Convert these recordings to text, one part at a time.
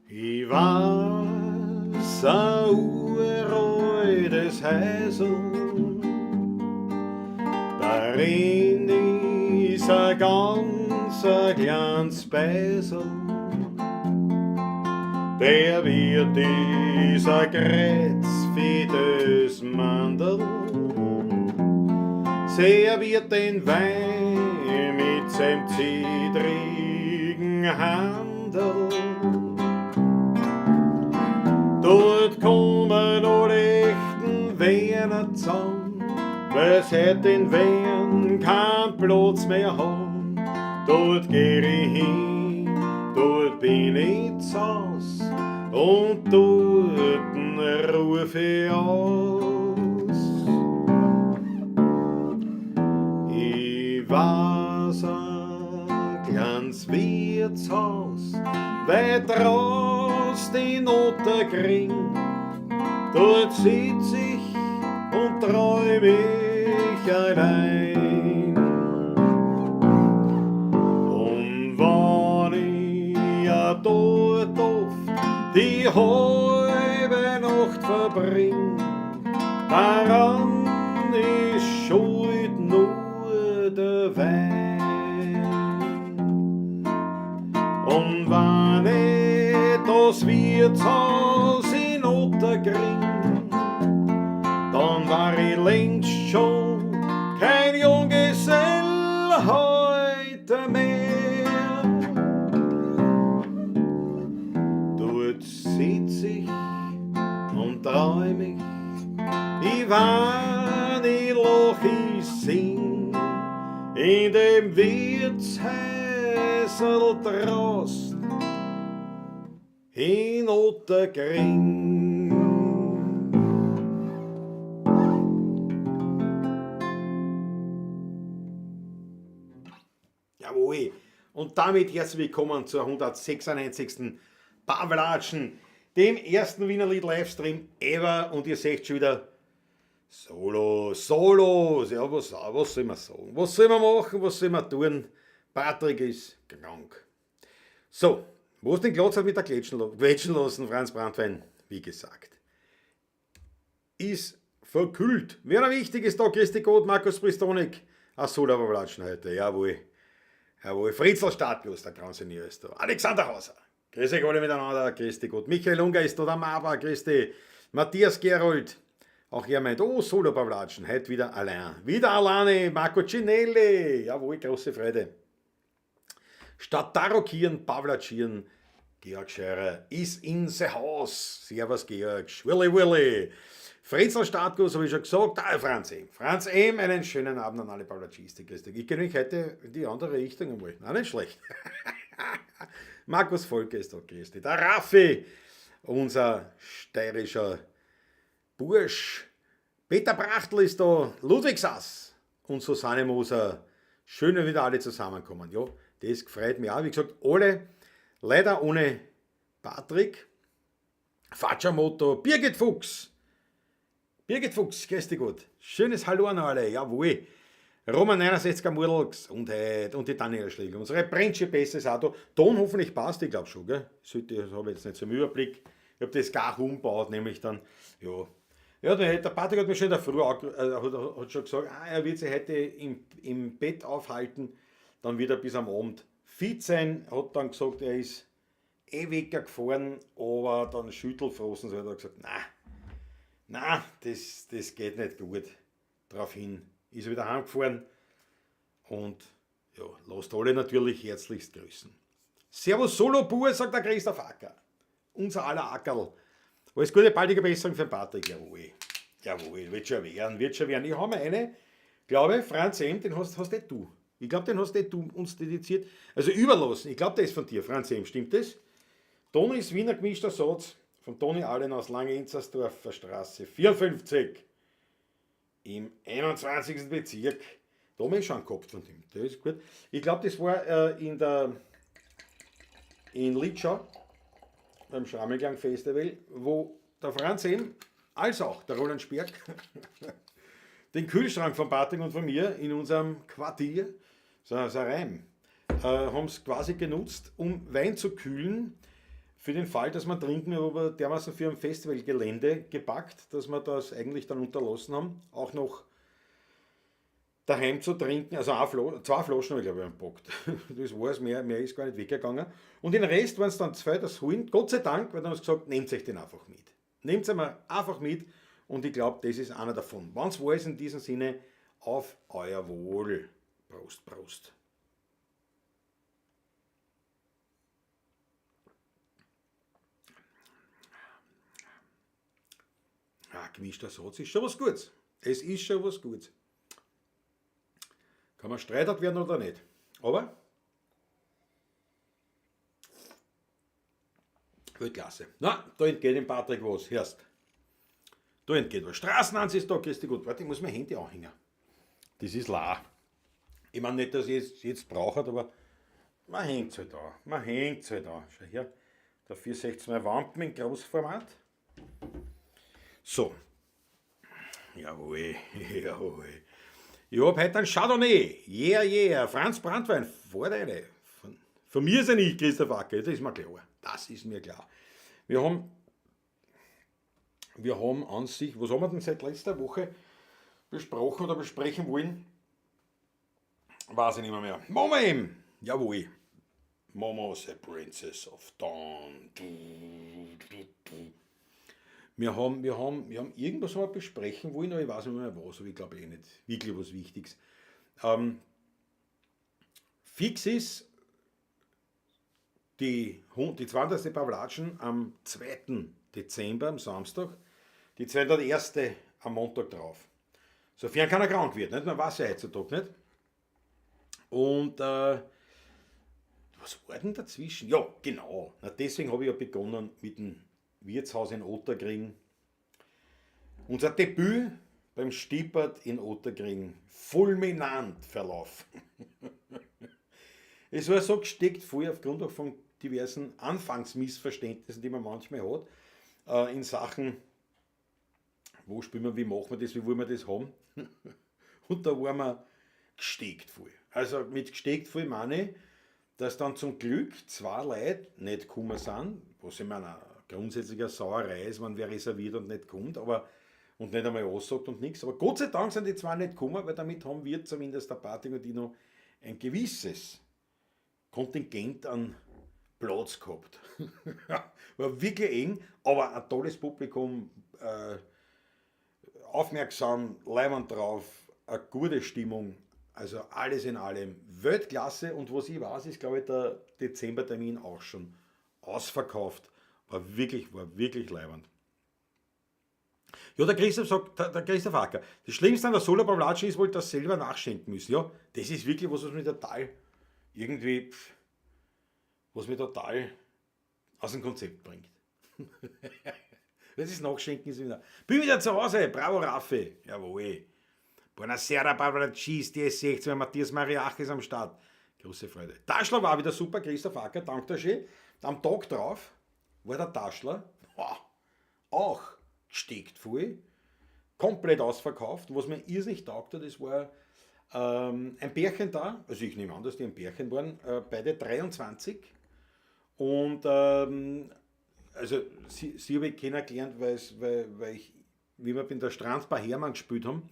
Ich weiß ein uraltes Häusl, darin ist ein ganz ein kleines Beisel. Der wird ist ein kreuzfettes Mandel, serviert den Wein mit seinem zittrigen Handel. Dort kommen alle echten Wiener zusammen, weil seit den Wien kein Platz mehr haben. Dort geh ich hin, dort bin ich zu Haus und dort ruf ich aus. Ich weiß ein kleines Wirtshaus, weit raus den Otterkring. Dort sitz ich und träum ich allein. Und wenn ich ja dort oft die halbe Nacht verbring, daran ist schuld nur der Wein. Und wenn ich das Wirtshaus in Otterkring, dann war ich längst schon kein Junggesell heute mehr. Dort sitz ich und träum ich, ich wein, ich lach, ich sing, in dem Wirtshäusl draußen in Otterkring. Jawohl. Und damit herzlich willkommen zur 196. Pawlatschen, dem ersten Wienerlied Livestream ever. Und ihr seht schon wieder Solo, Solos. Ja, was soll man sagen? Was soll man machen? Was soll man tun? Patrick ist krank. So, wo ist denn Glotz mit der Quetschen lassen, Franz Brandwein? Wie gesagt, ist verkühlt. Wer noch wichtig ist da, Christi Gott, Markus Pristonik. Ach, Solo Pawlatschen heute, jawohl. Jawohl, Fritzl Stadtlos, der Grand-Senior ist da. Alexander Hauser. Grüß euch alle miteinander, grüß dich Gott. Michael Unger ist da, der Maba, grüß dich. Matthias Gerold, auch er meint, oh, Solo Pawlatschen, heute wieder allein. Wieder alleine, Marco Cinelli, jawohl, große Freude. Statt Tarokieren, Pawlatschieren, Georg Scherer ist in the house. Servus Georg, Schwilli Willi. Fritzl Startguss, habe ich schon gesagt. Ah, Franz M. Franz M., einen schönen Abend an alle Pawlatschisten. Grüß dich. Ich gehe nämlich heute in die andere Richtung einmal. Na, nicht schlecht. Markus Volker ist da, grüß dich. Der Raffi, unser steirischer Bursch. Peter Brachtl ist da, Ludwig Sass und Susanne Moser. Schön, wenn wieder alle zusammenkommen. Ja, das freut mich auch. Wie gesagt, alle leider ohne Patrick, Fatschermoto, Birgit Fuchs. Birgit Fuchs, grüß dich Gott. Schönes Hallo an alle, jawohl. Roman 69er Murdl, Gesundheit und die Daniela Schlegel. Unsere Brennsche Beste ist auch da. Ton hoffentlich passt, ich glaub schon, gell? Sollte, das hab ich jetzt nicht so im Überblick. Ich hab das gar umgebaut, nämlich dann, ja. Ja, der Patrick hat mir schon in der Früh hat schon gesagt, er wird sich heute im Bett aufhalten, dann wird er bis am Abend fit sein. Hat dann gesagt, er ist eh weggefahren, aber dann Schüttelfrosten, so hat er gesagt, na, na, das geht nicht gut. Daraufhin ist er wieder heimgefahren und ja, lasst alle natürlich herzlichst grüßen. Servus Solo Bur, sagt der Christoph Acker. Unser aller Ackerl. Alles Gute, baldige Besserung für den Patrick. Jawohl, jawohl, wird schon werden, wird schon werden. Ich habe mir eine, glaube ich, Franz M., den hast nicht du. Ich glaub, den hast nicht du uns dediziert. Also überlassen, ich glaub, der ist von dir, Franz M., stimmt das? Toni ist Wiener gemischter Satz von Toni Allen aus Langenzersdorfer Straße 54 im 21. Bezirk. Da haben wir schon gehabt von dem. Das ist gut. Ich glaub, das war in Litschau beim Schrammelklang Festival, wo der Franz M. als auch der Roland Sperg den Kühlschrank von Patrick und von mir in unserem Quartier, so ein Reim, haben's quasi genutzt, um Wein zu kühlen Für den Fall, dass wir trinken, aber dermaßen für ein Festivalgelände gepackt, dass wir das eigentlich dann unterlassen haben, auch noch daheim zu trinken. Also zwei Flaschen habe ich, glaube ich, gepackt. Das war es, mehr ist gar nicht weggegangen. Und den Rest waren es dann zwei, das holen. Gott sei Dank, weil dann haben sie gesagt, nehmt euch den einfach mit. Nehmt ihn einfach mit und ich glaube, das ist einer davon. Wenn's war, ist in diesem Sinne auf euer Wohl. Prost, Prost. Ah, gemischter Satz ist schon was Gutes. Es ist schon was Gutes. Kann man streitert werden oder nicht. Aber Weltklasse. Na, da entgeht dem Patrick was. Hörst. Da entgeht was. Straßenhans ist da, grüß dich gut. Warte, ich muss mein Handy anhängen. Das ist la. Ich meine nicht, dass ich es jetzt brauche, aber man hängt's halt da. Man hängt's halt da. Schau her. Der 416 Wampen in Großformat. So. Jawohl, jawohl. Ich hab heute einen Chardonnay. Yeah, yeah. Franz Brandwein. Vor deine. Von mir ist er nicht, Christoph Acker. Das ist mir klar. Das ist mir klar. Wir haben an sich, was haben wir denn seit letzter Woche besprochen oder besprechen wollen? Weiß ich nicht mehr. Momo eben. Jawohl. Momo, the Princess of Dawn. Du, du, du. Wir haben irgendwas haben wir besprechen wollen, aber ich weiß nicht mehr was, aber ich glaube eh nicht wirklich was Wichtiges. Fix ist die 20. Pawlatschen am 2. Dezember, am Samstag, die 201. am Montag drauf. Sofern keiner krank wird, nicht? Man weiß ja heutzutage nicht. Und was war denn dazwischen? Ja, genau. Na, deswegen habe ich ja begonnen mit dem Wirtshaus in Ottakring. Unser Debüt beim Stippert in Ottakring fulminant verlaufen. Es war so gesteckt voll aufgrund auch von diversen Anfangsmissverständnissen, die man manchmal hat, in Sachen, wo spielen wir, wie machen wir das, wie wollen wir das haben. Und da waren wir gesteckt voll. Also mit gesteckt voll meine ich, dass dann zum Glück zwei Leute nicht gekommen sind, was ich meine, grundsätzlich eine Sauerei ist, wenn wer reserviert und nicht kommt, aber und nicht einmal aussagt und nichts. Aber Gott sei Dank sind die zwei nicht gekommen, weil damit haben wir zumindest der Patrick und ich noch ein gewisses Kontingent an Platz gehabt. War wirklich eng, aber ein tolles Publikum, aufmerksam, leibend drauf, eine gute Stimmung, also alles in allem Weltklasse. Und was ich weiß, ist, glaube ich, der Dezembertermin auch schon ausverkauft. War wirklich leibend. Ja, der Christoph sagt, der Christoph Acker, das Schlimmste an der Solo-Pawlatschen ist wohl, dass sie selber nachschenken müssen. Ja, das ist wirklich was, was mich total irgendwie, was mich total aus dem Konzept bringt. Das ist Nachschenken ist wieder. Bin wieder zu Hause, bravo Raffi. Jawohl. Buonasera, Barbara Cheese, DS16, Matthias Mariach ist am Start. Große Freude. Taschler war wieder super, Christoph Acker, danke dir schön. Am Tag drauf war der Taschler auch gesteckt voll, komplett ausverkauft. Was mir irrsinnig taugt hat, das war ein Pärchen da, also ich nehme an, dass die ein Pärchen waren, beide 23. Und also sie habe ich kennengelernt, weil ich, wie wir bei der Strandbar Hermann gespielt haben,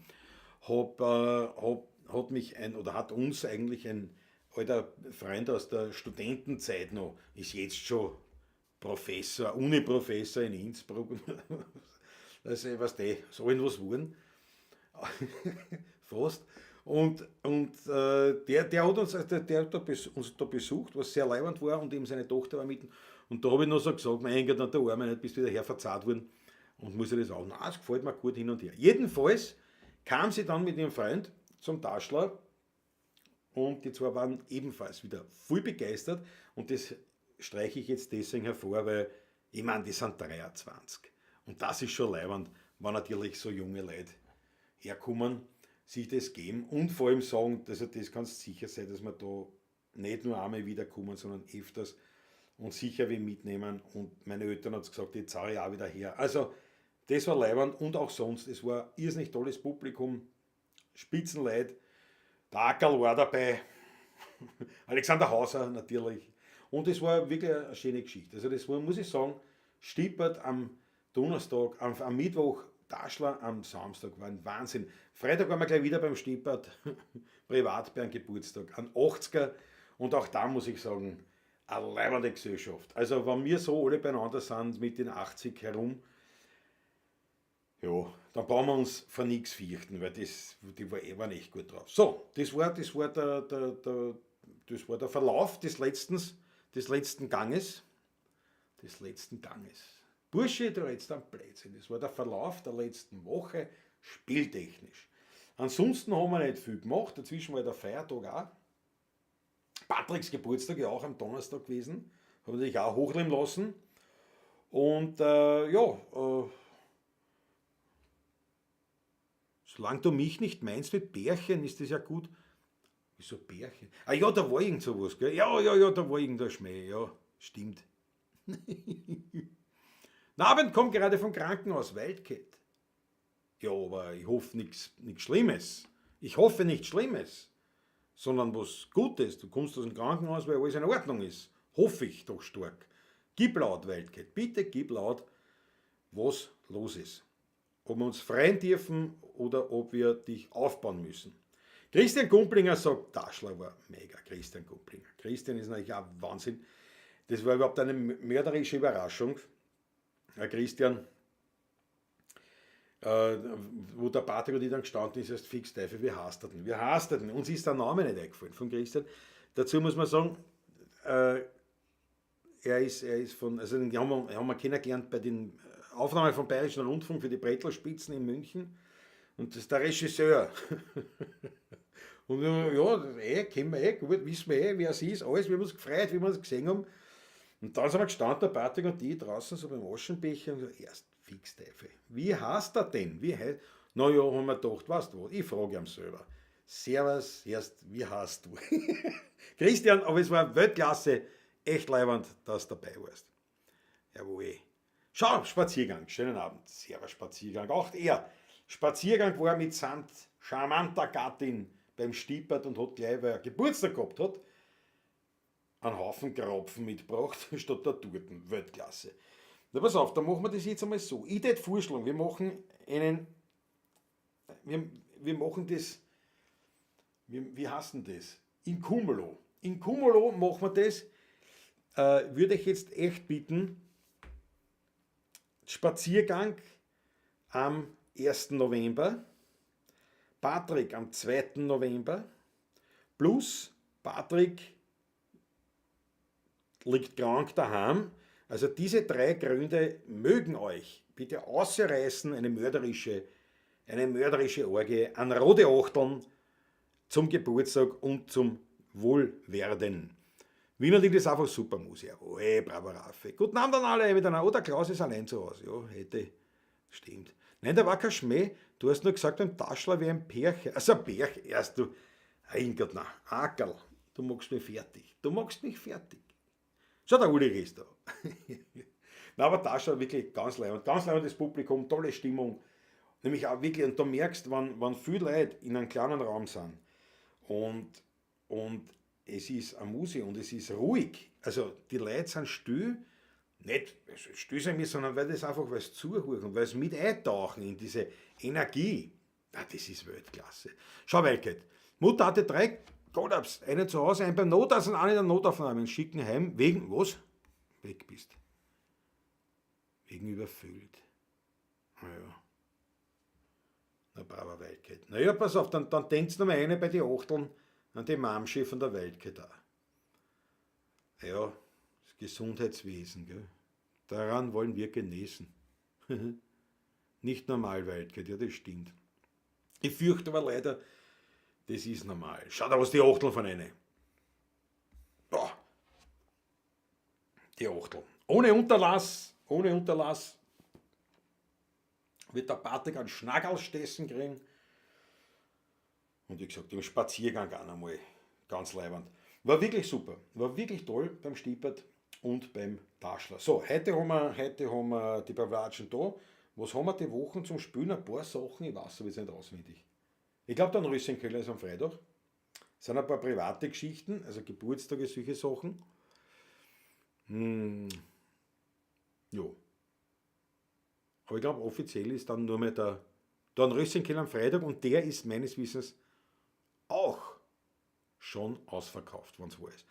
hat mich ein, oder hat uns eigentlich ein alter Freund aus der Studentenzeit noch, ist jetzt schon Professor, Uni-Professor in Innsbruck, also, weißt du, so in was wurden, fast. Und der hat uns, der hat da uns da besucht, was sehr leibend war, und eben seine Tochter war mitten. Und da habe ich noch so gesagt, mein Gott, der Arme, nicht, bist wieder herverzahlt worden und muss ja das auch. Na, es gefällt mir gut hin und her. Jedenfalls kam sie dann mit ihrem Freund zum Taschler und die zwei waren ebenfalls wieder voll begeistert. Und das streiche ich jetzt deswegen hervor, weil ich meine, die sind 23. Und das ist schon leibend, wenn natürlich so junge Leute herkommen, sich das geben und vor allem sagen, also das kannst sicher sein, dass wir da nicht nur einmal wiederkommen, sondern öfters und sicher wie mitnehmen. Und meine Eltern haben gesagt, jetzt zahle ich auch wieder her. Also das war leibend und auch sonst, es war irrsinnig tolles Publikum, Spitzenleute, der Ackerl war dabei, Alexander Hauser natürlich. Und es war wirklich eine schöne Geschichte. Also das war, muss ich sagen, Stippert am Donnerstag, am Mittwoch, Taschler am Samstag, war ein Wahnsinn. Freitag waren wir gleich wieder beim Stippert, privat beim Geburtstag, an 80er. Und auch da muss ich sagen, eine leibende Gesellschaft. Also wenn wir so alle beieinander sind mit den 80 herum, ja, dann brauchen wir uns vor nichts fürchten, weil das, die war, waren echt gut drauf. So, das war der Verlauf des letzten Ganges. Des letzten Ganges. Bursche, du redst am Blödsinn. Das war der Verlauf der letzten Woche, spieltechnisch. Ansonsten haben wir nicht viel gemacht. Dazwischen war der Feiertag auch. Patricks Geburtstag ja auch am Donnerstag gewesen. Habe natürlich auch hochleben lassen. Und ja, solange du mich nicht meinst mit Bärchen, ist das ja gut. Wieso Bärchen? Ah ja, da war irgend sowas, gell? Ja, ja, ja, da war irgendein Schmäh, ja, stimmt. Na, Abend kommt gerade vom Krankenhaus, Wildcat. Ja, aber ich hoffe nichts Schlimmes. Ich hoffe nichts Schlimmes, sondern was Gutes. Du kommst aus dem Krankenhaus, weil alles in Ordnung ist. Hoffe ich doch stark. Gib laut, Wildcat. Bitte gib laut, was los ist. Ob wir uns freien dürfen oder ob wir dich aufbauen müssen. Christian Gumplinger sagt, Taschler war mega. Christian Gumplinger. Christian ist natürlich auch Wahnsinn. Das war überhaupt eine mörderische Überraschung. Herr Christian, wo der Patrick und ich dann gestanden ist, erst fix Teufel, wie heißt er denn? Wie heißt er denn? Uns ist der Name nicht eingefallen von Christian. Dazu muss man sagen, er ist von, also den haben wir kennengelernt bei den Aufnahmen vom Bayerischen Rundfunk für die Brettlerspitzen in München. Und das ist der Regisseur. Und ja, kennen wir eh, gut, wissen wir eh, wer es ist, alles, wir haben uns gefreut, wie wir uns gesehen haben. Und dann sind wir gestanden, der Patrick und die draußen so beim Aschenbecher und so, erst fix Teufel. Wie heißt er denn? Wie heißt? Na ja, haben wir gedacht, weißt du was, ich frage ihn selber. Servus, erst, wie heißt du? Christian, aber es war Weltklasse, echt leiwand, dass du dabei warst. Jawohl. Schau, Spaziergang, schönen Abend. Servus, Spaziergang. Auch er. Spaziergang war mitsamt charmanter Gattin beim Stippert und hat gleich, weil er Geburtstag gehabt hat, einen Haufen Krapfen mitgebracht, statt der Torten. Weltklasse. Na pass auf, dann machen wir das jetzt einmal so. Ich würde vorschlagen, wir machen das, wie heißt denn das? In Cumulo. In Cumulo machen wir das, würde ich jetzt echt bitten, Spaziergang am 1. November, Patrick am 2. November, plus Patrick liegt krank daheim. Also diese drei Gründe mögen euch bitte ausreißen, eine mörderische Orgie an rote Achteln zum Geburtstag und zum Wohlwerden. Wiener Lied ist einfach super Musik. Jawohl, bravo Raffi. Guten Abend an alle miteinander. Oh, der Klaus ist allein zu Hause. Ja, hätte. Stimmt. Nein, da war kein Schmäh. Du hast nur gesagt, ein Taschler wie ein Pärchen. Also ein Pärchen. Erst du. Ein Gott, na, Akerl. Du machst mich fertig. Du machst mich fertig. Schau, der Ulrich ist da. Na, aber Taschler wirklich ganz leibend. Ganz leibendes Publikum, tolle Stimmung. Nämlich auch wirklich, und du merkst, wenn viele Leute in einem kleinen Raum sind und es ist eine Musik und es ist ruhig. Also die Leute sind still, nicht still sein müssen, sondern weil das einfach, weil sie zuhören, weil sie mit eintauchen in diese Energie. Na, das ist Weltklasse. Schau, Wildcat. Mutter hatte drei Kollaps, einen zu Hause, einen beim Notarzt und einen in der Notaufnahme und schicken heim wegen, was? Weg bist. Wegen überfüllt. Naja. Na, braver Wildcat. Naja, pass auf, dann denkt's noch mal eine bei den Achteln an die Mamschi von der Wildcat auch. Ja, das Gesundheitswesen, gell? Daran wollen wir genesen. Nicht normal, Wildcat, ja, das stimmt. Ich fürchte aber leider, das ist normal. Schau da, was die Achteln von einer. Boah. Die Achteln. Ohne Unterlass wird der Patrick einen Schnaggelstessen kriegen. Und wie gesagt, im Spaziergang auch nochmal ganz leiwand. War wirklich super. War wirklich toll beim Stippert und beim Taschler. So, heute haben wir die Pawlatschen da. Was haben wir die Wochen zum Spielen? Ein paar Sachen, ich weiß aber jetzt nicht auswendig. Ich glaube, der Rössenköller ist am Freitag. Es sind ein paar private Geschichten, also Geburtstage, solche Sachen. Jo. Aber ich glaube, offiziell ist dann nur mehr der Dornröschenkeller am Freitag und der ist meines Wissens auch schon ausverkauft, wenn es wahr ist.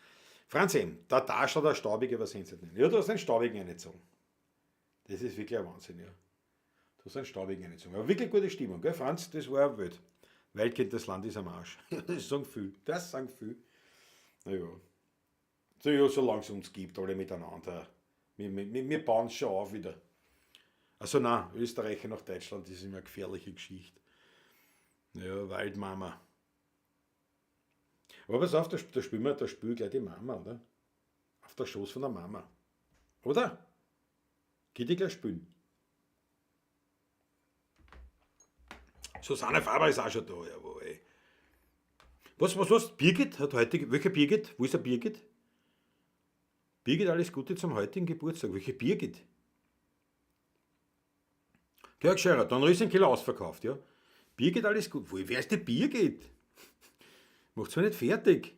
Franz M., der Taschler, der Staubige, was sind sie denn? Ja, du hast einen Staubigen reingezogen. Das ist wirklich ein Wahnsinn, ja. Du hast einen Staubigen reingezogen. Aber wirklich gute Stimmung, gell, Franz? Das war wild. Waldkind, das Land ist am Arsch. Das sagen viel. Das sagen viel. Naja. So, ja, solange es uns gibt, alle miteinander. Wir bauen es schon auf wieder. Also nein, Österreicher nach Deutschland, das ist immer eine gefährliche Geschichte. Ja, Waldmama. Aber pass auf, da spielen wir, da spiel ich gleich die Mama, oder? Auf der Schoß von der Mama. Oder? Geht die gleich spielen? Susanne Faber ist auch schon da, jawohl. Was? Birgit hat heute, welche Birgit? Wo ist der Birgit? Birgit, alles Gute zum heutigen Geburtstag. Welche Birgit? Georg Scherer, dann ist ein Keller ausverkauft, ja. Birgit, alles gut. Wo, wer ist die Birgit? Macht's mir nicht fertig.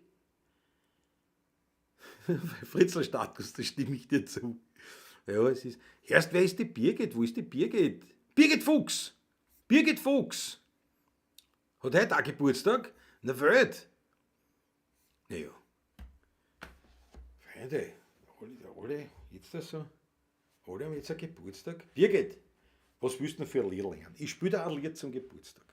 Fritzl Status, da stimme ich dir zu. Ja, es ist. Erst, wer ist die Birgit? Wo ist die Birgit? Birgit Fuchs! Birgit Fuchs! Hat heute auch Geburtstag? Na Welt! Naja. Freunde, alle, jetzt das so? Alle haben jetzt einen Geburtstag. Birgit, was willst du denn für ein Lied lernen? Ich spiele da ein Lied zum Geburtstag.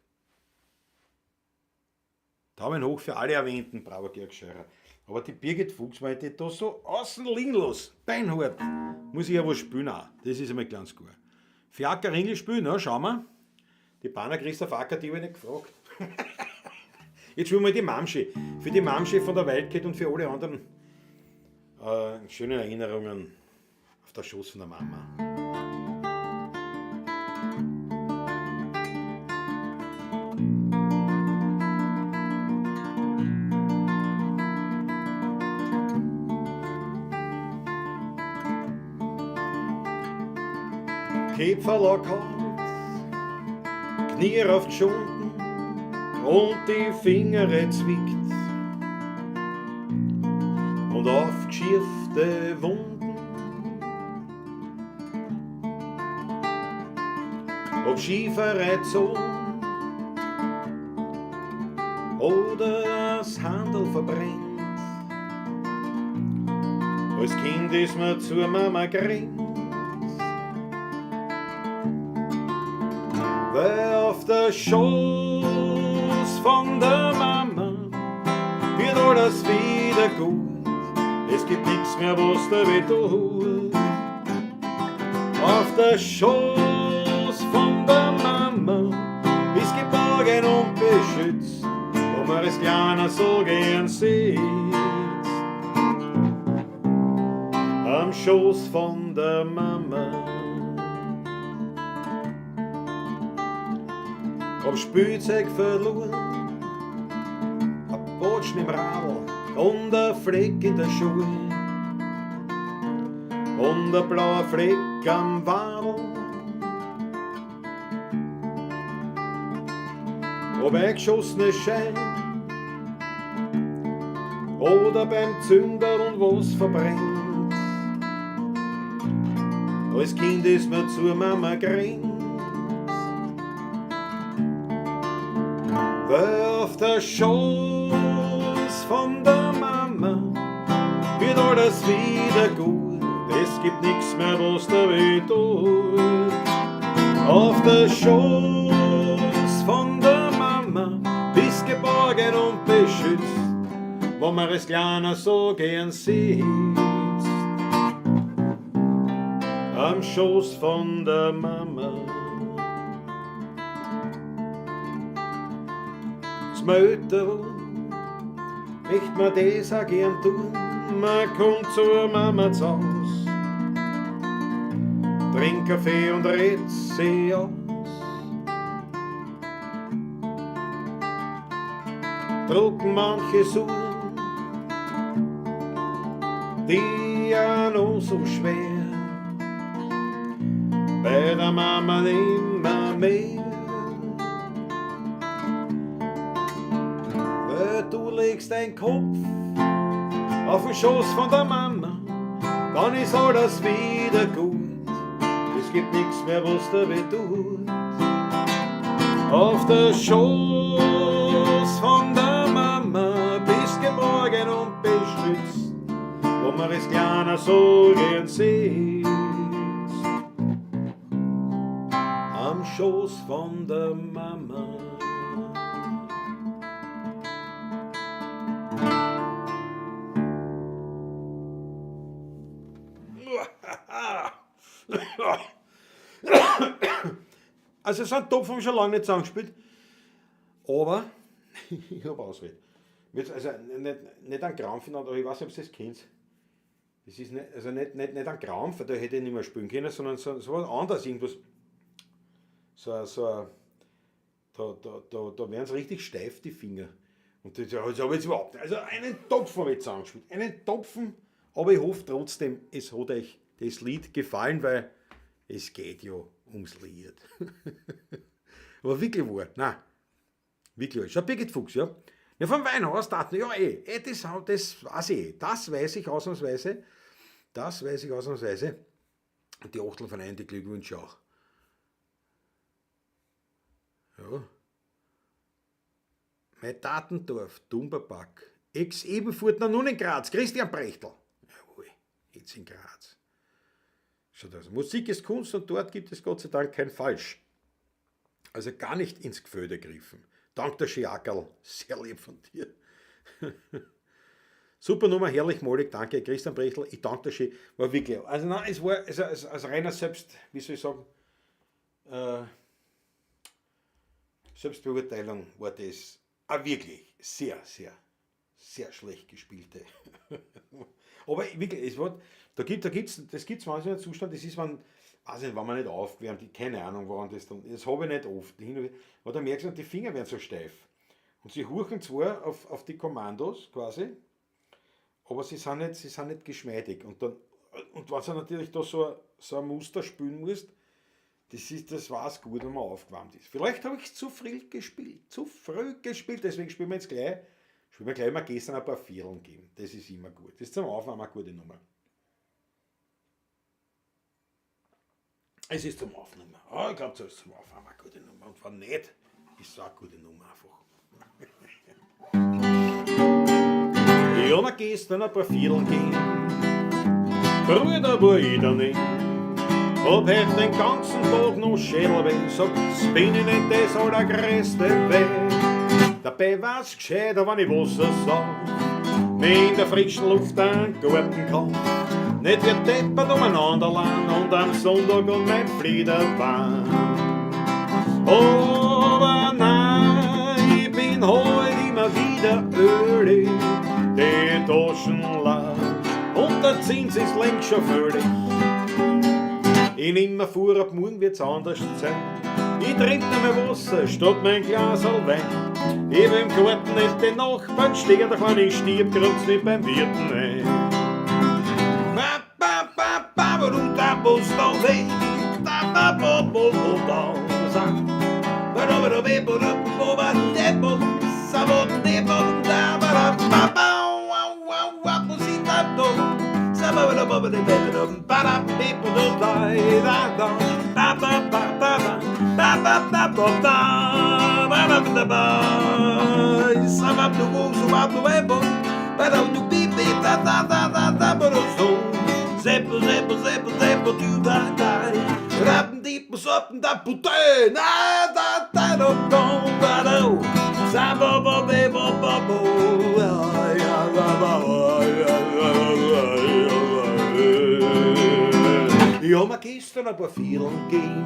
Daumen hoch für alle erwähnten, bravo Georg Scheurer. Aber die Birgit Fuchs, weil die da so außen liegen los, beinhart, muss ich ja was spielen auch. Das ist einmal ganz gut. Fiaker Ringel spielen, na, schauen wir. Die Banner Christoph Acker, die habe ich nicht gefragt. Jetzt spielen wir die Mamschi. Für die Mamschi von der Wildcat und für alle anderen schöne Erinnerungen auf der Schoß von der Mama. Kipferl kalt, Knie aufgeschunden und die Finger zwickt und aufgeschürfte Wunden. Ob Schieferei oder das Handel verbrennt, als Kind ist man zur Mama gerannt. Weil auf der Schoß von der Mama wird alles wieder gut. Es gibt nichts mehr, was der weh tut. Auf der Schoß von der Mama bist geborgen und beschützt, wo man es kleiner so gern sieht. Am Schoß von der Mama. Hab Spielzeug verloren, ein Botschen im Radl und ein Fleck in der Schuhe und ein blauer Fleck am Wadl. Ob eingeschossene Schein oder beim Zünder und was verbrennt, als Kind ist man zur Mama gerannt. Weil auf der Schoß von der Mama wird alles wieder gut. Es gibt nix mehr, was der weh tut. Auf der Schoß von der Mama bist geborgen und beschützt, wo man es kleiner so gern sitzt. Am Schoß von der Mama. Älter geworden, möcht man das auch gern tun. Man kommt zur Mama zu Haus, trinkt Kaffee und redet sie aus. Drucken manche Suchen, die ja noch so schwer, bei der Mama nimmer mehr. Du legst deinen Kopf auf den Schoß von der Mama, Dann ist alles wieder gut. Es gibt nichts mehr, was da weh tut. Auf der Schoß von der Mama bist geborgen und beschützt, wo man es kleiner so gern sieht. Am Schoß von der Mama. Also so einen Topf habe ich schon lange nicht zusammengespielt, aber ich habe Ausrede. Also nicht einen Krampf, aber ich weiß nicht, ob ihr das kennt. Das ist nicht, also nicht ein Krampf, da hätte ich nicht mehr spielen können, sondern so was anderes, irgendwas. Da werden sie richtig steif, die Finger. Und das habe ich jetzt überhaupt nicht. Also einen Topfen habe ich zusammengespielt. Einen Topfen, aber ich hoffe trotzdem, es hat euch das Lied gefallen, weil es geht ja ums Lied. Aber wirklich wahr, nein. Wirklich wahr. Schau, Birgit Fuchs, ja. Ja, vom Weinhaus, Daten, ja das weiß ich eh. Das weiß ich ausnahmsweise. Das weiß ich ausnahmsweise. Und die Achtel von einem, die Glückwünsche auch. Ja. Mein Tatendorf, Dumberpark. Ex-Ebenfurtner, nun in Graz, Christian Brechtl. Jawohl, jetzt in Graz. Schaut aus. Musik ist Kunst und dort gibt es Gott sei Dank kein Falsch. Also gar nicht ins Gföde gegriffen. Dank der Schiakerl, sehr lieb von dir. Super Nummer, herrlich mollig, danke Christian Brechtl, ich danke dir schön. War wirklich, also nein, es war also, als reiner Selbst, wie soll ich sagen, Selbstbeurteilung war das auch wirklich sehr, sehr, sehr schlecht gespielte. Aber wirklich, es war, da gibt, da gibt's, das gibt's manchmal einen Zustand, das ist, wenn, weiß nicht, wenn man nicht aufgewärmt, keine Ahnung, woran das dann, das habe ich nicht oft, aber da merkst du, die Finger werden so steif. Und sie hurchen zwar auf die Kommandos quasi, aber sie sind nicht geschmeidig. Und wenn du natürlich da so ein Muster spielen musst, das war's gut, wenn man aufgewärmt ist. Vielleicht habe ich zu früh gespielt, deswegen spielen wir jetzt gleich, spielen wir gleich mal gestern ein paar Vierteln geben. Das ist immer gut. Das ist zum Aufwärmen eine gute Nummer. Es ist zum Aufnehmen. Oh, ich glaub, das ist zum Aufwärmen eine gute Nummer. Und wenn nicht, ist es auch eine gute Nummer einfach. Ja, wir gestern ein paar Vierteln gehen. Bruder, wo ich da nicht. Hab heut den ganzen Tag noch Schädelweh. Sagt, bin ich nicht das allergrößte Weh. Dabei war's gescheiter, wenn ich Wasser sauf, mir in der frischen Luft einen Garten kauf. Nicht wie deppert umeinander lassen und am Sonntag um mein Flieder fahren. Aber nein, ich bin heut immer wieder ölig, die Taschen leer und der Zins ist längst schon völlig. Ich nimm mir vor, ab morgen wird's anders sein. Ich trink nicht mehr Wasser statt mein Glas Wein. Ich will im Garten nicht den Nachbarn stehen, doch wenn ich stirb, grunzt nicht beim Wirten ein. Ba, ba, ba, ba, ba, du, da, bo, sto, we. Da, ba, bo, bo, bo, da, sa. Ba, do, ba, do, be, bo, do, bo, ba, de, bo, sa, bo, de, bo, da, ba, da, ba, ba, wa, wa, wa, bo, si, da, do. Sa, ba, ba, do, bo, ba, de, be, ba, do, ba, da, be, bo, do, da, da, da. Ba, ba, ba, ba, ba. Ba, ba, ba, bo, da. Ba, ba, ba, ba. Sa, ba, do, bo, so, ba, do, be, bo. Ba, do, do, bi, bi, ba, da, da, da, da, bo, do, so. Zeppo, zeppo, zeppo, zeppo, du, da, da. Rappen, di, bo, soppen, da, bu, de. Na, da, da, do, do, ba, do. Sa, bo, bo, be, bo, bo, bo. Ja, ja, ba, ba, ja, ja, ja, ja, ja. Ich hab mir gestern ein paar Vierteln gegeben.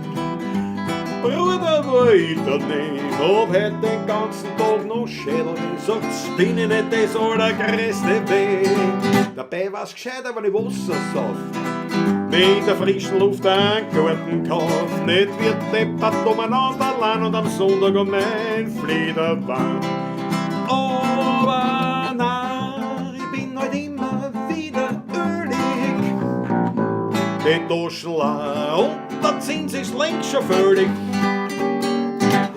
Bruder, wo ich da nicht, hab heut den ganzen Tag noch Schädel, sagt's, bin ich nicht das allergrößte Weh. Dabei war's gescheiter, wenn ich Wasser sauf, mir in der frischen Luft einen Garten kauf. Nicht wird deppert umeinander allein und am Sonntag um mein Flieder warm. Aber nein, ich bin halt immer wieder ölig. Die Taschen leer und der Zins ist längst schon völlig.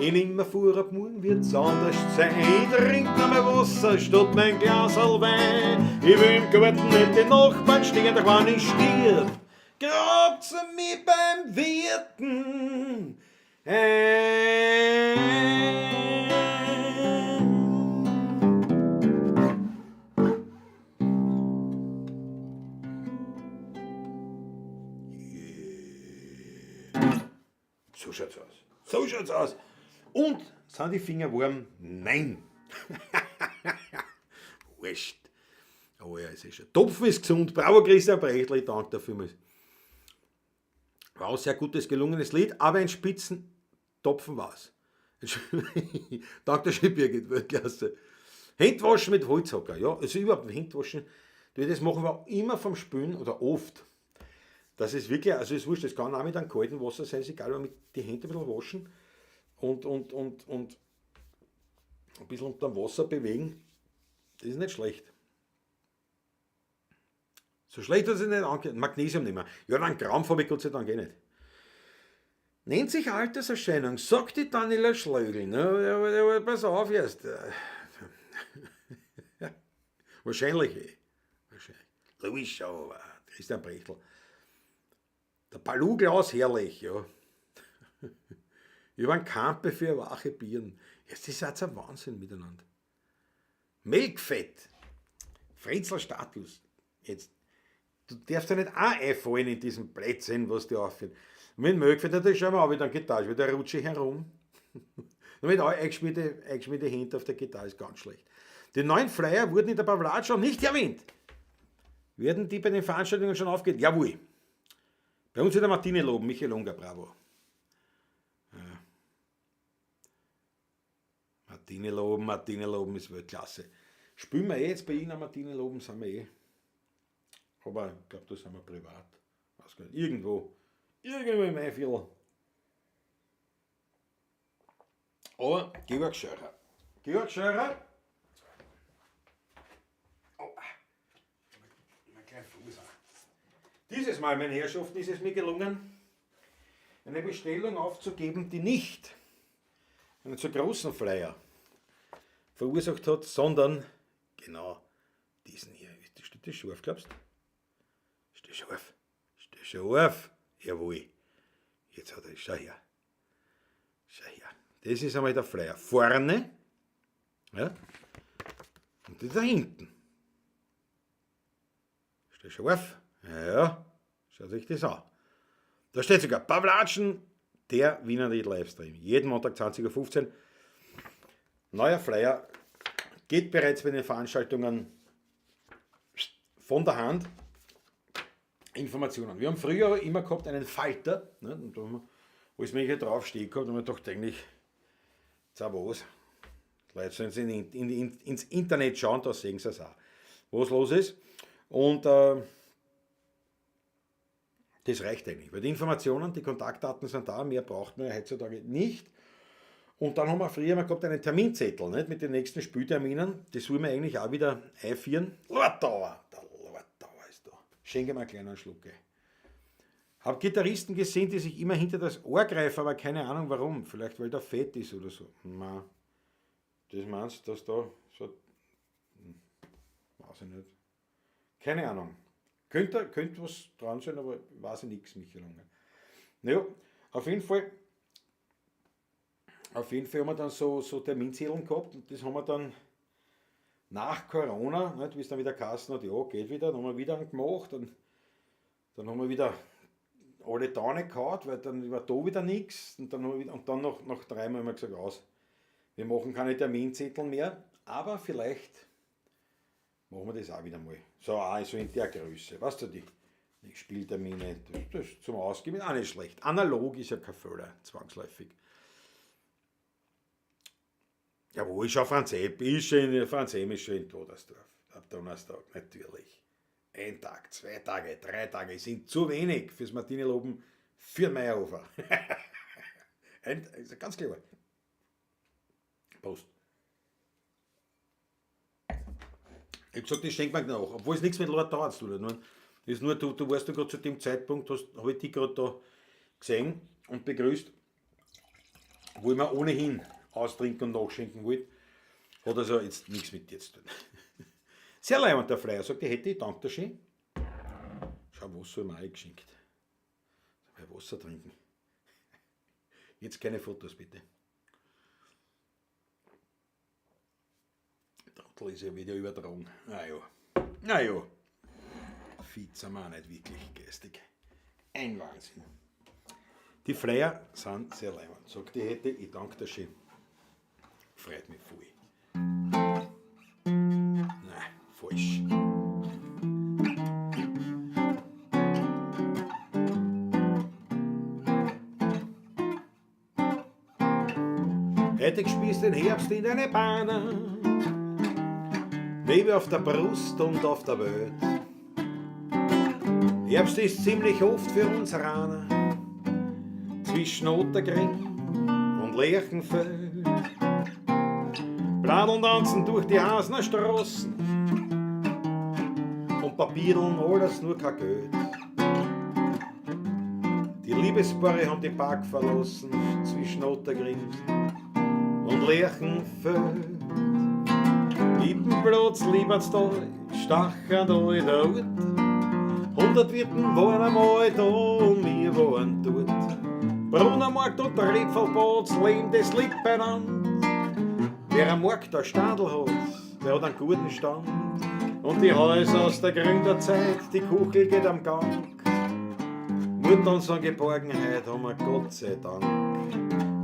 Ich nimm mir vor, ab morgen wird's anders sein. Ich trink noch mehr Wasser statt mein Glaserl Wein. Ich will im Garten nicht die Nachbarn stehen, doch wenn ich stirb, grabt's mich beim Wirten ein. So schaut's aus. So schaut's aus. Und sind die Finger warm? Nein. Wurscht. Oh ja, es ist schon. Topfen ist gesund. Bravo, Christian Prechtl, ich danke dafür. War auch sehr gutes, gelungenes Lied, aber ein Spitzentopfen war's. Danke schön, Birgit, Weltklasse. Handwaschen mit Holzhacker, ja, also überhaupt Handwaschen, das machen wir immer vom Spülen oder oft. Das ist wirklich, also ist wurscht, das kann auch mit einem kalten Wasser sein, ist egal, aber mit die Hände ein bisschen waschen und ein bisschen unter dem Wasser bewegen, das ist nicht schlecht. So schlecht hat es nicht angehört. Magnesium nicht mehr. Ja, dann Krampf habe ich Gott sei Dank eh nicht. Nennt sich Alterserscheinung, sagt die Daniela Schlögl. Ne? Pass auf erst. Wahrscheinlich eh. Wahrscheinlich. Louis Schauer, Christian Prechtl. Der Paluglaus, herrlich, ja. Über einen Kampe für wache Bieren. Das ist jetzt ein Wahnsinn miteinander. Melkfett. Fritzl Status. Jetzt. Du darfst ja nicht auch einfallen in diesen Plätzen, was die aufführen. Mit Melkfett, das schauen wir auch wieder an Gitarre, wieder rutsche ich herum. Mit eingeschmierte Hände auf der Gitarre ist ganz schlecht. Die neuen Flyer wurden in der Pavlatsch schon nicht erwähnt. Werden die bei den Veranstaltungen schon aufgehen? Jawohl. Bei uns wird der Martine loben, Michael Unger, bravo. Ja. Martine loben ist Weltklasse. Spielen wir eh jetzt bei Ihnen Martine loben, sind wir eh. Aber ich glaube, da sind wir privat. Weiß gar nicht. Irgendwo. Irgendwo im Einviertel. Aber Georg Scheurer. Georg Scheurer. Oh. Mein kleiner Fuß. Dieses Mal, meine Herrschaften, ist es mir gelungen, eine Bestellung aufzugeben, die nicht einen zu großen Flyer verursacht hat, sondern genau diesen hier. Steht das scharf, glaubst du? Steht scharf. Steht scharf. Jawohl. Jetzt hat er es. Schau her. Schau her. Das ist einmal der Flyer. Vorne. Ja. Und das da hinten. Steht scharf. Ja, schaut euch das an. Da steht sogar Pavlatschen, der Wienerlied Livestream. Jeden Montag 20:15 Uhr. Neuer Flyer geht bereits bei den Veranstaltungen von der Hand. Informationen. Wir haben früher immer gehabt einen Falter, ne, und da haben wir, wo es mir hier drauf steht gehabt, und man dachte eigentlich, jetzt auch was. Die Leute sollen ins Internet schauen, da sehen sie es auch, was los ist. Und das reicht eigentlich, weil die Informationen, die Kontaktdaten sind da, mehr braucht man ja heutzutage nicht. Und dann haben wir früher mal gehabt einen Terminzettel, nicht, mit den nächsten Spielterminen. Das wollen wir eigentlich auch wieder einführen. Lortauer, der Lortauer ist da. Schenke mir einen kleinen Schluck. Ey. Hab Gitarristen gesehen, die sich immer hinter das Ohr greifen, aber keine Ahnung warum. Vielleicht weil der fett ist oder so. Na, das meinst du, dass da so. Weiß ich nicht. Keine Ahnung. Könnte was dran sein, aber weiß ich nichts, Michael Unger. Naja, auf jeden Fall haben wir dann so Terminzetteln gehabt und das haben wir dann nach Corona, nicht, wie es dann wieder geheißen hat, ja, geht wieder, dann haben wir wieder einen gemacht und dann haben wir wieder alle da nicht gehabt, weil dann war da wieder nichts und dann haben wir wieder, und dann noch dreimal haben wir gesagt, aus, wir machen keine Terminzettel mehr, aber vielleicht machen wir das auch wieder mal. So, also in der Größe, weißt du, die Spieltermine, das zum Ausgeben ist auch nicht schlecht. Analog ist ja kein Fehler, zwangsläufig. Jawohl, ich schau Franz Epp, ist schon, Franz Epp ist schon in Todersdorf, am Donnerstag, natürlich. Ein Tag, 2 Tage, 3 Tage sind zu wenig fürs Martini-Loben für Mayrhofer. Ist ganz clever. Prost. Ich hab gesagt, das schenkt mir nach, obwohl es nichts mit Lord Tauer zu tun hat. Nur, ist nur, du warst du gerade zu dem Zeitpunkt, habe ich dich gerade da gesehen und begrüßt. Wo ich mir ohnehin austrinken und nachschenken wollte. Hat also jetzt nichts mit dir zu tun. Sehr leibend der Flyer, sagt, ich hätte, ich danke dir schön. Schau, Wasser haben wir auch geschenkt. Wasser trinken. Jetzt keine Fotos, bitte. Trottel ist ja wieder übertragen. Naja. Naja. Fit sind wir auch nicht wirklich geistig. Ein Wahnsinn. Die Flyer sind sehr leibend. Sagt, ich hätte, ich danke dir schön. Freut mich voll. Nein, falsch. Hätte gespießt den Herbst in deine Bahnen, Nebel auf der Brust und auf der Welt. Herbst ist ziemlich oft für uns Raner, zwischen Ottergring und Lerchenfeld. Bladeln tanzen durch die Hasner Straßen und Papierln alles nur kein Geld. Die Liebespaare haben den Park verlassen zwischen Ottergring und Lerchenfeld. Ippenplatz, Liebertstal, Stachern da in der Ort. 100 Wirten waren einmal da und wir waren dort. Brunnermarkt und der Rebfallplatz, Leben, das liegt beieinander. Wer am Markt ein Stadl hat, der hat einen guten Stand. Und die Häuser aus der Gründerzeit, die Kuchel geht am Gang. Mutter und Geborgenheit haben wir Gott sei Dank.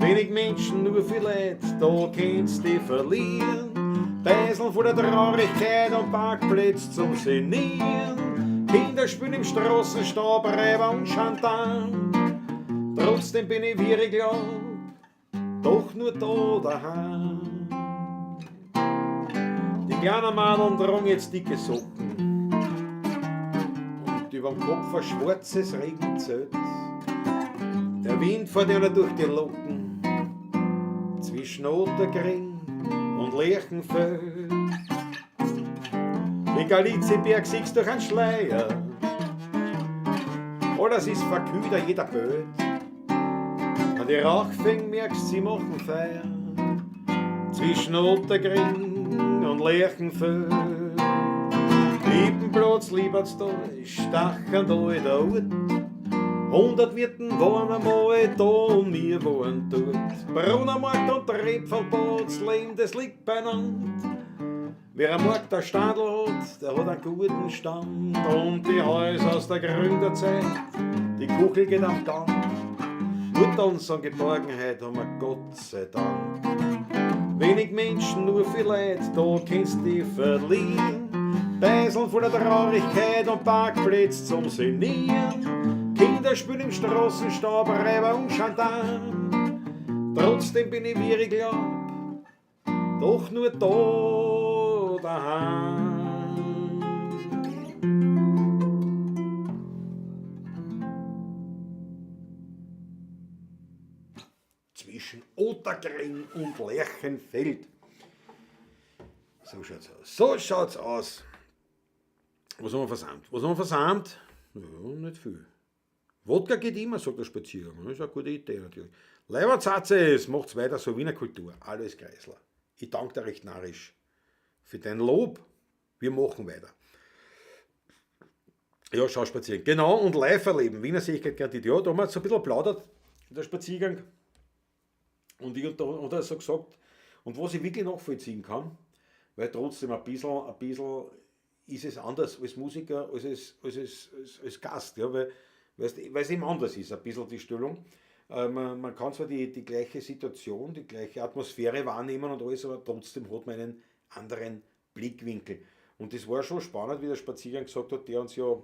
Wenig Menschen, nur viel Leid, da kannst du dich verlieren. Beiseln vor der Traurigkeit und Parkplätze zum Senieren. Kinder spielen im Straßenstaub, Reiber und Chantan. Trotzdem bin ich, wie ich glaub, doch nur da daheim. Die kleinen Madeln tragen jetzt dicke Socken und überm Kopf ein schwarzes Regenzelt. Der Wind fährt ihnen durch die Locken zwischen Ottergring und Lerchenfeld. Den Galiziberg siehst du durch einen Schleier, alles ist verkühlt, jeder Böd. An die Rauchfänge merkst, sie machen Feier zwischen Ottergring und Lerchenfeld. Liebenplatz, Liebertstal, Stachern da in der Ort. 100 Wirten waren einmal da und wir waren dort. Brunnermarkt und der Rebfallplatz, Leben, das liegt beieinander. Wer am Markt ein Stadl hat, der hat einen guten Stand. Und die Häuser aus der Gründerzeit, die Kuchel geht am Gang. Mutter uns an Geborgenheit haben wir Gott sei Dank. Wenig Menschen, nur viel Leid, da kannst du dich verlieren. Beiseln voller Traurigkeit und Parkplätze zum Senieren. Kinder spielen im Straßenstaub, Reiber und Chantan. Trotzdem bin ich, wie ich glaub, doch nur da daheim. Zwischen Ottergring und Lerchenfeld. So schaut's aus. So schaut's aus. Was haben wir versäumt? Was haben wir versäumt? Ja, nicht viel. Wodka geht immer, sagt der Spaziergang. Das ist eine gute Idee natürlich. Leiberzatzes, macht's weiter so Wiener Kultur. Alles Kreisler. Ich danke dir recht narrisch für dein Lob. Wir machen weiter. Ja, schau spazieren. Genau, und live erleben. Wiener Sehigkeit gehört ja, da haben wir so ein bisschen plaudert, der Spaziergang. Und ich und da hat er so gesagt, und was ich wirklich nachvollziehen kann, weil trotzdem ein bisschen ist es anders als Musiker, als Gast, ja, weil es eben anders ist, ein bisschen die Stellung. Man kann zwar die gleiche Situation, die gleiche Atmosphäre wahrnehmen und alles, aber trotzdem hat man einen anderen Blickwinkel. Und das war schon spannend, wie der Spaziergang gesagt hat, der uns ja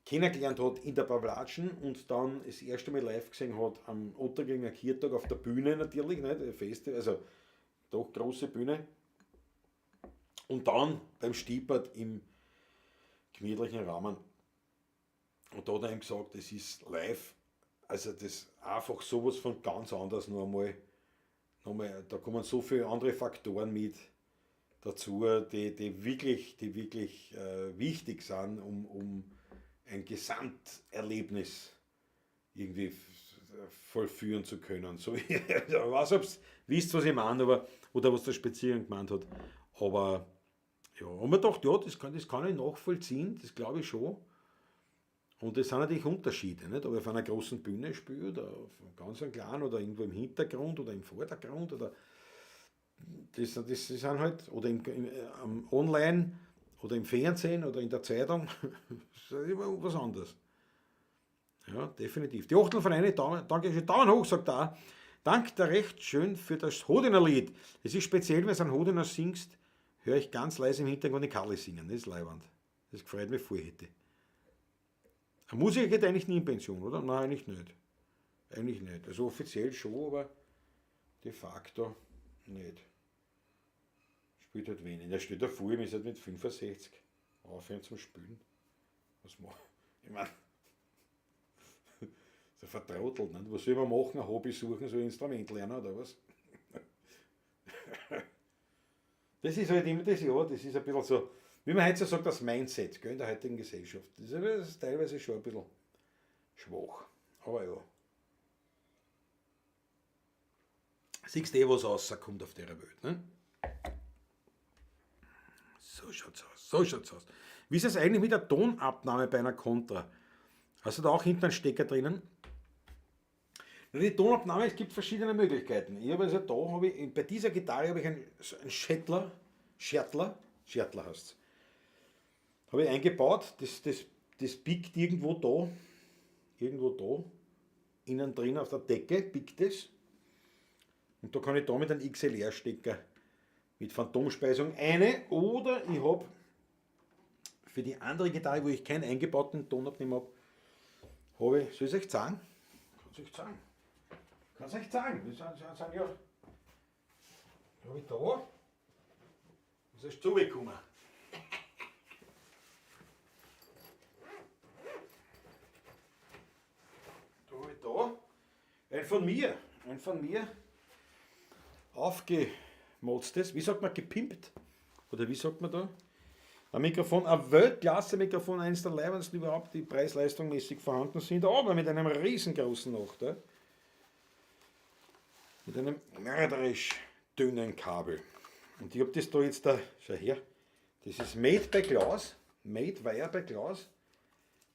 kennengelernt hat in der Pawlatschen und dann das erste Mal live gesehen hat am Ottergringer Kirtag auf der Bühne natürlich, nicht? Festival, also doch große Bühne. Und dann beim Stiepert im gemütlichen Rahmen. Und da hat er ihm gesagt, es ist live, also das ist einfach sowas von ganz anders noch einmal, da kommen so viele andere Faktoren mit dazu, die wirklich wichtig sind, um ein Gesamterlebnis irgendwie vollführen zu können. So, ich weiß, ob ihr wisst, was ich meine, aber, oder was der Spaziergang gemeint hat. Aber ja, und man dachte, ja, das kann ich nachvollziehen, das glaube ich schon. Und das sind natürlich Unterschiede, nicht? Ob ich auf einer großen Bühne spiele oder auf einem ganz kleinen oder irgendwo im Hintergrund oder im Vordergrund oder das sind halt, oder online oder im Fernsehen oder in der Zeitung, das ist immer was anderes. Ja, definitiv. Die Achtel von einer, danke schön, Daumen hoch, sagt er auch. Dank der recht schön für das Hodiner-Lied. Es ist speziell, wenn du einen Hodiner singst, höre ich ganz leise im Hintergrund die Karli singen. Das ist leiwand. Das gefreut mich voll hätte. Ein Musiker geht eigentlich nie in Pension, oder? Nein, eigentlich nicht. Eigentlich nicht. Also offiziell schon, aber de facto nicht. Spielt halt wenig. Der steht da vor, ich ist halt mit 65 aufhören zum Spielen. Was mach ich? Ich mein, so vertrottelt, nicht? Was soll man machen? Ein Hobby suchen, so ein Instrument lernen oder was? Das ist halt immer das, ja, das ist ein bisschen so, wie man heute so sagt, das Mindset, gell, in der heutigen Gesellschaft. Das ist teilweise schon ein bisschen schwach. Aber ja. Siehst du eh, was rauskommt auf der Welt, ne? So schaut's aus, so schaut's aus. Wie ist es eigentlich mit der Tonabnahme bei einer Contra? Hast du da auch hinten einen Stecker drinnen? Na, die Tonabnahme, es gibt verschiedene Möglichkeiten. Ich habe also da, habe ich, bei dieser Gitarre habe ich einen Schertler, Schertler, Schertler heißt's, habe ich eingebaut, das biegt irgendwo da, innen drin auf der Decke, biegt es. Und da kann ich da mit einem X L R-Stecker mit Phantomspeisung eine, oder ich hab für die andere Gitarre, wo ich keinen eingebauten Tonabnehmer hab, hab ich, soll ich euch zeigen? Kann's euch zeigen. Kann's euch zeigen. Wir sind ja. Hab ich da? Was ist zugekommen? Da hab ich da ein von mir aufgemotztes, wie sagt man, gepimpt? Oder wie sagt man da? Ein Mikrofon, ein Weltklasse-Mikrofon, eines der leibendsten überhaupt, die preis-leistungsmäßig vorhanden sind, aber mit einem riesengroßen Nachteil. Mit einem mörderisch dünnen Kabel. Und ich hab das da jetzt da, schau her, das ist made by Klaus, made wire by Klaus.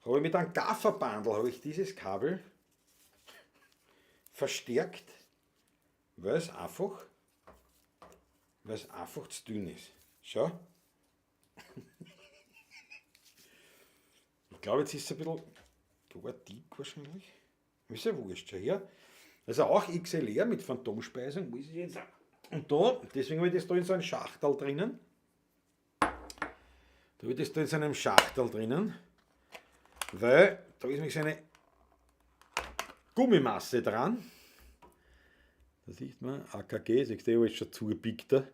Habe ich mit einem Gafferbandel, habe ich dieses Kabel verstärkt, weil es einfach zu dünn ist. Schau. Ich glaube, jetzt ist es ein bisschen gar dick wahrscheinlich. Ist ja wurscht, schau her. Also auch XLR mit Phantomspeisung, muss ich jetzt sagen. Und da, deswegen habe ich das da in so einem Schachtel drinnen. Da habe ich das da in so einem Schachtel drinnen, weil da ist nämlich so eine Gummimasse dran. Da sieht man, AKG, siehst du, ist schon zugepickt da.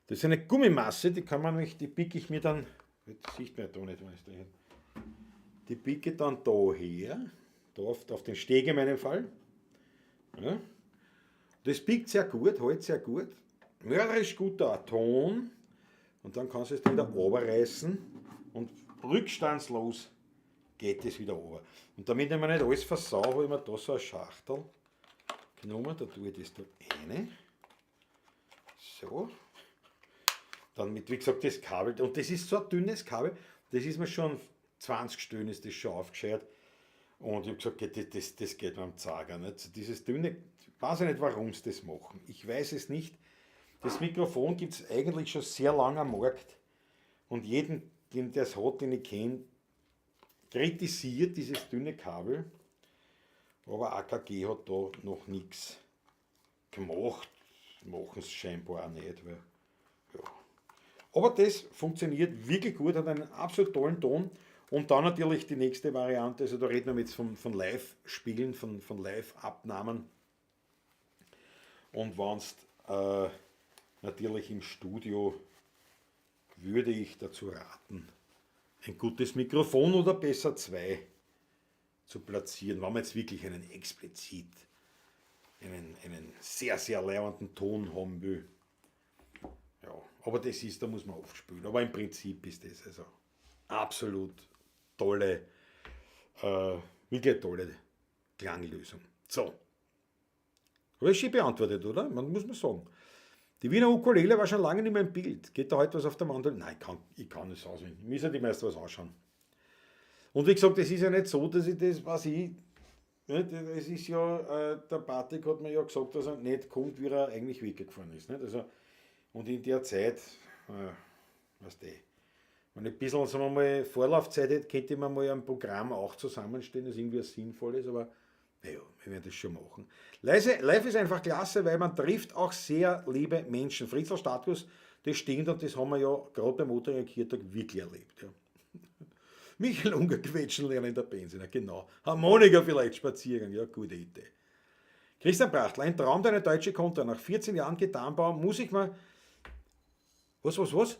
Das ist eine Gummimasse, die kann man nämlich, die picke ich mir dann, das sieht man ja da nicht, wenn ich da hin. Die picke dann da her, da auf den Steg in meinem Fall. Ja. Das pickt sehr gut, hält sehr gut. Mörderisch guter Ton. Und dann kannst du es wieder runterreißen und rückstandslos geht es wieder runter. Und damit ich mir nicht alles versau, habe ich mir da so eine Schachtel genommen. Da tue ich das da rein. So. Dann mit, wie gesagt, das Kabel. Und das ist so ein dünnes Kabel, das ist mir schon 20 Stellen ist das schon aufgeschert. Und ich hab gesagt, das geht mir am Zager. Nicht? So dieses dünne, ich weiß ja nicht, warum sie das machen. Ich weiß es nicht. Das Mikrofon gibt's eigentlich schon sehr lange am Markt. Und jeden, den das hat, den ich kenn, kritisiert dieses dünne Kabel. Aber AKG hat da noch nix gemacht. Machen's scheinbar auch nicht. Weil, ja. Aber das funktioniert wirklich gut, hat einen absolut tollen Ton. Und dann natürlich die nächste Variante, also da reden wir jetzt von Live-Spielen, von Live-Abnahmen. Und wenn's natürlich im Studio, würde ich dazu raten, ein gutes Mikrofon oder besser zwei zu platzieren, wenn man jetzt wirklich einen explizit, einen sehr, sehr leibenden Ton haben will. Ja, aber das ist, da muss man oft spielen. Aber im Prinzip ist das also absolut tolle, wirklich tolle Klanglösung. So. Habe ich schön beantwortet, oder? Man muss man sagen. Die Wiener Ukulele war schon lange nicht mehr im Bild. Geht da heute was auf der Mandel? Nein, ich kann es auswendig. Ich muss ja die meisten was anschauen. Und wie gesagt, es ist ja nicht so, dass ich das, was ich. Nicht, es ist ja, der Patrick hat mir ja gesagt, dass er nicht kommt, wie er eigentlich weggefahren ist. Nicht? Also, und in der Zeit, weißt du, wenn ich ein bisschen, sagen wir mal, Vorlaufzeit hätte, könnte ich mir mal ein Programm auch zusammenstellen, das irgendwie sinnvoll ist, aber naja, wir werden das schon machen. Live ist einfach klasse, weil man trifft auch sehr liebe Menschen. Fritzl Status, das stimmt und das haben wir ja gerade beim Otteringer Kirtag wirklich erlebt. Ja. Michael Unger quetschen lernen in der Benziner, genau. Harmonika vielleicht spazieren, ja, gute Idee. Christian Brachtl, ein Traum deiner deutsche Konter. Nach 14 Jahren Gitarrenbau muss ich mal. Was, was, was?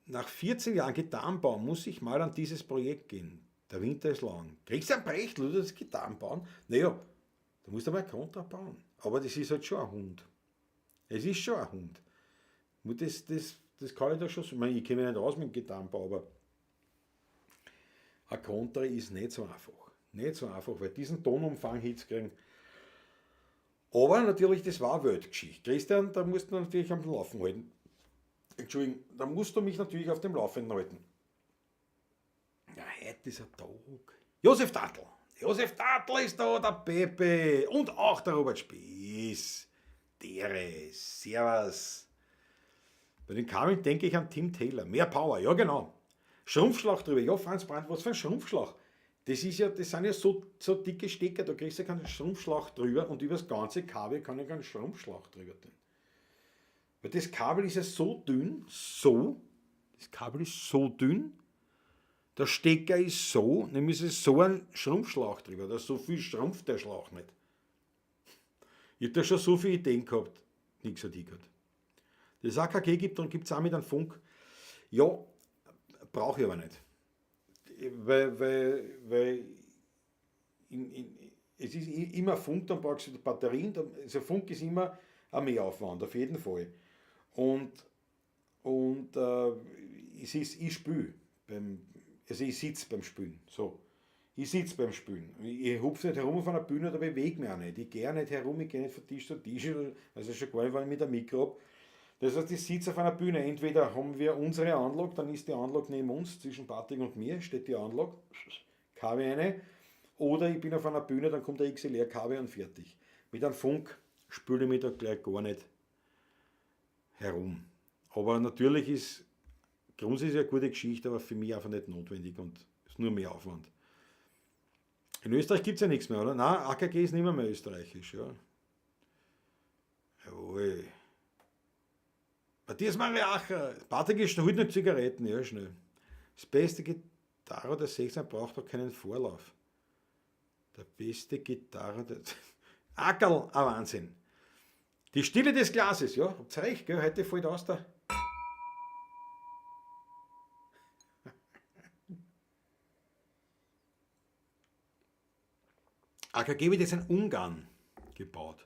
Nach 14 Jahren Gitarrenbau muss ich mal an dieses Projekt gehen. Der Winter ist lang. Christian Brechtl, oder das Gitarren bauen? Naja, da musst du mal Kontra bauen. Aber das ist halt schon ein Hund. Es ist schon ein Hund. Das kann ich da schon. Ich meine, ich kenne mich nicht aus mit dem Gitarrenbau, aber ein Kontra ist nicht so einfach. Nicht so einfach, weil diesen Tonumfang hinzukriegen. Aber natürlich, das war eine Weltgeschichte. Christian, da musst du natürlich am Laufen halten. Entschuldigung, da musst du mich natürlich auf dem Laufenden halten. Ja, heute ist ein Tag. Josef Tatl. Josef Tatl ist da, der Pepe. Und auch der Robert Spieß. Dere, Servus. Bei den Kabeln denke ich an Tim Taylor. Mehr Power, ja genau. Schrumpfschlauch drüber. Ja, Franz Brandt, was für ein Schrumpfschlauch? Das ist ja, das sind ja so dicke Stecker, da kriegst du ja keinen Schrumpfschlauch drüber und über das ganze Kabel kann ich keinen Schrumpfschlauch drüber tun. Weil das Kabel ist ja so dünn, so, das Kabel ist so dünn, der Stecker ist so, nämlich ist es so ein Schrumpfschlauch drüber, da ist so viel schrumpft der Schlauch nicht. Ich hab da schon so viele Ideen gehabt, nichts hat ich gehabt. Das AKG gibt es auch mit einem Funk. Ja, brauche ich aber nicht. Weil es ist immer Funk, dann brauchst du Batterien, dann, also Funk ist immer ein Mehraufwand, auf jeden Fall. Und es ist, ich spül, beim, also ich sitz beim Spülen, so. Ich sitz beim Spülen. Ich hupf nicht herum auf einer Bühne oder bewege mich auch nicht. Ich geh auch nicht herum, ich geh nicht von Tisch zu Tisch, also schon gar nicht, wenn ich mit dem Mikro hab. Das heißt, ich sitze auf einer Bühne. Entweder haben wir unsere Anlage, dann ist die Anlage neben uns, zwischen Patrick und mir steht die Anlage, Kabel eine, oder ich bin auf einer Bühne, dann kommt der XLR-Kabel und fertig. Mit einem Funk spüle ich mich da gleich gar nicht herum. Aber natürlich ist grundsätzlich eine gute Geschichte, aber für mich einfach nicht notwendig und ist nur mehr Aufwand. In Österreich gibt's ja nichts mehr, oder? Nein, AKG ist nicht mehr österreichisch. Ja. Jawohl. Matthias Mariacher, Patrick ist holt noch Zigaretten, ja schnell. Das beste Gitarre der 16 braucht doch keinen Vorlauf. Der beste Gitarre der Ackerl, ein Wahnsinn. Die Stille des Glases, ja, habt ihr recht, gell? Heute fällt aus der. AKG wird jetzt in Ungarn gebaut.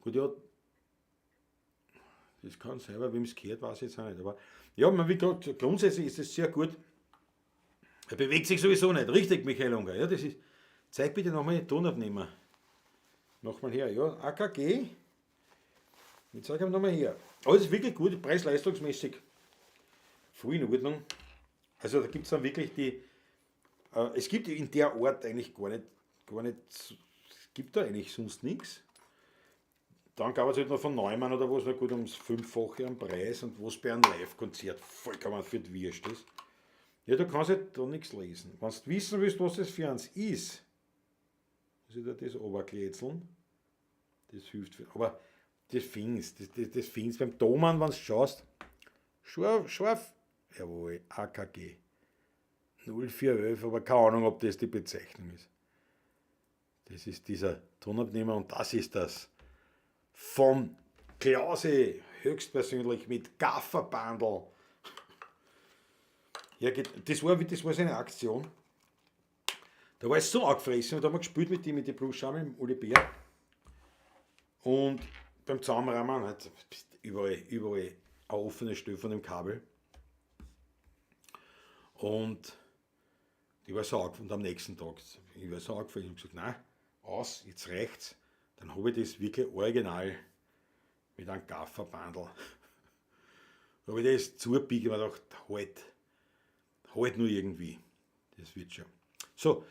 Gut, ja, das kann sein, aber wem es gehört, weiß ich jetzt auch nicht. Aber ja, man, wie gesagt, grundsätzlich ist es sehr gut. Er bewegt sich sowieso nicht. Richtig, Michael Unger. Ja, das ist. Zeig bitte nochmal den Tonabnehmer. Nochmal her. Ja, AKG. Ich zeige ihm nochmal her. Aber es ist wirklich gut, preis-leistungsmäßig. Voll in Ordnung. Also da gibt es dann wirklich die. Es gibt in der Art eigentlich gar nicht, gar nicht, es gibt da eigentlich sonst nichts. Dann gab es halt noch von Neumann oder was, na gut, ums 5-fache am Preis und was bei einem Live-Konzert vollkommen für die Wurst ist. Ja, du kannst halt da nichts lesen. Wenn du wissen willst, was das für eins ist, muss ich da das runterkletzeln. Das hilft viel. Aber das findest, das, das, das findest beim Thomann, wenn du schaust. Scharf, scharf, jawohl, AKG. 0411, aber keine Ahnung, ob das die Bezeichnung ist. Das ist dieser Tonabnehmer und das ist das von Klause höchstpersönlich mit Gafferbandel. Ja, das war seine Aktion. Da war ich so angefressen und da haben wir gespielt mit dem, mit den Blues-Schaumen, mit Uli Bär. Und beim Zusammenrahmen halt überall eine offene Stelle von dem Kabel. Und Ich war so und am nächsten Tag, ich war so angefallen, ich habe gesagt, nein, aus, jetzt reicht's. Dann habe ich das wirklich original mit einem Gafferbandel. Habe ich das zugebiegt und mir gedacht, halt nur irgendwie. Das wird schon. So,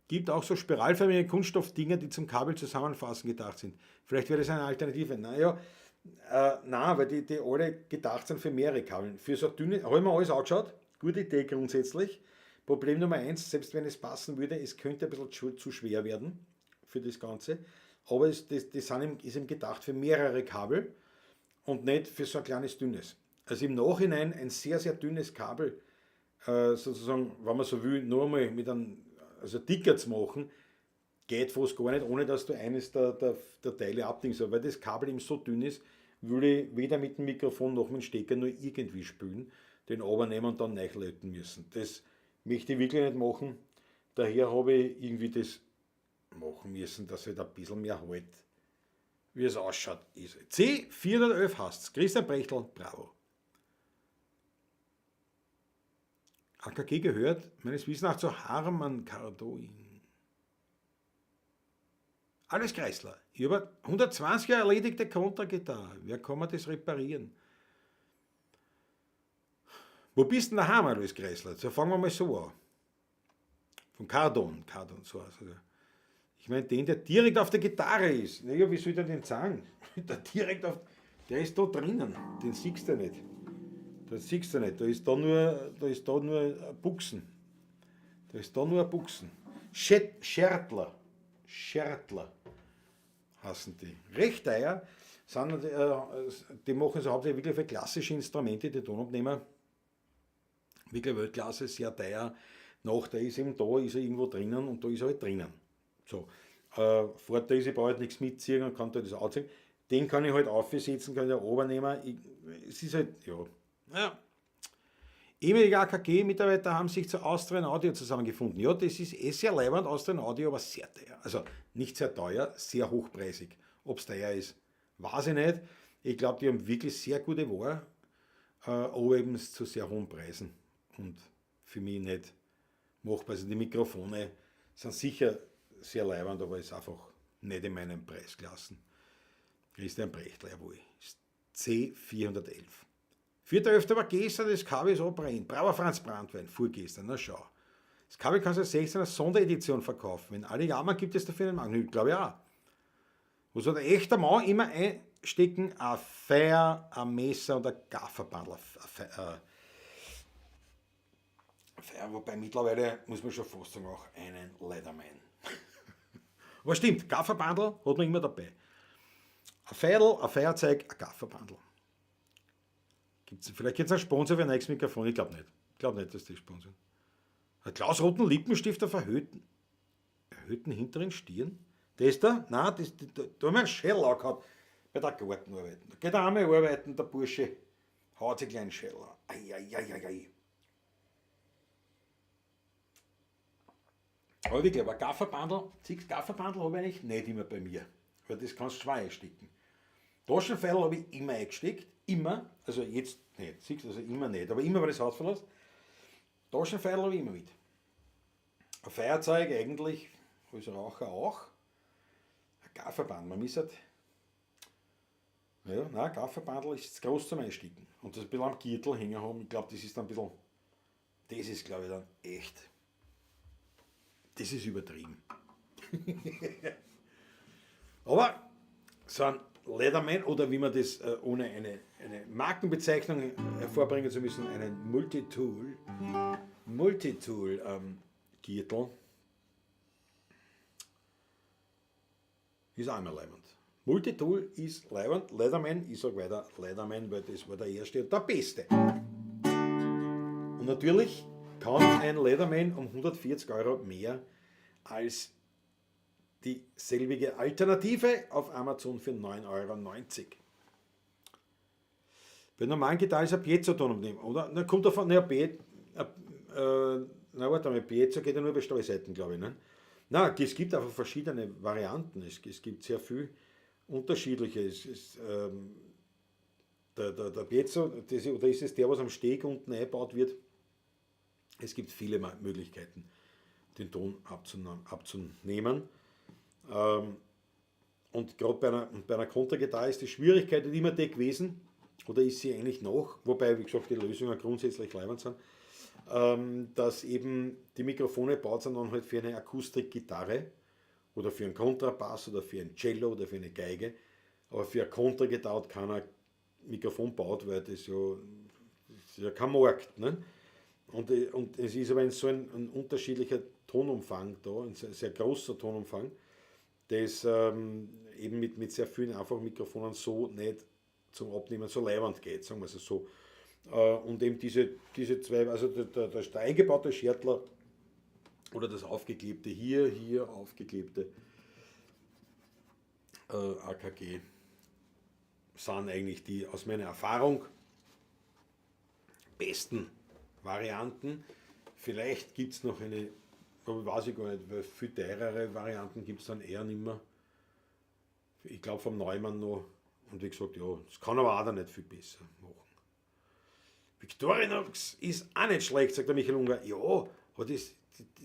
gibt auch so spiralförmige Kunststoffdinger, die zum Kabel zusammenfassen gedacht sind. Vielleicht wäre das eine Alternative. Naja, nein, weil die alle gedacht sind für mehrere Kabel. Für so dünne, habe ich mir alles angeschaut, gute Idee grundsätzlich. Problem Nummer 1, selbst wenn es passen würde, es könnte ein bisschen zu schwer werden für das Ganze. Aber es, das, das sind eben, ist eben gedacht für mehrere Kabel und nicht für so ein kleines dünnes. Also im Nachhinein ein sehr, sehr dünnes Kabel, sozusagen, wenn man so will, nur einmal mit einem, also dicker zu machen, geht fast gar nicht, ohne dass du eines der Teile abdingst. Weil das Kabel eben so dünn ist, würde ich weder mit dem Mikrofon noch mit dem Stecker nur irgendwie spülen, den runternehmen und dann neu löten müssen. Das möchte ich wirklich nicht machen. Daher habe ich irgendwie das machen müssen, dass halt ein bisschen mehr halt, wie es ausschaut, ist. C411 heißt's. Christian Brechtel, bravo. AKG gehört meines Wissens nach zu Harman Kardon. Alles Kreisler. Ich habe 120 Jahre erledigte Kontragitarre. Wer kann mir das reparieren? Wo bist du denn daheim, Alois Kreisler? So fangen wir mal so an. Von Kardon, Kardon, so also. Ich meine, den, der direkt auf der Gitarre ist. Naja, wie soll ich denn den sagen? Der direkt auf, der ist da drinnen. Den siehst du nicht. Das siehst du nicht. Da ist da nur Buchsen. Da ist da nur Buchsen. Schertler. Schertler heißen die. Recht teuer. Sind, die machen so hauptsächlich wirklich für klassische Instrumente, die Tonabnehmer. Wirklich Weltklasse, sehr teuer. Nachteil ist eben, da ist er irgendwo drinnen und da ist er halt drinnen. So. Vorteil ist, ich brauche halt nichts mitziehen und kann da das anziehen. Den kann ich halt aufsetzen, kann ich auch runternehmen. Es ist halt, ja. Ja. Ehemalige AKG-Mitarbeiter haben sich zu Austrian Audio zusammengefunden. Ja, das ist eh sehr leibend, Austrian Audio, aber sehr teuer. Also nicht sehr teuer, sehr hochpreisig. Ob's teuer ist, weiß ich nicht. Ich glaub, die haben wirklich sehr gute Ware, aber eben zu sehr hohen Preisen. Und für mich nicht machbar. Also die Mikrofone sind sicher sehr leibend, aber ist einfach nicht in meinen Preisklassen. Christian Brechtl, jawohl, ist C411. 4.11. war gestern, das Kabel ist abbrennt. Brauer Franz Brandwein, vorgestern, na schau. Das Kabel kannst du als 16er Sonderedition verkaufen. Wenn alle jammern, gibt es dafür einen Markt. Ich glaube ja. Wo soll der echte Mann immer einstecken? Ein Feuer, ein Messer und ein Gafferbandel. Ein Feuer, wobei mittlerweile muss man schon fast sagen, auch einen Leatherman. Aber stimmt, Gafferbandel hat man immer dabei. Ein Feierl, ein Feuerzeug, ein Gafferbandel. Vielleicht gibt's einen Sponsor für ein neues Mikrofon, ich glaub nicht. Ich glaub nicht, dass die sponsern. Ein Klaus-roten Lippenstift auf erhöhten hinteren Stirn. Der ist da? Nein, das, da, da haben wir einen Schädel auch gehabt bei der Gartenarbeiten. Da geht er einmal arbeiten, der Bursche haut sich einen kleinen Schädel an. Ei, ei, ei, ei, ei. Aber wirklich, aber Gafferbandel, siehst, Gafferbandel habe ich eigentlich nicht immer bei mir. Weil das kannst du schwer einstecken. Taschenfeil habe ich immer eingesteckt. Immer, also jetzt nicht, siehst du, also immer nicht, aber immer, wenn ich das Haus verlasse. Taschenfeil habe ich immer mit. Ein Feuerzeug eigentlich, als Raucher auch. Ein Gafferband, man misst halt. Ja, nein, Gafferbandel ist zu groß zum Einstecken. Und das ein bisschen am Gürtel hängen haben, ich glaub, das ist dann ein bisschen, das ist, glaub ich, dann echt, das ist übertrieben. Aber so ein Leatherman oder wie man das ohne eine Markenbezeichnung hervorbringen zu müssen, einen Multitool Gürtel ist auch immer leibend. Multitool ist leibend, Leatherman, ich sag weiter Leatherman, weil das war der erste und der beste. Und natürlich kann ein Leatherman um 140 Euro mehr als die selbige Alternative auf Amazon für 9,90 €. Bei normalen Gitarren ist ein Piezo-Ton umnehmen, oder? Na, kommt davon, na, na, warte mal, Piezo geht ja nur bei Stahlseiten, glaube ich, ne? Na, es gibt einfach verschiedene Varianten. Es gibt sehr viel unterschiedliche. Es ist, der Piezo, das, oder ist es der, was am Steg unten eingebaut wird? Es gibt viele Möglichkeiten, den Ton abzunehmen. Und gerade bei einer Kontragitarre ist die Schwierigkeit nicht immer die gewesen, oder ist sie eigentlich noch, wobei, wie gesagt, die Lösungen grundsätzlich leibend sind, dass eben die Mikrofone gebaut sind dann halt für eine Akustikgitarre oder für einen Kontrabass oder für ein Cello oder für eine Geige, aber für eine Kontragitarre hat keiner Mikrofon gebaut, weil das ist ja kein Markt. Ne? Und es ist aber so ein unterschiedlicher Tonumfang da, ein sehr, sehr großer Tonumfang, das eben mit sehr vielen einfachen Mikrofonen so nicht zum Abnehmen so leiwand geht, sagen wir es so. Und eben diese zwei, also der eingebaute Schertler oder das aufgeklebte hier aufgeklebte AKG sind eigentlich die aus meiner Erfahrung besten Varianten. Vielleicht gibt's noch eine, aber weiß ich gar nicht, weil viel teurere Varianten gibt's dann eher nicht mehr. Ich glaub vom Neumann noch. Und wie gesagt, ja, das kann aber auch dann nicht viel besser machen. Victorinox ist auch nicht schlecht, sagt der Michael Unger. Ja, aber das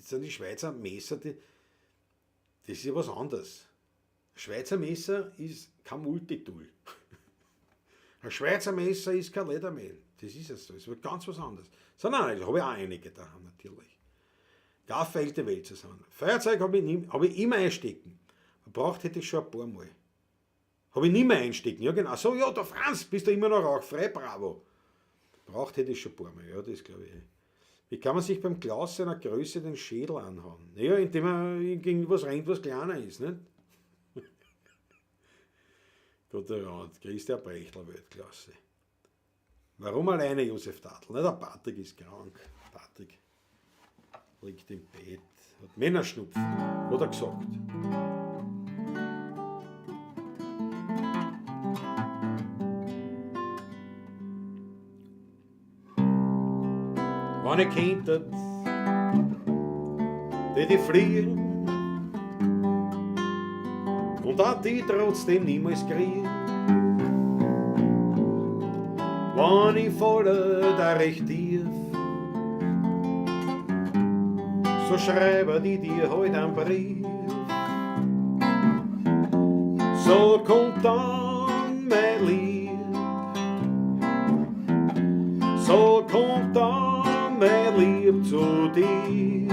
sind die Schweizer Messer, das ist ja was anderes. Ein Schweizer Messer ist kein Multitool. Ein Schweizer Messer ist kein Leatherman. Das ist es so. Das ist ganz was anderes. So, nein, das habe ich auch einige daheim, natürlich. Gar fällt die Welt zusammen. Feuerzeug habe ich, nie, hab ich immer einstecken. Gebraucht hätte ich schon ein paar Mal. Habe ich nicht mehr einstecken. Ja, genau. So, ja, der Franz, bist du immer noch rauchfrei, bravo. Braucht hätte ich schon ein paar Mal, ja, das glaube ich. Wie kann man sich beim Klaus seiner Größe den Schädel anhauen? Naja, indem man gegen was rennt, was kleiner ist, nicht? Gott der Rand, Christian Brechler, Weltklasse. Warum alleine Josef Tadl? Na, der Patrick ist krank. Patrick liegt im Bett, hat Männerschnupfen, hat er gesagt. Wenn ich könnte, die die fliehen und auch die trotzdem niemals kriegen. Wenn ich falle, da recht tief, so schreibe ich dir heut einen Brief. So kommt dann mein Lieb, so kommt dann mein Lieb zu dir,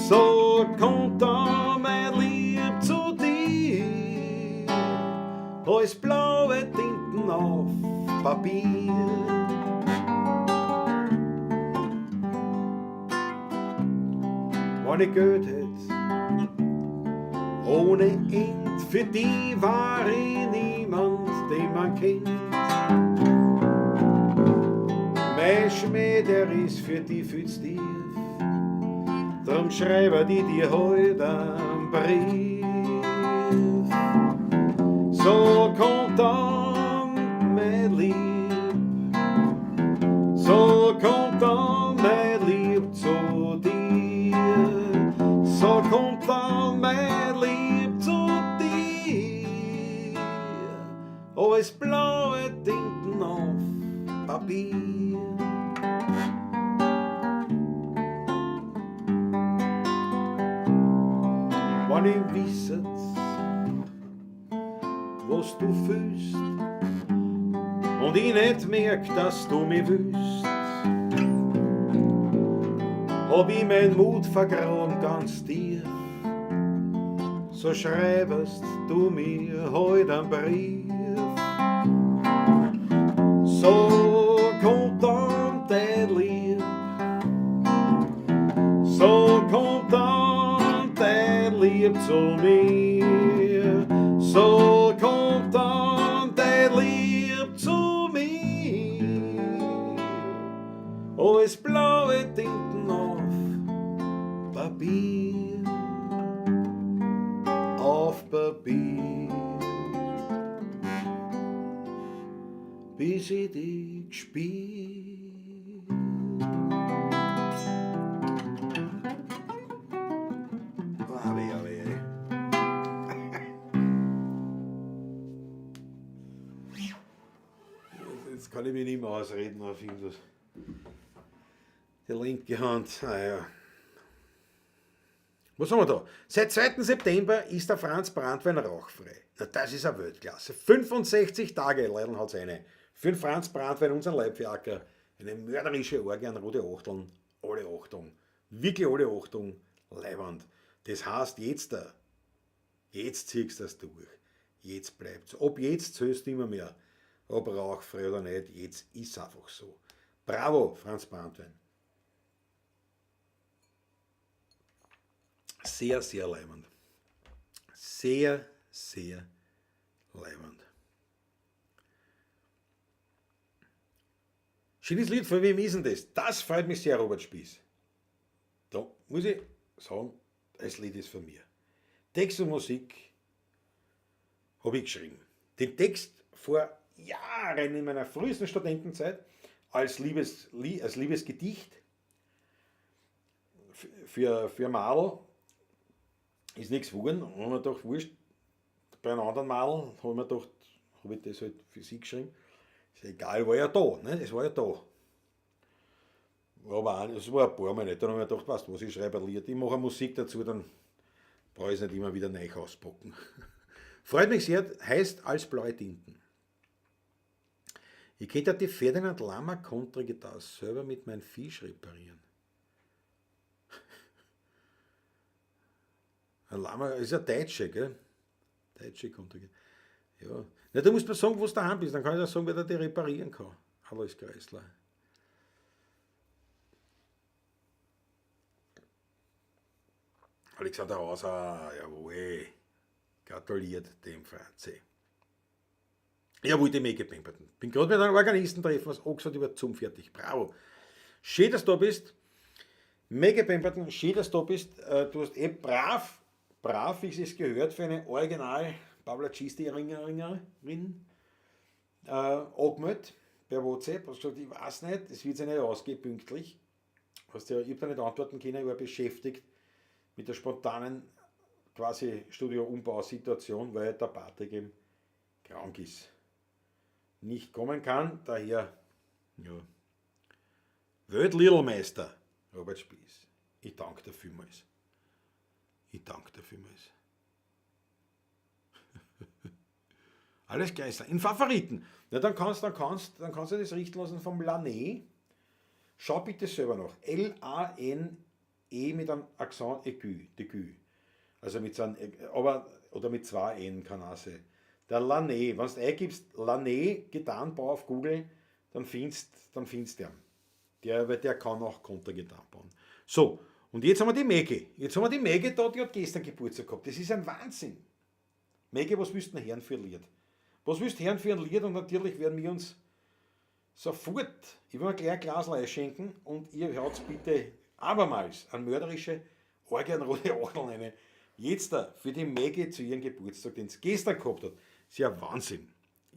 so kommt dann mein Lieb zu dir, als blaue Tinten auf Papier. Wenn ich Geld hätt, ohne End, für die war ich niemand, den man kennt. Mein Schmäh, der ist für die viel zu tief, drum schreibe ich dir heut einen Brief. So kommt dann mein Lieb, so kommt dann mein Lieb zu dir, so kommt dann mein Lieb zu dir, als blaue Tinten auf Papier. Wenn ich wisset, was du fühlst, und ich nicht merk, dass du mich willst, hab ich mein Mut vergraben ganz tief, so schreibest du mir heut einen Brief. So kommt dann dein Lieb, so kommt dann dein Lieb zu mir, so kommt dann dein Lieb zu mir, als blaue Tinten auf Papier, auf Papier, bis ich dich spür. Jetzt kann ich mich nicht mehr ausreden auf irgendwas. Die linke Hand, naja. Was haben wir da? Seit 2. September ist der Franz Brandwein rauchfrei. Na, das ist eine Weltklasse. 65 Tage, Leidl hat's eine. Für den Franz Brandwein, unseren Leibwerker, eine mörderische Orgie an rote Achteln. Alle Achtung. Wirklich alle Achtung. Leiwand. Das heißt, jetzt da. Jetzt ziehst du das durch. Jetzt bleibt's. Ob jetzt zählst du immer mehr. Ob rauchfrei oder nicht, jetzt ist einfach so. Bravo, Franz Brandwein. Sehr, sehr leibend. Sehr, sehr leibend. Schönes Lied, von wem ist denn das? Das freut mich sehr, Robert Spieß. Da muss ich sagen, das Lied ist von mir. Text und Musik habe ich geschrieben. Den Text vor Jahren in meiner frühesten Studentenzeit als Liebesgedicht für Madel ist nichts geworden. Haben wir gedacht, wurscht, bei einem anderen Madel habe ich mir gedacht, habe ich das halt für sie geschrieben. Ist egal, war ja da, ne? Es war ja da. Aber auch, es war ein paar Mal nicht. Dann habe ich mir gedacht, weißt du was, ich schreibe ein Lied, ich mache Musik dazu, dann brauche ich es nicht immer wieder neu auspacken. Freut mich sehr, heißt Als blaue Tinten. Ich könnte die Ferdinand Lammer Kontragitarre selber mit meinem Fisch reparieren. Ein Lammer ist ja Deutsche, gell? Deutsche Kontragitarre. Ja. Na, du musst mir sagen, wo du daheim bist, dann kann ich dir sagen, wer die reparieren kann. Alois Kreisler. Alexander Hauser, jawohl. Gratuliert dem Franzi. Jawohl, dem Ege Pemberton. Bin gerade mit einem Organisten treffen, was angesagt über zum fertig. Bravo. Schön, dass du da bist. Mega Pemberton, schön, dass du da bist. Du hast eh brav, wie es sich gehört, für eine Original Pavla Cisti-Ringerin angemeldet per WhatsApp. Hast gesagt, ich weiß nicht, es wird sich nicht ausgehen pünktlich. Hast ja, ich hab da nicht antworten können, ich war beschäftigt mit der spontanen quasi Studio-Umbausituation, weil der Patrick eben krank ist. Nicht kommen kann, daher, ja. Weltlittelmeister Robert Spieß. Ich danke dir vielmals. Ich danke dir vielmals. Alles Geister. In Favoriten. Na, dann kannst du das richten lassen vom Lané. Schau bitte selber nach. L-A-N-E mit einem Accent aigu, d'aigu. Also mit so einem, aber, oder mit zwei N kann auch sein. Der Lané, wenn du eingibst, Lané, Gitarrenbau auf Google, dann findest du ihn. Weil der kann auch Kontergitarren bauen. So, und jetzt haben wir die Maggie. Jetzt haben wir die Maggie da, die hat gestern Geburtstag gehabt. Das ist ein Wahnsinn. Maggie, was willst du denn hören für ein Lied? Was willst du hören für ein Lied? Und natürlich werden wir uns sofort, ich will mir gleich ein Glas einschenken und ihr hört bitte abermals an mörderische Orgien-rote Achteln eine. Jetzt da, für die Maggie zu ihrem Geburtstag, den sie gestern gehabt hat. Ist ja Wahnsinn.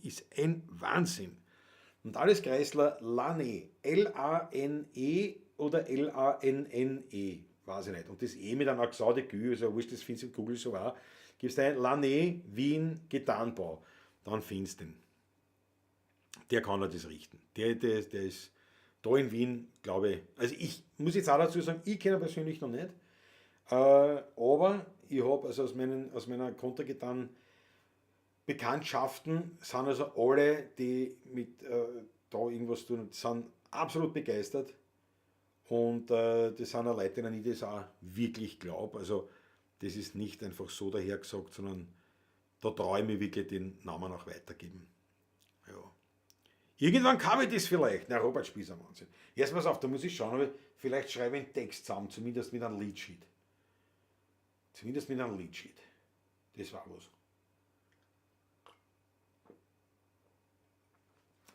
Ist ein Wahnsinn. Und alles Kreisler, Lané, L-A-N-E oder L-A-N-N-E, weiß ich nicht. Und das E mit einem Accent aigu, also wurscht, das findest du in Google so auch. Gibst ein Lané, Wien, Gitarrenbau, dann findest du den. Der kann das richten. Der ist da in Wien, glaube ich. Also ich muss jetzt auch dazu sagen, ich kenne ihn persönlich noch nicht. Aber ich habe also aus meiner Kontergitarren Bekanntschaften sind also alle, die mit da irgendwas tun, sind absolut begeistert. Und das sind auch Leute, denen ich das auch wirklich glaube. Also das ist nicht einfach so dahergesagt, sondern da traue ich mich wirklich, den Namen auch weitergeben. Ja. Irgendwann kam ich das vielleicht. Na, Robert Spieß, ein Wahnsinn. Erst pass auf, da muss ich schauen, aber vielleicht schreibe ich einen Text zusammen, zumindest mit einem Leadsheet. Zumindest mit einem Leadsheet. Das war was.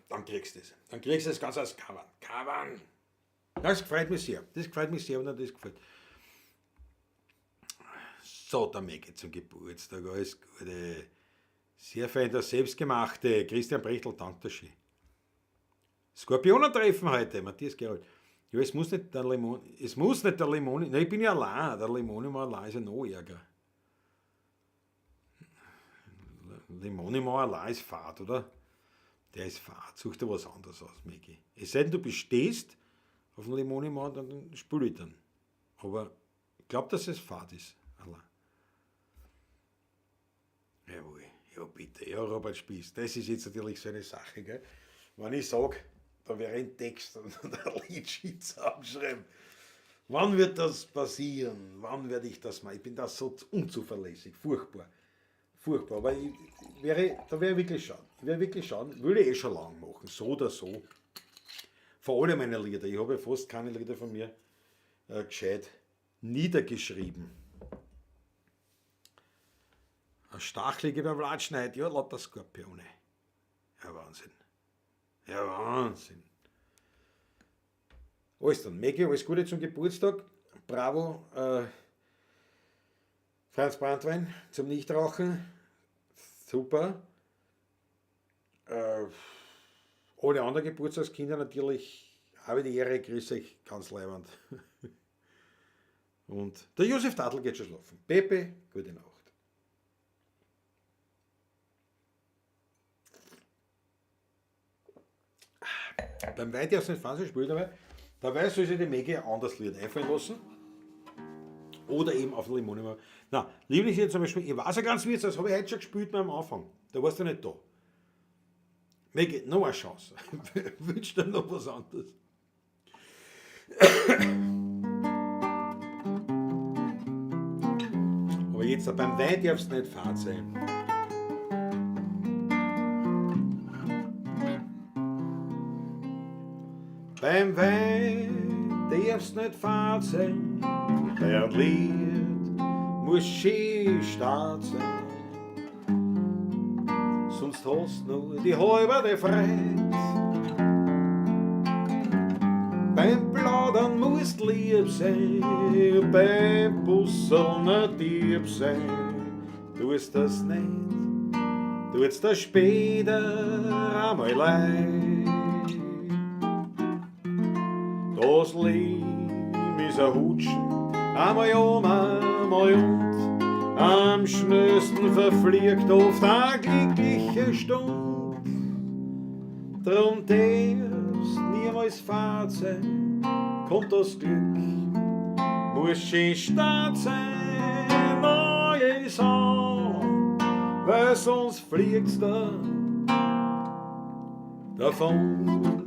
Dann kriegst du es. Dann kriegst du das Ganze als Covern. Covern! Das gefällt mir sehr. Das gefällt mir sehr, wenn dir das gefällt. So, der Maggie zum Geburtstag. Alles Gute. Sehr fein, der selbstgemachte. Christian Brechtel, danke schön. Skorpionentreffen heute, Matthias Gerold. Ja, es muss nicht der Limon. Es muss nicht der Limon. Nein, ich bin ja allein. Der Limonimo allein ist ja noch ärger. Limonimo allein ist fad, oder? Der ist fad. Such dir was anderes aus, Maggie. Es sei denn, du bestehst auf den Limoni mache, dann spüle ich dann. Aber ich glaube, dass es fad ist. Allein. Jawohl, ja bitte, ja Robert Spies, das ist jetzt natürlich so eine Sache, gell? Wenn ich sage, da wäre ein Text und ein Liedsheet zusammenschreiben. Wann wird das passieren? Wann werde ich das machen? Ich bin da so unzuverlässig, furchtbar. Furchtbar, aber ich wäre, da wäre ich wirklich schauen. Ich werde wirklich schauen, würde ich eh schon lang machen, so oder so. Vor allem meine Lieder. Ich habe ja fast keine Lieder von mir gescheit niedergeschrieben. Ein Stachelige beim Latschneid, ja, lauter Skorpione. Ja, Wahnsinn. Ja, Wahnsinn. Alles dann. Maggie, alles Gute zum Geburtstag. Bravo. Franz Brandwein zum Nichtrauchen. Super. Alle anderen Geburtstagskinder natürlich, habe die Ehre, grüße euch ganz leibend. Und der Josef Tadl geht schon schlafen. Pepe, gute Nacht. Beim Wein darfst du nicht Fernsehen spielen dabei. Dabei soll sich die Maggie ein anderes Lied einfallen lassen. Oder eben auf der Limone. Na, Lieblingslied zum Beispiel, ich weiß ja ganz wie, das habe ich heute schon gespielt am Anfang. Da warst du nicht da. Maggie, noch eine Chance. Wünsch dir noch was anderes. Aber jetzt beim Wein darfst du nicht fad sein. Beim Wein darfst nicht fad sein, bei einem Lied muss schön stark sein. Sonst hast du nur die halbe Freude. Beim Plaudern musst lieb sein, beim Busseln nicht lieb sein. Tust das nicht, tut's dir später einmal leid. Das Leben ist ein Hutschen, einmal um, einmal und. Am schnellsten verfliegt oft eine glückliche Stund. Drum darfst niemals fad sein, kommt das Glück, muss schön stark sein, neue Song, weil sonst fliegt's da davon.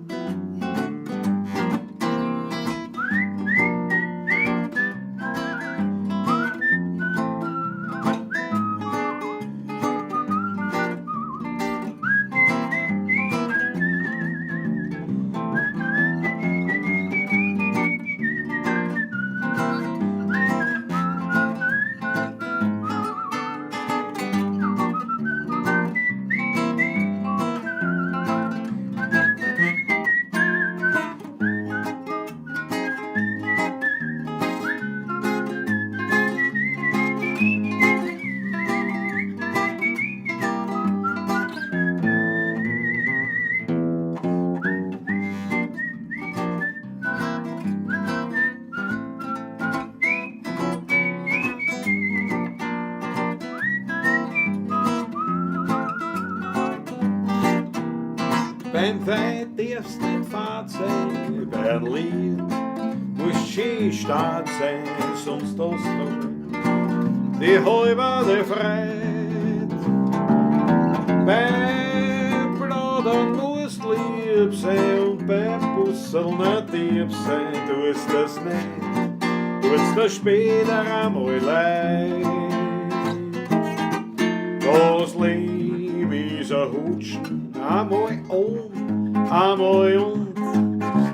Beim Wein darfst nicht fad sein, beim Lied musst schön stark sein, sonst hast du die halbe Freude. Beim Plaudern musst lieb sein und beim Busseln nicht lieb sein, tust das nicht, tut's dir später einmal leid. Das Leben ist ein Hutschen, einmal um, einmal und.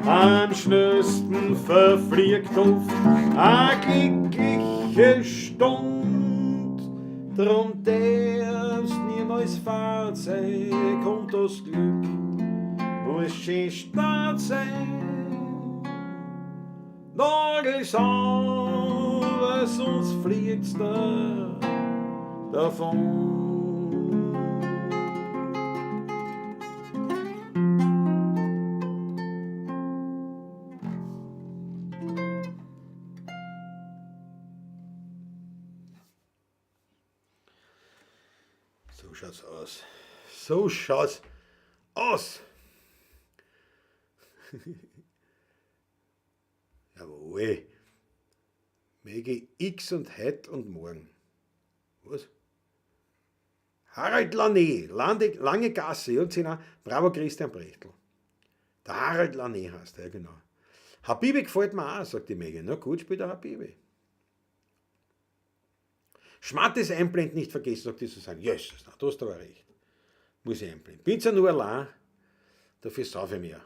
Am schnellsten verfliegt oft eine glückliche Stund. Drum darfst niemals fad sein, kommt das Glück, muss schön stark sein. Nagel's an, weil sonst fliegt's da davon. So schaut's aus. So schaut's aus. Jawohl. Maggie X und heut und morgen. Was? Harald Lanné, Lange Gasse, ja, 10 Bravo Christian Prechtl. Der Harald Lanné heißt er, genau. Habibi gefällt mir auch, sagt die Maggie. Na gut, spielt der Habibi. Schmattes einblenden nicht vergessen, sagt die Susanne. Jesus, na, du hast aber recht. Muss ich einblenden. Bin zwar nur allein, dafür saufe ich mehr.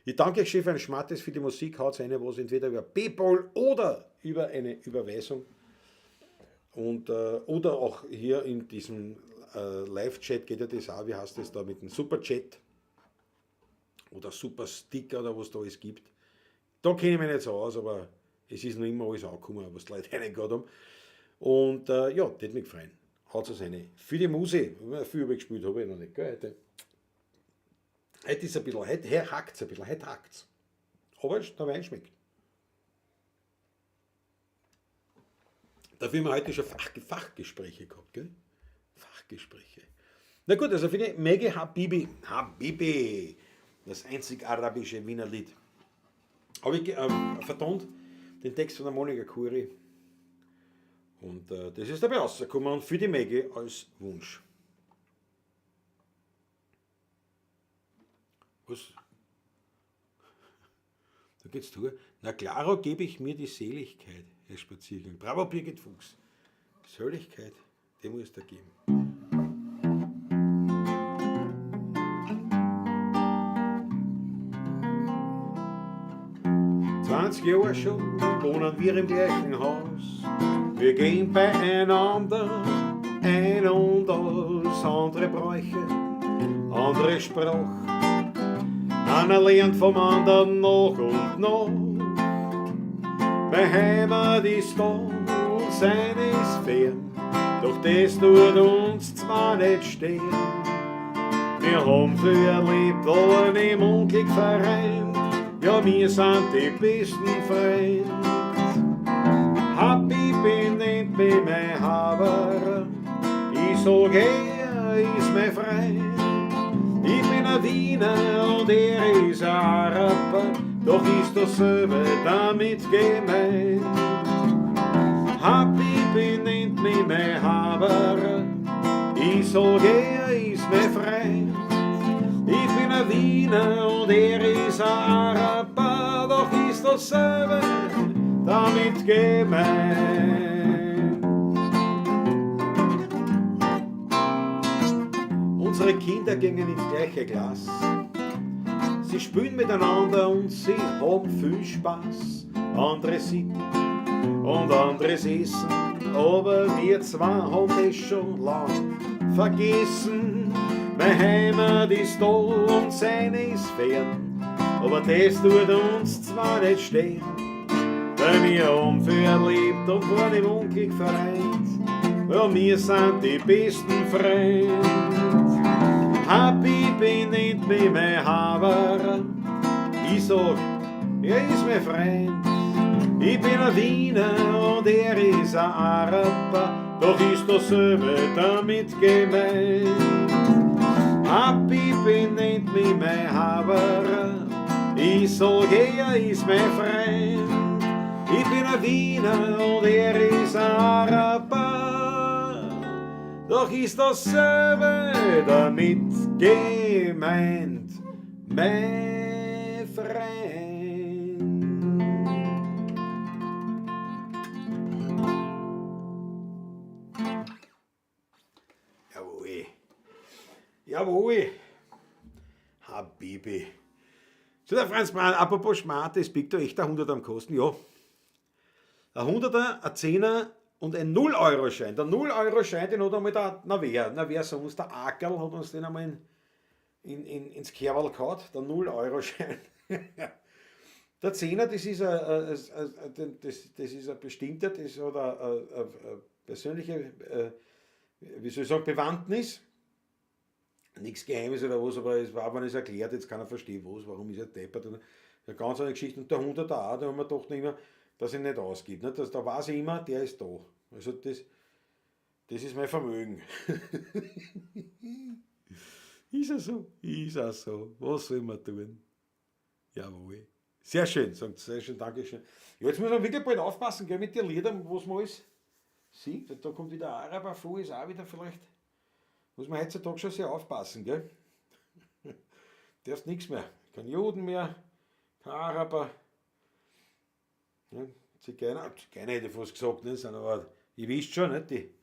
Ich danke euch schön für einen Schmattes, für die Musik. Haut eine was entweder über PayPal oder über eine Überweisung. Und, oder auch hier in diesem Live-Chat geht ja das auch, wie heißt das da, mit dem Super-Chat oder Super-Sticker oder was da alles gibt. Da kenne ich mich nicht so aus, aber es ist noch immer alles angekommen, was die Leute reingehört haben. Und ja, das hat mich gefreut. Haut es eine. Für die Musik, viel habe ich gespielt, habe ich noch nicht, gell, heute. Heute ist ein bisschen, heute hackt's ein bisschen, heute hackt's. Aber der Wein schmeckt. Dafür haben wir heute schon Fachgespräche gehabt, gell? Fachgespräche. Na gut, also finde ich, Maggie Habibi, Habibi, das einzig arabische Wiener Lied. Habe ich vertont, den Text von der Monika Kuri. Und das ist dabei rausgekommen und für die Maggie als Wunsch. Was? Da geht's durch. Na klaro gebe ich mir die Seligkeit, Herr Spaziergang. Bravo, Birgit Fuchs. Seligkeit, die muss da geben. 20 Jahre schon wohnen wir im gleichen Haus. Wir gehen beieinander ein und aus. Andere Bräuche, andere Sprache. Einer lernt vom anderen nach und nach. Meine Heimat ist da und seine ist fern, doch das tut uns zwar nicht stehen. Wir haben viel erlebt, waren im Unglück vereint, ja, wir sind die besten Freund. Habibi nennt mich mein Haber, ich sag, er ist mein Freund. Ich bin ein Wiener und er ist ein Araber, doch ist dasselbe damit gemeint. Habibi nennt mich mein Haber, ich sag, er ist mein Freund. Ich bin ein Wiener und er ist ein Araber, doch ist dasselbe damit gemeint. Unsere Kinder gingen ins gleiche Glas. Sie spielen miteinander und sie haben viel Spaß. Andere Sitten und anderes Essen, aber wir zwei haben das schon lang vergessen. Meine Heimat ist da und seine ist fern, aber das tut uns zwar nicht stehen, weil wir haben viel erlebt und waren im Unglück vereint. Ja, wir sind die besten Freund. Habibi nennt mich mein Haber, ich sag, er ist mein Freund. Ich bin ein Wiener und er ist ein Araber, doch ist dasselbe damit gemeint. Habibi nennt mich mein Haber, ich sag, er ist mein Freund. Ich bin ein Wiener und er ist ein Araber, doch ist dasselbe damit gemeint, mein Freund. Jawohl. Jawohl. Habibi. So, der Franz Brand, apropos Schmarte, es biegt da echt ein 100 am Kosten, ja. Ein 100er, ein 10er und ein 0-Euro-Schein. Der 0-Euro-Schein, den hat einmal der, na wer, na wer sonst, der Akerl hat uns den einmal ins Kerl gehauen, der 0-Euro-Schein. Der 10er, das ist ein bestimmter, das hat eine persönliche, wie soll ich sagen, Bewandtnis. Nichts Geheimes oder was, aber es war, wenn ich es erklärt, jetzt keiner versteht, was, warum ist er deppert. Eine ganz andere Geschichte. Und der 100er auch, da haben wir doch immer, dass ich nicht ausgibt. Ne? Das, da weiß ich immer, der ist da. Also das ist mein Vermögen. Ist er so? Ist er so. Was soll man tun? Jawohl. Sehr schön, sagt sehr schön, Dankeschön. Ja, jetzt muss man wirklich bald aufpassen, gell, mit den Liedern, was man alles sieht. Da kommt wieder Araber vor, ist auch wieder vielleicht. Muss man heutzutage schon sehr aufpassen, gell? Darfst nichts mehr. Kein Juden mehr, kein Araber. Ja, Zigeuner, Zigeuner hätte ich fast gesagt, ne? Sind aber, ich wisst schon, nicht? Die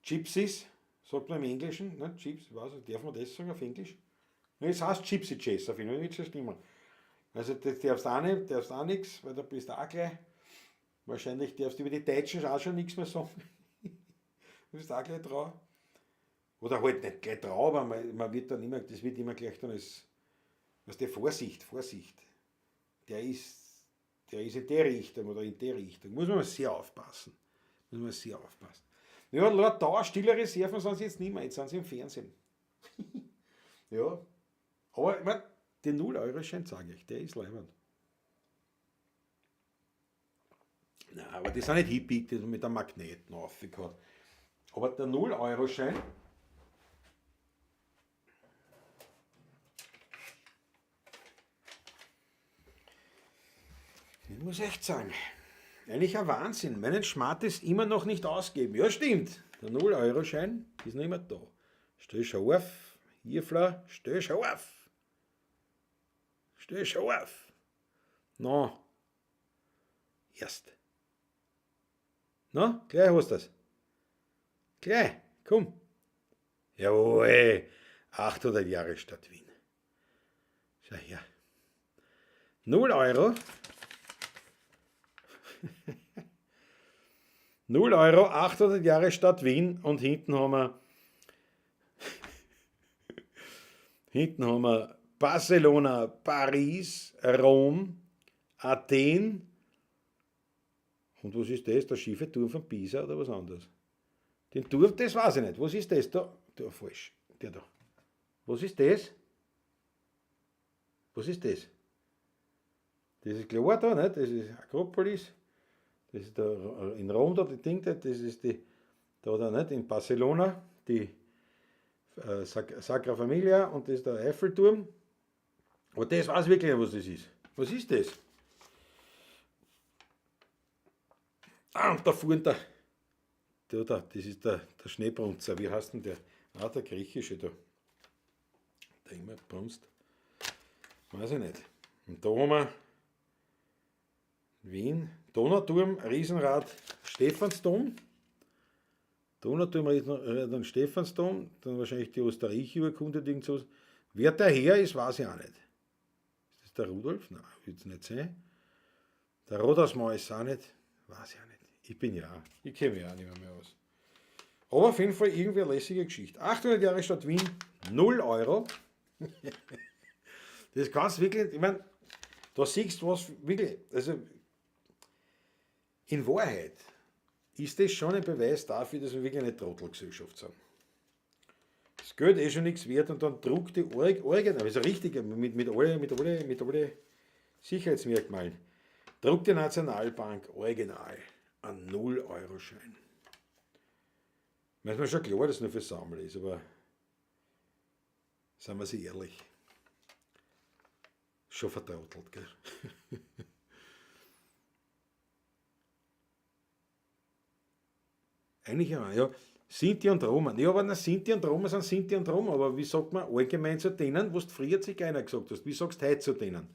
Gypsies, sagt man im Englischen, ne? Gypsies, weiß ich, darf man das sagen auf Englisch? Ne, es heißt Gypsy Jazz, auf jeden Fall, wird schon stimmen. Also das darfst du auch nicht, darfst auch nichts, weil da bist du auch gleich. Wahrscheinlich darfst du über die Deutschen auch schon nichts mehr sagen. Du bist auch gleich drauf. Oder halt nicht gleich drauf, aber man wird dann immer, das wird immer gleich dann als, was der Vorsicht, Vorsicht. Der ist in der Richtung oder in der Richtung. Muss man sehr aufpassen. Muss man sehr aufpassen. Ja, laut da, stille Reserven sind sie jetzt nicht mehr, jetzt sind sie im Fernsehen. Ja, aber ich mein, den 0-Euro-Schein sage ich, der ist leibend. Nein, aber die sind nicht hippie, die mit einem Magneten aufgehauen. Aber der 0-Euro-Schein, ich muss echt sagen, eigentlich ein Wahnsinn. Meinen Schmatt ist immer noch nicht ausgeben. Ja, stimmt. Der 0-Euro-Schein ist noch immer da. Stell scharf, Hirfler, stell scharf. Stell scharf. Na, erst. Na, gleich hast du das. Gleich, komm. Jawohl, 800 Jahre Stadt Wien. Schau her. 0 Euro. 0 Euro, 800 Jahre Stadt Wien und hinten haben wir hinten haben wir Barcelona, Paris, Rom, Athen und was ist das? Der schiefe Turm von Pisa oder was anderes? Den Turm, das weiß ich nicht. Was ist das da? Der falsch. Der da. Was ist das? Was ist das? Das ist klar da, ne? Das ist Akropolis. Das ist da in Rom da, die Ding, das ist die, da, da nicht, in Barcelona, die Sagrada Familia und das ist der Eiffelturm. Aber das weiß ich wirklich nicht, was das ist. Was ist das? Ah, und da fuhren der, der da, das ist der Schneebrunzer, wie heißt denn der? Ah, der griechische da. Der immer brunst. Weiß ich nicht. Und da haben wir Wien, Donauturm, Riesenrad, Stephansdom. Donauturm, Riesenrad und Stephansdom, dann wahrscheinlich die Österreich-Urkunde, irgend sowas. Wer der Herr ist, weiß ich auch nicht. Ist das der Rudolf? Nein, wird's nicht sein. Der Rodasmau ist auch nicht. Weiß ich auch nicht. Ich bin ja, ich kenne mich auch nicht mehr aus. Aber auf jeden Fall irgendwie eine lässige Geschichte. 800 Jahre Stadt Wien, 0 Euro. Das kannst du wirklich, ich mein, da siehst du was wirklich, also in Wahrheit ist das schon ein Beweis dafür, dass wir wirklich eine Trottelgesellschaft sind. Das Geld ist schon nichts wert und dann druckt die Original, also richtig, mit alle Sicherheitsmerkmalen, druckt die Nationalbank original einen 0-Euro-Schein. Mir ist mir schon klar, dass es nur für Sammler ist, aber seien wir sich ehrlich, schon vertrottelt, gell? Eigentlich ja, ja. Sinti und Roma. Ja, aber na, Sinti und Roma sind Sinti und Roma, aber wie sagt man allgemein zu denen, was du früher Zigeuner gesagt hast? Wie sagst du heute zu denen?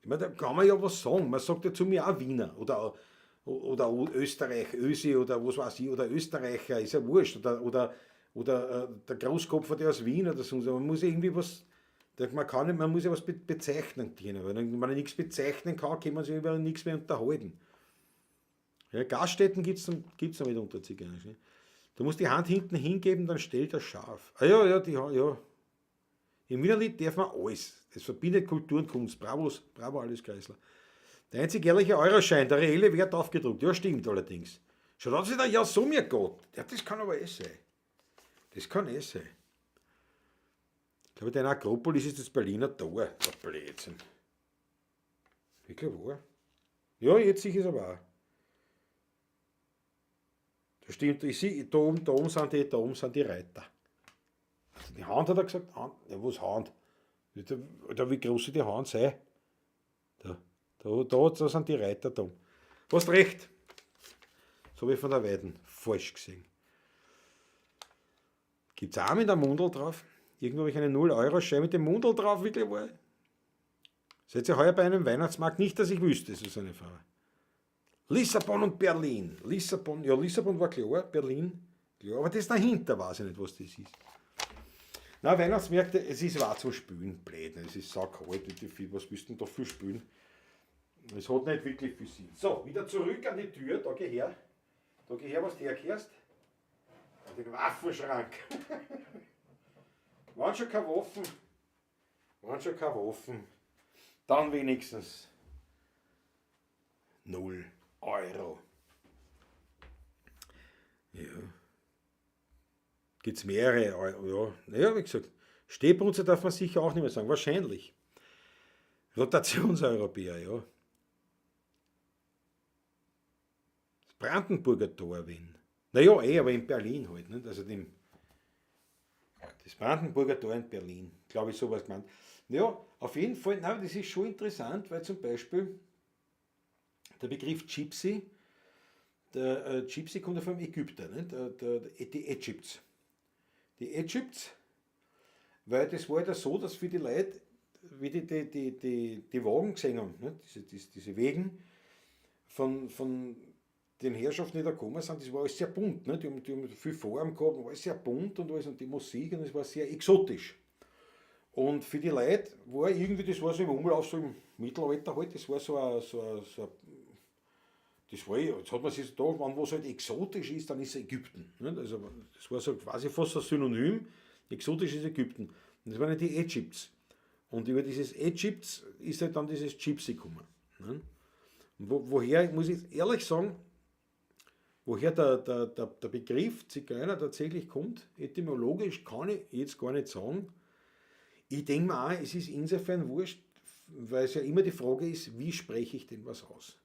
Ich meine, da kann man ja was sagen. Man sagt ja zu mir auch Wiener oder Österreich, Ösi oder was weiß ich, oder Österreicher, ist ja wurscht. Oder der Großkopfer, der aus Wien oder so. Man muss ja irgendwie was, man kann nicht, man muss ja was bezeichnen können. Wenn man nichts bezeichnen kann, kann man sich über nichts mehr unterhalten. Ja, Gaststätten gibt's noch mitunter Zigeunisch. Ne? Du musst die Hand hinten hingeben, dann stellt er scharf. Ah ja, ja, die, ja. Im Wienerlied darf man alles. Das verbindet Kultur und Kunst. Bravo, bravo, alles Kreisler. Der einzig ehrliche Euroschein, der reelle Wert aufgedruckt. Ja, stimmt allerdings. Schaut aus wie der Ja, so mir Gott. Ja, das kann aber eh sein. Das kann eh sein. Ich glaube, der Akropolis ist das Berliner Tor. Der Blödsinn. Wirklich wahr? Ja, jetzt sicher ist aber auch. Das stimmt, ich sehe, da oben sind die Reiter. Die Hand hat er gesagt, Hand, ja, was Hand? Da, wie groß die Hand sei. Da, da, da, da sind die Reiter da. Hast recht. So habe ich von der Weiden falsch gesehen. Gibt es auch mit einem Mundel drauf? Irgendwo habe ich einen 0-Euro-Schein mit dem Mundel drauf, wirklich wahr. Seid ihr heuer bei einem Weihnachtsmarkt? Nicht, dass ich wüsste, so eine Frage. Lissabon und Berlin. Lissabon, ja, Lissabon war klar, Berlin, klar, aber das dahinter weiß ich nicht, was das ist. Na, Weihnachtsmärkte, es ist auch zum Spülen blöd, ne? Es ist saukalt, was willst du denn da viel spülen? Es hat nicht wirklich viel Sinn. So, wieder zurück an die Tür, da geh her. Da geh her, was du herkehrst. An den Waffenschrank. Waren schon keine Waffen. Waren schon keine Waffen. Dann wenigstens 0 Euro. Ja. Gibt es mehrere Euro. Ja. Naja, wie gesagt, Stehbrunzer darf man sicher auch nicht mehr sagen. Wahrscheinlich. Rotationseuropäer, ja. Das Brandenburger Tor, wenn. Naja, eh, aber in Berlin halt. Nicht? Also dem, das Brandenburger Tor in Berlin, glaube ich, sowas gemeint. Ja, auf jeden Fall, nein, das ist schon interessant, weil zum Beispiel der Begriff Gypsy, der Gypsy kommt ja vom Ägypter, ne? Die Ägypts. Die Ägypts, weil das war ja so, dass für die Leute, wie die Wagen gesehen haben, ne? Diese Wegen von den Herrschaften, die da gekommen sind, das war alles sehr bunt. Ne? Die haben viel Farben gehabt, war alles sehr bunt und alles, und die Musik, und es war sehr exotisch. Und für die Leute war irgendwie, das war so im Umlauf, so im Mittelalter halt, das war so ein, so ein, so ein das war, jetzt hat man sich da, wenn was halt exotisch ist, dann ist es Ägypten. Ne? Also das war so quasi fast ein Synonym, exotisch ist Ägypten. Und das waren ja die Ägypts. Und über dieses Ägypts ist halt dann dieses Gypsy gekommen. Ne? Und woher, muss ich ehrlich sagen, woher der Begriff Zigeuner tatsächlich kommt, etymologisch kann ich jetzt gar nicht sagen. Ich denke mir auch, es ist insofern wurscht, weil es ja immer die Frage ist, wie spreche ich denn was aus?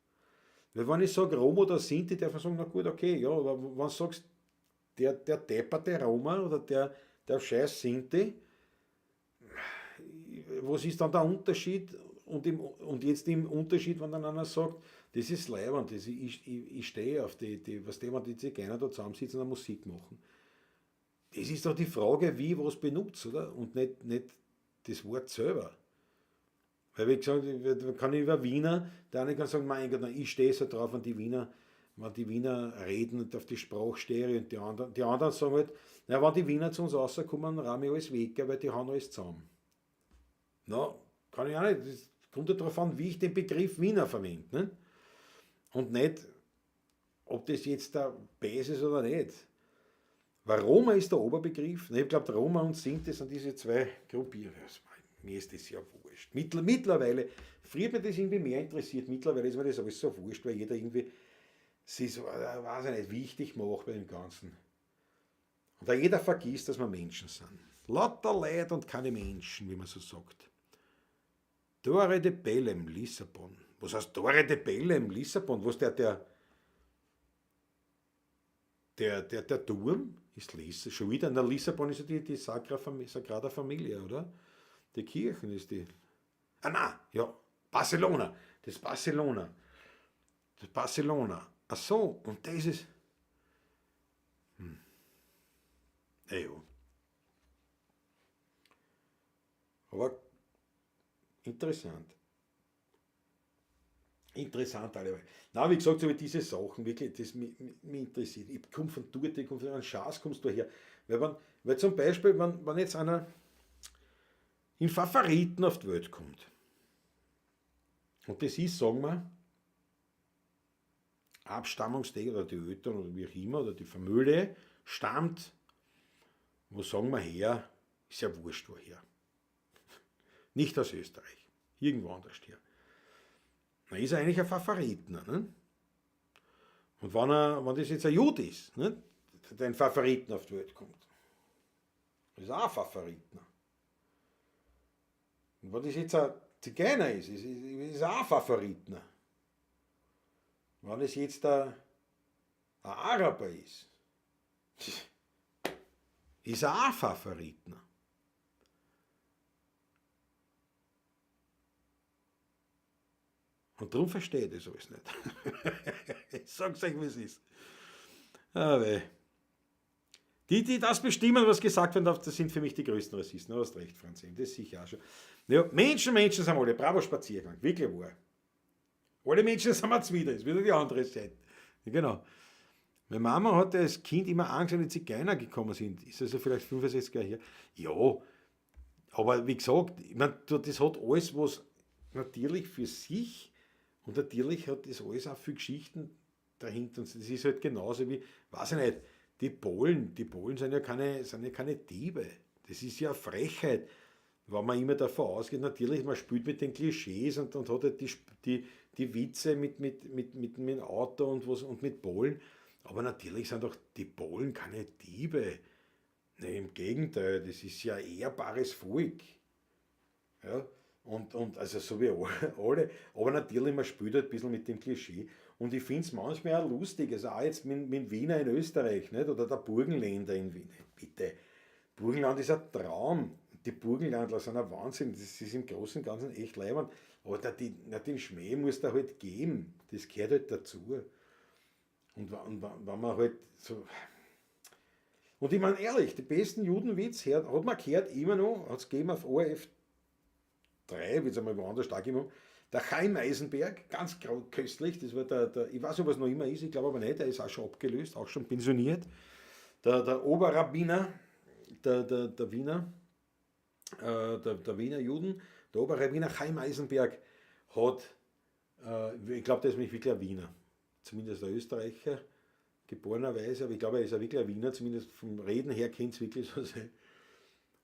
Weil wenn ich sage Roma oder Sinti, darf man sagen, na gut, okay, ja, aber wenn du sagst, der depperte Roma oder der scheiß Sinti, was ist dann der Unterschied? Und jetzt im Unterschied, wenn dann einer sagt, das ist leibend, das, ich stehe auf die, was die, wenn die Zigeuner da zusammensitzen und Musik machen. Das ist doch die Frage, wie ich was benutze, oder? Und nicht das Wort selber. Weil, wie gesagt, man kann über Wiener, der eine kann sagen, mein Gott, ich stehe so drauf, wenn die Wiener reden und auf die Sprache stehe, und die anderen sagen halt, na, wenn die Wiener zu uns rauskommen, rahm ich alles weg, weil die hauen alles zusammen. Na, kann ich auch nicht. Das kommt ja darauf an, wie ich den Begriff Wiener verwende. Ne? Und nicht, ob das jetzt der Base ist oder nicht. Weil Roma ist der Oberbegriff. Ich glaube, Roma und Sinti sind diese zwei Gruppierungen. Mir ist das ja wurscht. Mittlerweile, früher hat mich das irgendwie mehr interessiert, mittlerweile ist mir das alles so wurscht, weil jeder irgendwie sich so, weiß ich nicht, wichtig macht bei dem Ganzen. Und da jeder vergisst, dass wir Menschen sind. Lauter Leid und keine Menschen, wie man so sagt. Torre de Belém, Lissabon. Was heißt Torre de Belém, Lissabon? Was der Turm ist Lissabon. Schon wieder, na, Lissabon ist ja die Sagrada Familia, oder? Die Kirchen ist die. Ah, nein, ja, Barcelona. Das Barcelona. Das Barcelona. Ach so, und das ist. Ja. Aber interessant. Interessant alle. Na, wie gesagt, so wie diese Sachen, wirklich, das mich interessiert. Ich komme von dort, ich komme von einem Schatz, kommst du her. Weil zum Beispiel, wenn jetzt einer in Favoriten auf die Welt kommt, und das ist, sagen wir, Abstammungsding oder die Eltern oder wie auch immer, oder die Familie stammt, wo sagen wir her, ist ja wurscht woher. Nicht aus Österreich, irgendwo anders her. Dann ist er eigentlich ein Favoritner. Ne? Und wenn das jetzt ein Jude ist, ne, der in Favoriten auf die Welt kommt, ist auch ein Favoritner. Und wenn das jetzt ein Zigeuner ist, ist er auch ein Favoritner. Wenn es jetzt ein Araber ist, ist er auch ein Favoritner. Und darum verstehe ich das alles nicht. Ich sag's euch, wie es ist. Ah, weh. Die, die das bestimmen, was gesagt werden darf, das sind für mich die größten Rassisten. Du hast recht, Franz, das ist sicher auch schon. Ja, Menschen, Menschen sind alle. Bravo Spaziergang, wirklich wahr. Alle Menschen sind wir zuwider, ist wieder die andere Seite. Ja, genau. Meine Mama hatte als Kind immer Angst, wenn die Zigeuner gekommen sind. Ist also vielleicht 65 Jahre her. Ja, aber wie gesagt, ich mein, das hat alles was natürlich für sich und natürlich hat das alles auch viele Geschichten dahinter. Und das ist halt genauso wie, weiß ich nicht, die Polen sind ja keine Diebe. Das ist ja Frechheit, wenn man immer davon ausgeht, natürlich, man spielt mit den Klischees und hat halt die Witze mit dem Auto und, was, und mit Polen. Aber natürlich sind doch die Polen keine Diebe. Nee, im Gegenteil, das ist ja ein ehrbares Volk. Ja? Und also so wie alle. Aber natürlich, man spielt halt ein bisschen mit dem Klischee. Und ich find's manchmal auch lustig, also auch jetzt mit Wiener in Österreich, nicht? Oder der Burgenländer in Wien. Bitte, Burgenland ist ein Traum. Die Burgenlandler sind ein Wahnsinn, das ist im Großen und Ganzen echt leibend. Aber den Schmäh muss da halt geben, das gehört halt dazu. Und wenn man halt so... Und ich meine ehrlich, die besten Judenwitz hat man gehört immer noch, hat's gegeben auf ORF 3, wie es einmal woanders stark gegeben hat. Der Chaim Eisenberg, ganz köstlich, das war der, ich weiß nicht, ob es noch immer ist, ich glaube aber nicht, der ist auch schon abgelöst, auch schon pensioniert. Der Oberrabbiner, der Wiener, der Wiener Juden, der Oberrabbiner Chaim Eisenberg hat, ich glaube, der ist nämlich wirklich ein Wiener, zumindest ein Österreicher, geborenerweise, aber ich glaube, er ist auch wirklich ein Wiener, zumindest vom Reden her kennt's es wirklich so sein.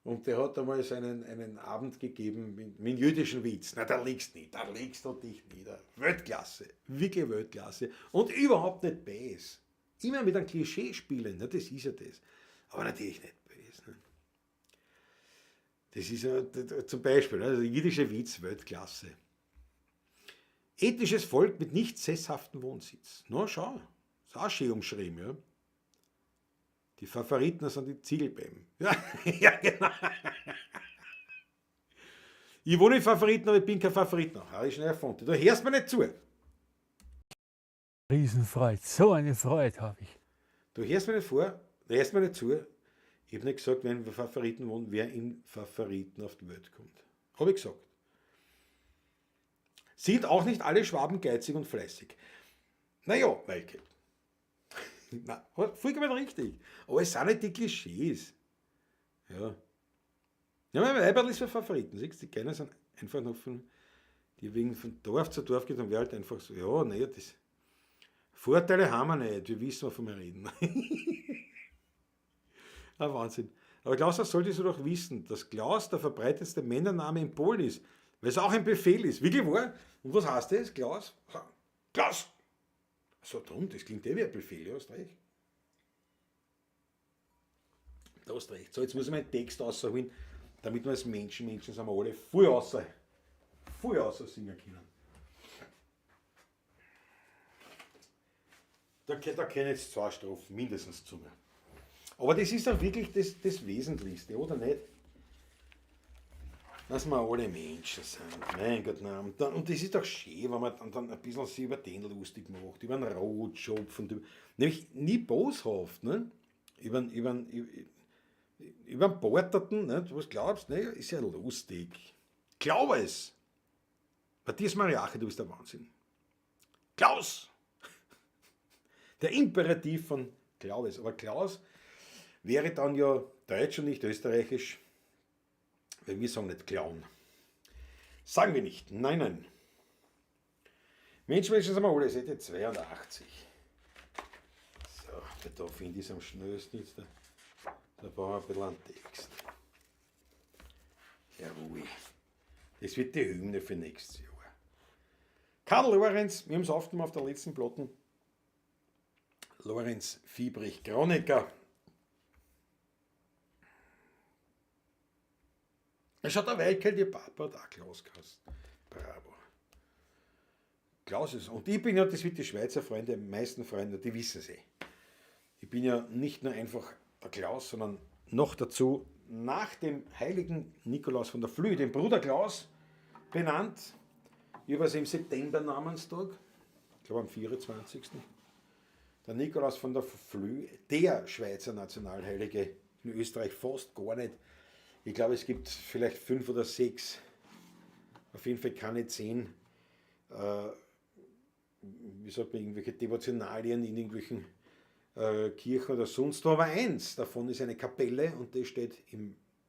Und der hat damals einen Abend gegeben mit jüdischen Witz. Na, da liegst du nicht, da legst du dich nieder. Weltklasse, wirklich Weltklasse. Und überhaupt nicht böse. Immer mit einem Klischee spielen, na, das ist ja das. Aber natürlich nicht böse. Ne? Das ist ja zum Beispiel, ne, also der jüdische Witz, Weltklasse. Ethnisches Volk mit nicht sesshaftem Wohnsitz. Na, schau, ist auch schön umschrieben, ja. Die Favoriten sind die Ziegelbäm. Ja, ja, genau. Ich wohne in Favoriten, aber ich bin kein Favorit. Habe ich schnell erfunden. Du hörst mir nicht zu. Riesenfreude, so eine Freude habe ich. Du hörst mir nicht vor, du hörst mir nicht zu. Ich habe nicht gesagt, wer in Favoriten wohnt, wer in Favoriten auf die Welt kommt. Hab ich gesagt. Sind auch nicht alle Schwaben geizig und fleißig. Naja, Maike. Na, vollkommen richtig. Aber es sind nicht die Klischees. Ja. Ja, mein Weiberl ist für Favoriten. Siehst du, die Kleinen sind einfach noch von, die wegen von Dorf zu Dorf geht und wir halt einfach so, ja, naja, das. Vorteile haben wir nicht, wir wissen, wovon wir reden. Ah, Wahnsinn. Aber Klaus, das solltest du doch wissen, dass Klaus der verbreitetste Männername in Polen ist, weil es auch ein Befehl ist. Wirklich wahr? Und was heißt das, Klaus? Klaus! So drum, das klingt eh wie ein Befehl, ja, hast recht. Da hast recht. So, jetzt muss ich meinen Text rausholen, damit wir als Menschen, Menschen sind wir alle voll außer, voll außer singen können. Da kenne ich jetzt 2 Strophen mindestens zu mir. Aber das ist doch wirklich das Wesentlichste, oder nicht? Dass wir alle Menschen sind. Mein Gott, nein. Und das ist doch schön, wenn man dann ein bisschen sich über den lustig macht, über den Rotschopf und über, nämlich nie boshaft, ne? Über den Porterten, ne? Was glaubst du? Ne? Ist ja lustig. Glaub es! Matthias Mariachi, du bist der Wahnsinn. Klaus! Der Imperativ von Klaus. Aber Klaus wäre dann ja deutsch und nicht österreichisch, weil wir sagen nicht Clown. Sagen wir nicht. Nein, nein. Mensch, Menschen sind wir alle, Seite 82. So, da finde ich es am schnellsten jetzt. Da brauchen wir ein bisschen einen Text. Jawohl. Das wird die Hymne für nächstes Jahr. Karl Lorenz, wir haben es aufgenommen auf der letzten Platte. Lorenz Fiebrich, Chroniker. Er schaut der Weikel, die Papa hat auch Klaus geheißen. Bravo. Klaus ist, und ich bin ja, das wird die Schweizer Freunde, die meisten Freunde, die wissen es eh. Ich bin ja nicht nur einfach der Klaus, sondern noch dazu nach dem heiligen Nikolaus von der Flüe, dem Bruder Klaus, benannt. Ich habe also im September Namenstag, ich glaube am 24. Der Nikolaus von der Flüe, der Schweizer Nationalheilige, in Österreich fast gar nicht. Ich glaube, es gibt vielleicht 5 oder 6, auf jeden Fall keine 10, wie sagt man, irgendwelche Devotionalien in irgendwelchen Kirchen oder sonst wo. Aber eins davon ist eine Kapelle und die steht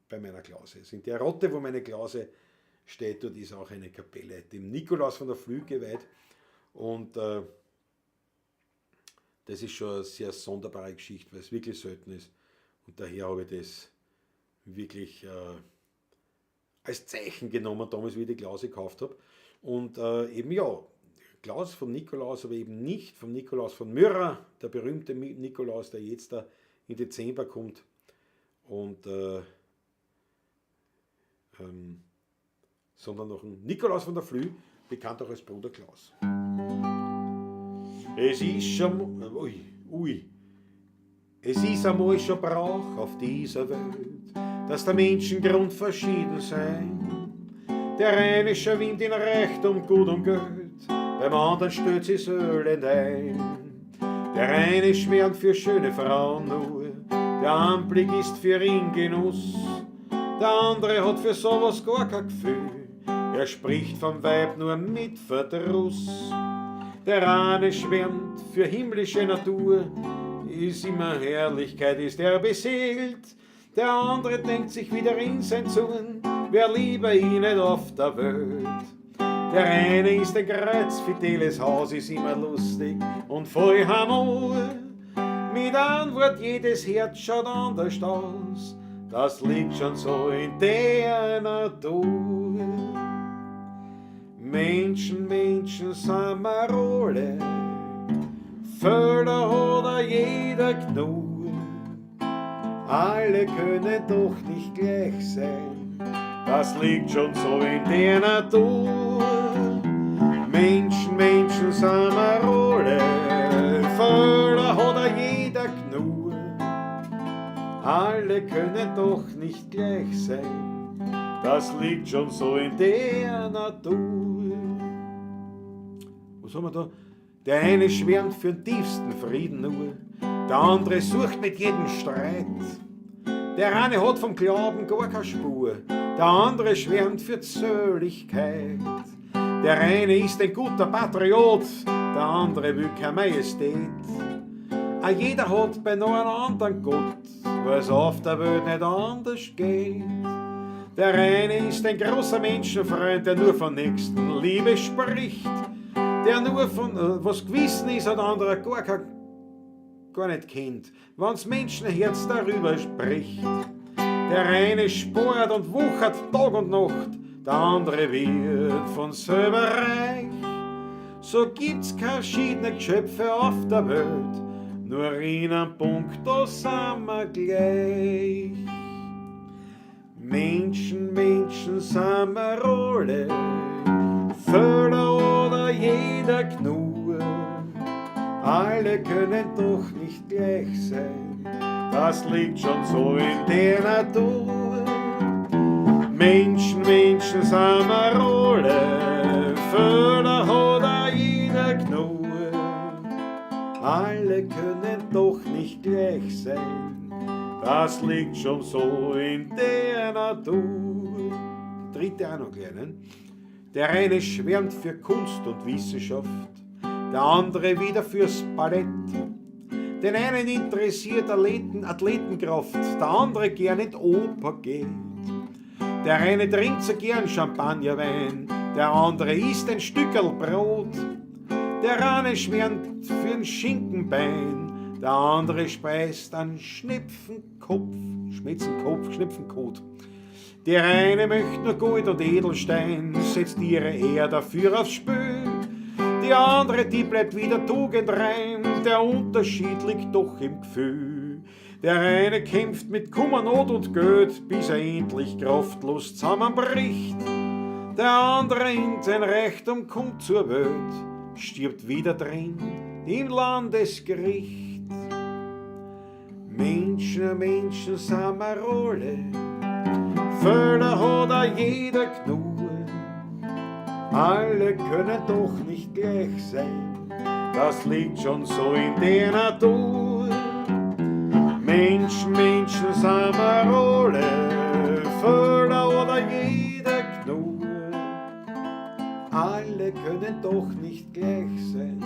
bei meiner Klause. Also in der Rotte, wo meine Klause steht, dort ist auch eine Kapelle, dem Nikolaus von der Flüe geweiht. Und das ist schon eine sehr sonderbare Geschichte, weil es wirklich selten ist. Und daher habe ich das wirklich als Zeichen genommen, damals, wie ich die Klause gekauft habe. Und eben ja, Klaus vom Nikolaus, aber eben nicht vom Nikolaus von Myra, der berühmte Nikolaus, der jetzt da im Dezember kommt. Und sondern noch ein Nikolaus von der Flüe, bekannt auch als Bruder Klaus. Es ist schon, ui, ui, es ist einmal schon Brauch auf dieser Welt, dass der Menschen grundverschieden sein. Der eine schwimmt in Reichtum, Gut und Geld, beim anderen stellt sich Elend ein. Der eine schwärmt für schöne Frauen nur, der Anblick ist für ihn Genuss. Der andere hat für sowas gar kein Gefühl, er spricht vom Weib nur mit Verdruss. Der eine schwärmt für himmlische Natur, ist immer Herrlichkeit, ist er beseelt. Der andere denkt sich wieder in sein Zorn, wer lieber ihn nicht auf der Welt. Der eine ist ein kreuzfideles Haus, ist immer lustig und voll Humor. Mit Antwort jedes Herz schaut anders aus, das liegt schon so in der Natur. Menschen, Menschen sind wir alle, Fehler hat jeder genug. Alle können doch nicht gleich sein, das liegt schon so in der Natur. Menschen, Menschen sind wir alle, Fehler hat jeder genug. Alle können doch nicht gleich sein, das liegt schon so in der Natur. Was haben wir da? Der eine schwärmt für den tiefsten Frieden nur, der andere sucht mit jedem Streit. Der eine hat vom Glauben gar keine Spur, der andere schwärmt für die Seligkeit. Der eine ist ein guter Patriot, der andere will keine Majestät. Auch jeder hat beinahe einen anderen Gott, weil's auf der Welt nicht anders geht. Der eine ist ein großer Menschenfreund, der nur von Nächstenliebe spricht, der nur von was gewissen ist, hat anderer gar nicht kennt, wenn's Menschenherz darüber spricht. Der eine spart und wuchert Tag und Nacht, der andere wird von selber reich. So gibt's keine verschiedene Geschöpfe auf der Welt, nur in einem Punkt, da sind wir gleich. Menschen, Menschen sind wir alle, Fehler oder jeder genug. Alle können doch nicht gleich sein, das liegt schon so in der Natur. Menschen, Menschen sind wir alle, Fehler hat jeder genug. Alle können doch nicht gleich sein, das liegt schon so in der Natur. Der dritte auch noch gleich, ne? Der eine schwärmt für Kunst und Wissenschaft, der andere wieder fürs Ballett. Den einen interessiert Athletenkraft, der andere gern in die Oper geht. Der eine trinkt so gern Champagnerwein, der andere isst ein Stückerl Brot. Der eine schwärmt für ein Schinkenbein, der andere speist an Schnepfenkopf, Schmetzenkopf, Schnepfenkot. Der eine möchte nur Gold und Edelstein, setzt ihre Ehr dafür aufs Spiel. Die andere, die bleibt wieder tugendrein, der Unterschied liegt doch im Gefühl. Der eine kämpft mit Kummer, Not und Geld, bis er endlich kraftlos zusammenbricht. Der andere in sein Reichtum kommt zur Welt, stirbt wieder drin im Landesgericht. Menschen, Menschen sind wir alle, Fehler hat auch jeder genug. Alle können doch nicht gleich sein, das liegt schon so in der Natur. Mensch, Menschen sind wir alle, Völler oder jeder Knur. Alle können doch nicht gleich sein,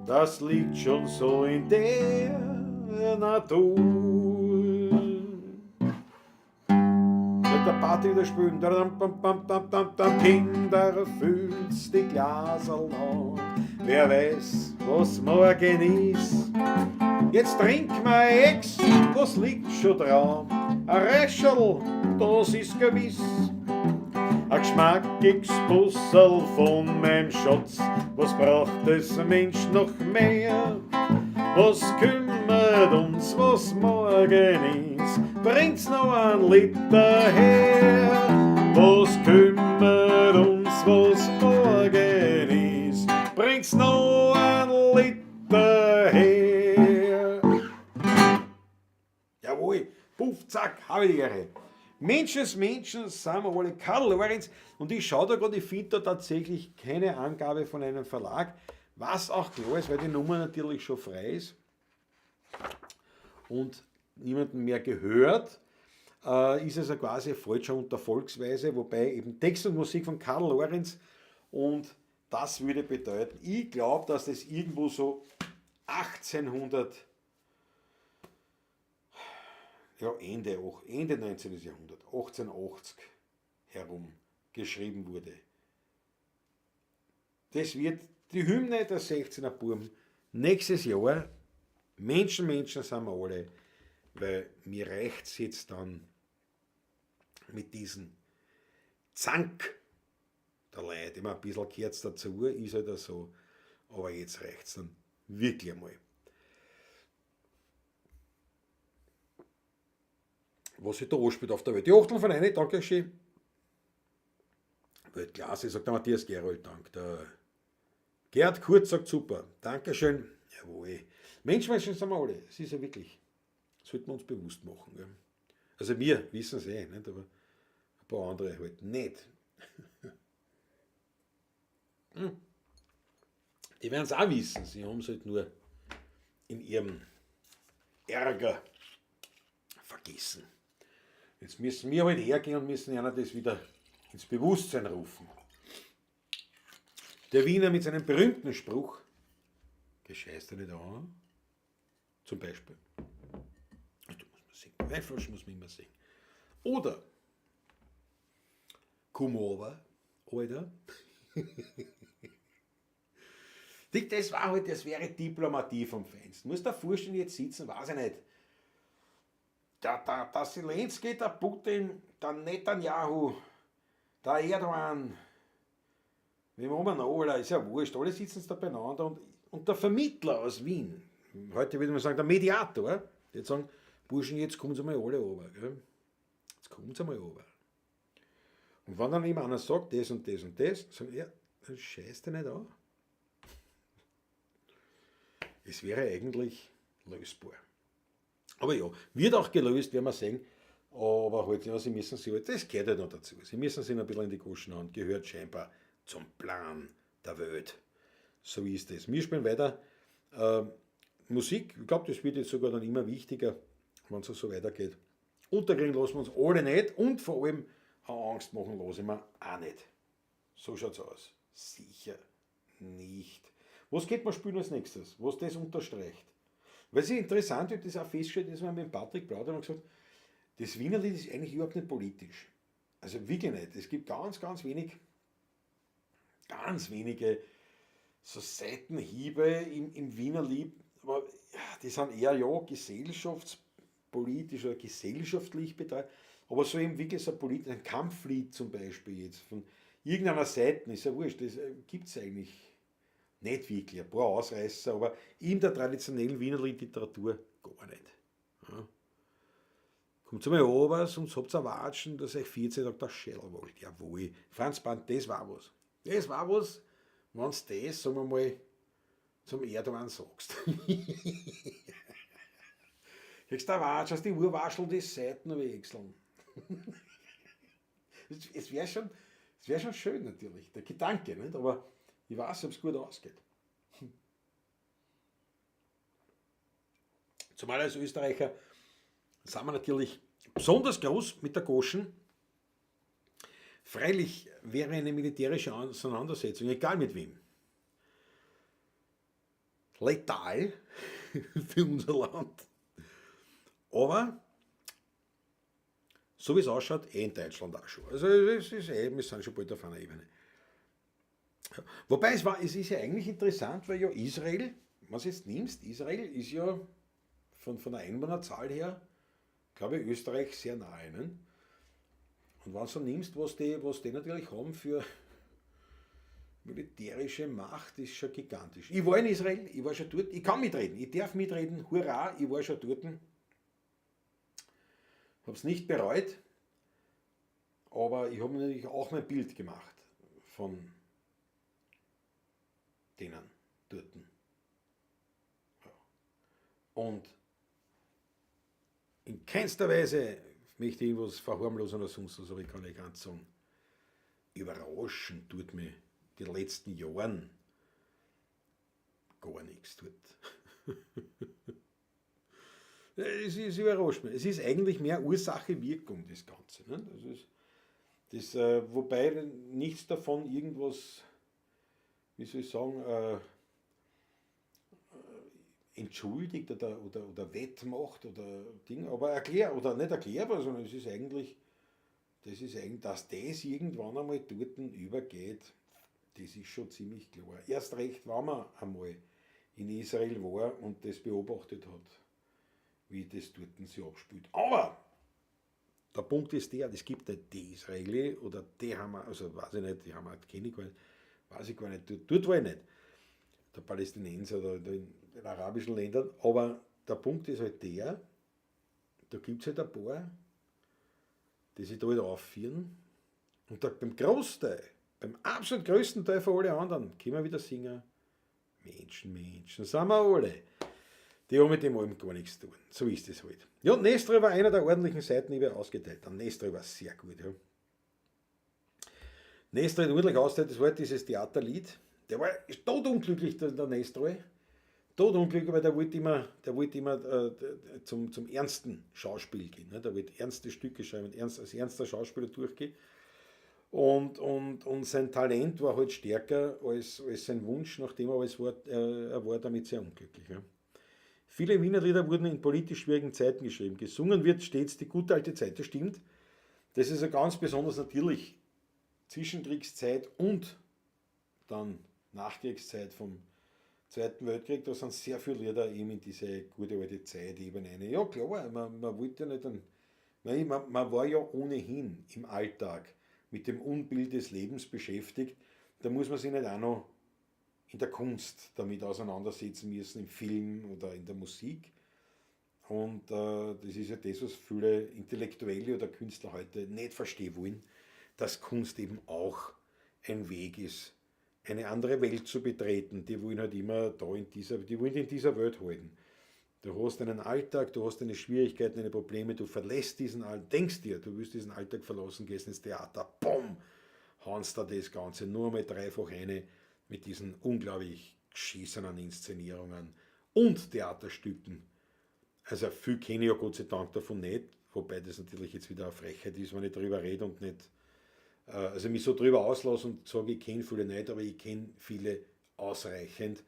das liegt schon so in der Natur. Wird der Party wieder spielen, Kinder, füllt's die Glaserl an. Wer weiß, was morgen ist. Jetzt trink mal Ex, was liegt schon dran? Ein Rescherl, das ist gewiss. Ein geschmackiges Busserl von meinem Schatz, was braucht es Mensch noch mehr? Was kümmert uns, was morgen ist? Bringt's noch ein Liter her? Was kümmert uns, was morgen ist? Bringt's noch ein Liter her? Jawohl, puff, zack, habe ich die Ehre. Menschens Menschen sind wir alle. Karl Lorenz. Und ich schaue da gerade, ich finde da tatsächlich keine Angabe von einem Verlag, was auch klar ist, weil die Nummer natürlich schon frei ist und niemandem mehr gehört, ist es ja quasi fällt schon unter Volksweise, wobei eben Text und Musik von Karl Lorenz, und das würde bedeuten, ich glaube, dass das irgendwo so 1800, ja, Ende 19. Jahrhundert, 1880 herum geschrieben wurde. Das wird die Hymne der 16er Burm nächstes Jahr. Menschen, Menschen sind wir alle, weil mir reicht's jetzt dann mit diesem Zank der Leute. Immer ein bisschen gehört's dazu, ist halt auch so, aber jetzt reicht's dann wirklich einmal. Was sich da anspielt auf der Welt. Die Achtel von einer, danke schön. Weltklasse, sagt der Matthias Gerold, dank. Der Gerd Kurz sagt super, Dankeschön. Jawohl. Mensch, Menschen sind wir alle. Das ist ja wirklich, das sollten wir uns bewusst machen. Gell? Also wir wissen es eh, nicht? Aber ein paar andere halt nicht. Die werden's auch wissen, sie haben's halt nur in ihrem Ärger vergessen. Jetzt müssen wir halt hergehen und müssen einer das wieder ins Bewusstsein rufen. Der Wiener mit seinem berühmten Spruch, Gescheiß dir nicht an, zum Beispiel. Da muss man singen. Weinflaschen muss man immer singen. Oder, komm over, Alter. Dick, das war halt, das wäre Diplomatie vom Feinsten. Du musst dir vorstellen, jetzt sitzen, weiß ich nicht. Der Zelensky, der Putin, der Netanyahu, der Erdogan, wem haben wir noch, Alter, ist ja wurscht, alle sitzen da beieinander und der Vermittler aus Wien, heute würde man sagen, der Mediator, der sagen, Burschen, jetzt kommen sie mal alle runter, gell? Jetzt kommen sie mal runter. Und wenn dann immer einer sagt, das und das und das, sagen, ja, dann scheiß dich nicht an. Es wäre eigentlich lösbar. Aber ja, wird auch gelöst, werden wir sehen. Aber halt, ja, sie müssen sich halt, das gehört halt noch dazu. Sie müssen sich noch ein bisschen in die Goschen hauen, gehört scheinbar zum Plan der Welt. So ist es. Wir spielen weiter Musik. Ich glaub, das wird jetzt sogar dann immer wichtiger, wenn's so weitergeht. Unterkriegen lassen wir uns alle nicht und vor allem auch Angst machen lassen wir auch nicht. So schaut's aus. Sicher nicht. Was geht man spielen als nächstes? Was das unterstreicht? Weil es ist interessant, ich hab das auch festgestellt, dass wir mit Patrick plaudern und gesagt, das Wienerlied ist eigentlich überhaupt nicht politisch. Also wirklich nicht. Es gibt ganz, ganz wenig, ganz wenige so Seitenhiebe im Wienerlied, aber ja, die sind eher ja, gesellschaftspolitisch oder gesellschaftlich betrachtet, aber so eben wirklich so ein Kampflied zum Beispiel jetzt von irgendeiner Seite, ist ja wurscht, das gibt's eigentlich nicht wirklich, ein paar Ausreißer, aber in der traditionellen Wiener Literatur gar nicht. Ja. Kommt einmal runter, sonst habt ihr Watschen, dass euch 14 Tage der Schädel wollt. Jawohl. Franz Band, das war was. Das war was, wenn's das, sagen wir mal, zum Erdogan sagst. Kriegst du Watschen, die Uhr wascheln, die Seiten wechseln. Es wär schon Das wäre schon schön natürlich, der Gedanke, nicht? Aber ich weiß, ob es gut ausgeht. Zumal als Österreicher sind wir natürlich besonders groß mit der Goschen. Freilich wäre eine militärische Auseinandersetzung, egal mit wem, letal für unser Land. Aber so wie es ausschaut, eh in Deutschland auch schon. Also es ist eh, wir sind schon bald auf einer Ebene. Ja. Wobei es ist ja eigentlich interessant, weil ja Israel, was jetzt nimmst, Israel ist ja von der Einwohnerzahl her, glaube ich, Österreich sehr nahe. Ne? Und wenn du nimmst, was die natürlich haben für militärische Macht, ist schon gigantisch. Ich war in Israel, ich war schon dort, ich kann mitreden, ich darf mitreden, hurra, ich war schon dort. Hab's nicht bereut, aber ich hab mir natürlich auch mein Bild gemacht von denen dort. Ja. Und in keinster Weise möchte ich irgendwas verharmlosen oder sonst was, aber ich kann nicht ganz sagen, überraschen tut mir die letzten Jahren gar nichts dort. Es überrascht mich. Es ist eigentlich mehr Ursache-Wirkung, das Ganze. Ne? Das ist, das, wobei nichts davon irgendwas, wie soll ich sagen, entschuldigt oder wettmacht oder Ding, aber erklär, oder nicht erklärbar, sondern es ist eigentlich, das ist eigentlich, dass das irgendwann einmal dort übergeht, das ist schon ziemlich klar. Erst recht, wenn man einmal in Israel war und das beobachtet hat, wie das dort sich abspielt. Aber der Punkt ist der, es gibt nicht die Israeli oder die haben wir, also weiß ich nicht, die haben wir, kenne ich gar nicht, weiß ich gar nicht, dort war ich nicht, der Palästinenser oder in den arabischen Ländern, aber der Punkt ist halt der, da gibt's halt ein paar, die sich da halt aufführen und da beim Großteil, beim absolut größten Teil von allen anderen, können wir wieder singen, Menschen, Menschen, sind wir alle. Die haben mit dem allem gar nichts zu tun. So ist es halt. Ja, Nestroy war einer der ordentlichen Seitenhiebe ausgeteilt. Der Nestroy war sehr gut. Ja. Nestroy hat ordentlich ausgeteilt, das war halt dieses Theaterlied. Der war totunglücklich, der Nestroy. Totunglücklich, weil der wollte immer, der wollte immer zum ernsten Schauspiel gehen. Ne? Der wollte ernste Stücke schreiben, als ernster Schauspieler durchgehen. Und sein Talent war halt stärker als sein Wunsch, nachdem er alles war, er war damit sehr unglücklich. Ja. Viele Wiener Lieder wurden in politisch schwierigen Zeiten geschrieben. Gesungen wird stets die gute alte Zeit, das stimmt. Das ist ja ganz besonders natürlich Zwischenkriegszeit und dann Nachkriegszeit vom Zweiten Weltkrieg. Da sind sehr viele Lieder eben in diese gute alte Zeit eben eine. Ja klar, man wollte ja nicht, ein, nein, man, man war ja ohnehin im Alltag mit dem Unbild des Lebens beschäftigt. Da muss man sich nicht auch noch in der Kunst damit auseinandersetzen müssen, im Film oder in der Musik. Und das ist ja das, was viele Intellektuelle oder Künstler heute nicht verstehen wollen, dass Kunst eben auch ein Weg ist, eine andere Welt zu betreten. Die wollen halt immer da in dieser, die wollen in dieser Welt halten. Du hast einen Alltag, du hast deine Schwierigkeiten, deine Probleme, du verlässt diesen Alltag, denkst dir, du willst diesen Alltag verlassen, gehst ins Theater, bumm, haust da das Ganze nur mal dreifach eine mit diesen unglaublich geschissenen Inszenierungen und Theaterstücken. Also viel kenne ich ja Gott sei Dank davon nicht, wobei das natürlich jetzt wieder eine Frechheit ist, wenn ich darüber rede und nicht, also mich so drüber auslasse und sage, ich kenne viele nicht, aber ich kenne viele ausreichend,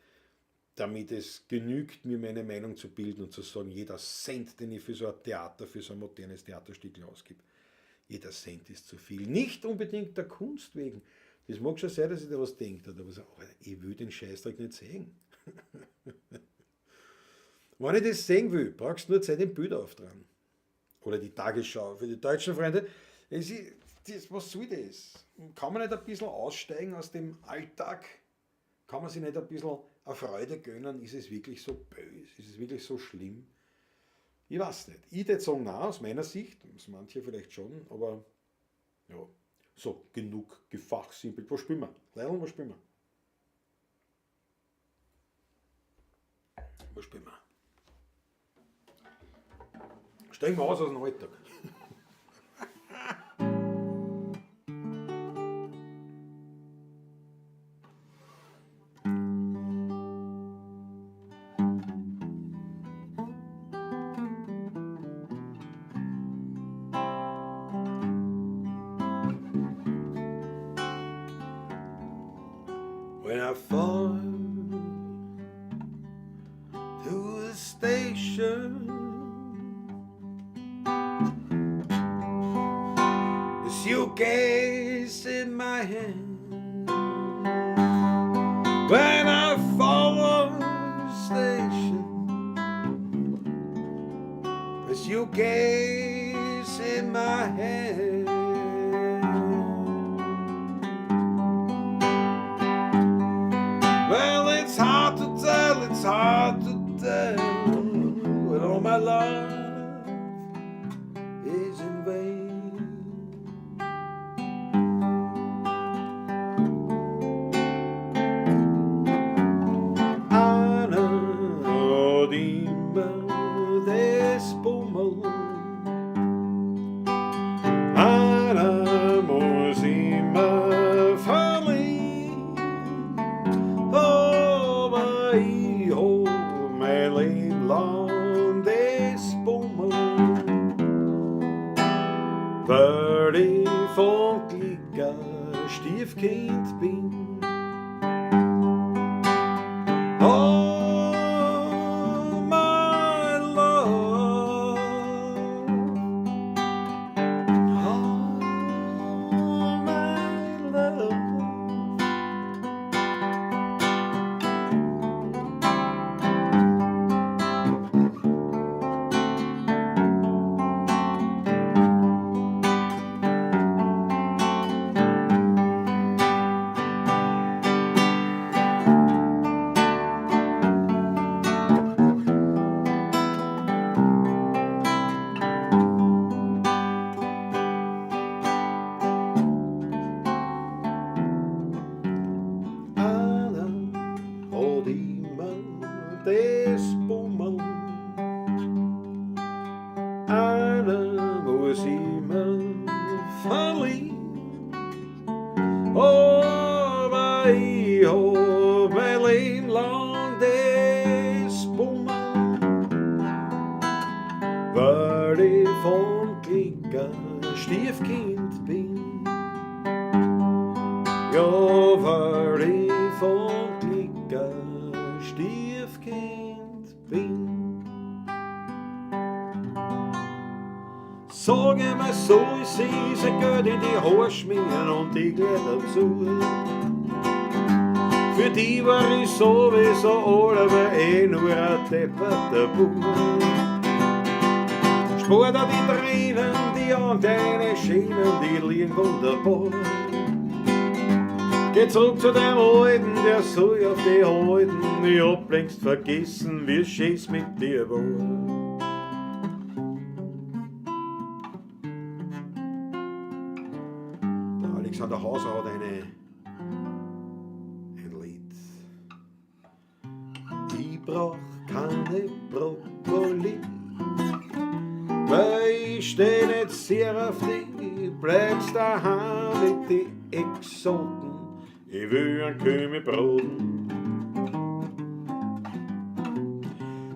damit es genügt, mir meine Meinung zu bilden und zu sagen, jeder Cent, den ich für so ein Theater, für so ein modernes Theaterstück ausgebe, jeder Cent ist zu viel. Nicht unbedingt der Kunst wegen. Das mag schon sein, dass ich da was denke, oder was, aber ich will den Scheißdreck nicht sehen. Wenn ich das sehen will, brauchst du nur Zeit im Bild auftragen. Oder die Tagesschau für die deutschen Freunde. Was soll das? Kann man nicht ein bisschen aussteigen aus dem Alltag? Kann man sich nicht ein bisschen eine Freude gönnen? Ist es wirklich so böse? Ist es wirklich so schlimm? Ich weiß nicht. Ich würde sagen, nein, aus meiner Sicht, das manche vielleicht schon, aber ja, so, genug gefachsimpelt. Was spielen wir? Leidl, was spielen wir? Was spielen wir? Steigen wir aus dem Alltag. When I fall to the station, the suitcase in my hand. When I follow the station, the suitcase in my hand. Well, it's hard to tell, it's hard to tell. When all my love is in vain. Einer hat immer das Bummel, einer muss immer verlieren, aber ich hab mein Leben lang das Bummel, weil ich von Glück ein Stiefkind bin. Oh, my love, oh, my love. Einer hat immer das Bummel, einer muss immer verlieren, aber ich hab mein Leben lang das Bummel, weil ich von Glück ein Stiefkind bin. Ja, weil ich von Glück ein Stiefkind bin. Sag einmal, soll sie sein Geld in die Haare schmieren und die Kleider dazu? Für die war ich sowieso alle eh nur ein depperter Bub. Spar dir die Tränen, die an deine Schienen, die liegen wunderbar. Geh zurück zu dem Alten, der soll auf die halten. Ich hab längst vergessen, wie schön's mit dir war. Der Alexander Hauser hat ein Lied. Ich brauch keine Brokkoli, weil ich steh nicht sehr auf die, bleibst daheim mit die Exoten. Ich will ein Kümmel-Braten.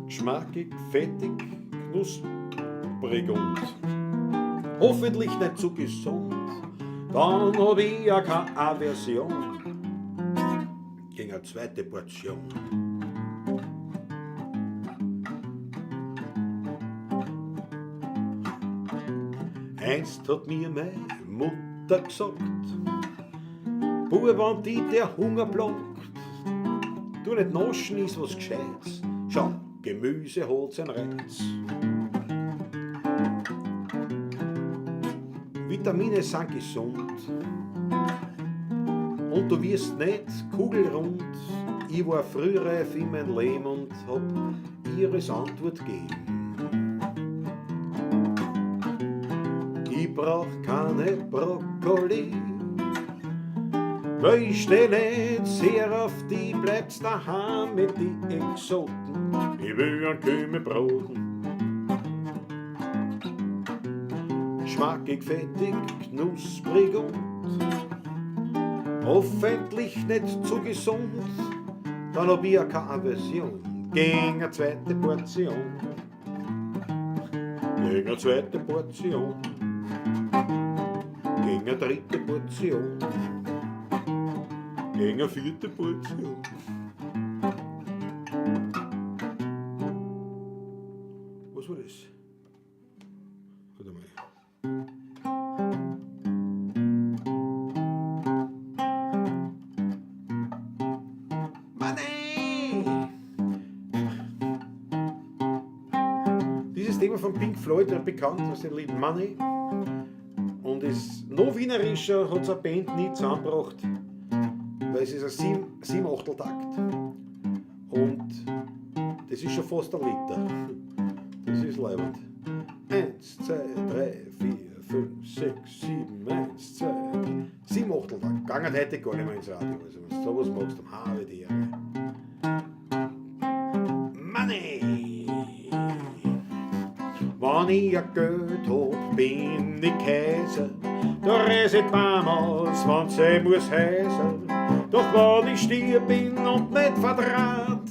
Geschmackig, fettig, knusprig und hoffentlich nicht zu gesund. Dann hab ich ja keine Aversion gegen eine zweite Portion. Einst hat mir meine Mutter gesagt, Bub, wenn dich der Hunger plagt, tu nicht naschen, iss was Gescheites. Schau, Gemüse hat seinen Reiz. Vitamine sind gesund und du wirst nicht kugelrund. Ich war frühreif in mein Leben und hab ihres Antwort gegeben. Ich brauch keine Brokkoli, weil ich steh nicht sehr auf die, bleibt's daheim mit die Exoten. Ich will ein Kümmel-Braten. Schmackig, fettig, knusprig und hoffentlich nicht zu gesund. Dann hab ich ja keine Aversion gegen eine zweite Portion. Gegen eine zweite Portion. Gegen eine dritte Portion. Gegen eine vierte Portion. Was war das? Warte mal. Money! Dieses Thema von Pink Floyd, bekannt aus dem Lied Money. Und ist noch wienerischer, hat es eine Band nie zusammengebracht, weil es ist ein 7/8-Takt. Und das ist schon fast ein Liter. Das ist leibend. 1, 2, 3, 4, 5, 6, 7, 1, 2, 3. 7/8-Takt. Gangen heute gar nicht mehr ins Radio. Also, wenn du sowas machst, dann habe ich die Ehre. Money! Wenn ich ein Geld hab, bin ich Kaiser. Da reiß ich Baum aus, wenn's sein muss heiser. Doch wenn ich stier bin und nicht verdraht,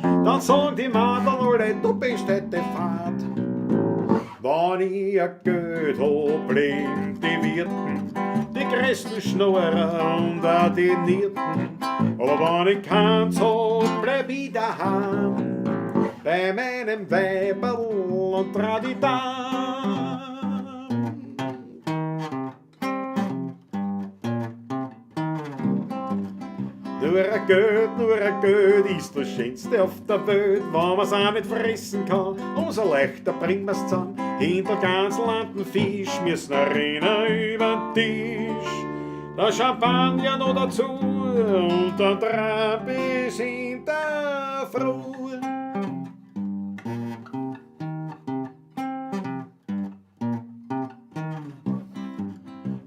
dann sagen die Madel alle, du bist heute fad. Wenn ich ein Geld hab, blind die Wirten, die größten Schnorrer und auch die Nierten. Aber wenn ich keins hab, bleib ich daheim, bei meinem Weiberl und trau die Dam. Nur ein Geld, nur ein Geld ist das Schönste auf der Welt, wenn man's auch nicht fressen kann. Umso leichter bringt man's zusammen. Hinter ganz landen Fisch müssen rennen übern Tisch. Der Champagner noch dazu und dann Tramp bis in der Früh.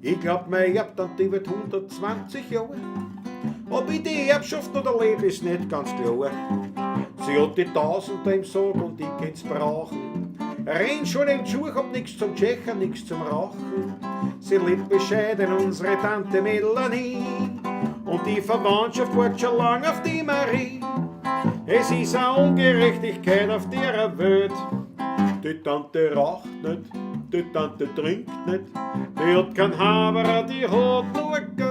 Ich glaub, mein Erbtante wird 120 Jahre. Ob ich die Erbschaft noch erlebe, ist nicht ganz klar. Sie hat die Tausender im Sarg und ich kann's brauchen. Renn schon im Schuh, hab nix zum Tschechen, nix zum Rauchen. Sie lebt bescheiden, unsere Tante Melanie. Und die Verwandtschaft wartet schon lang auf die Marie. Es ist eine Ungerechtigkeit auf der Welt. Die Tante raucht nicht, die Tante trinkt nicht. Die hat kein Haberer, die hat nur Geld.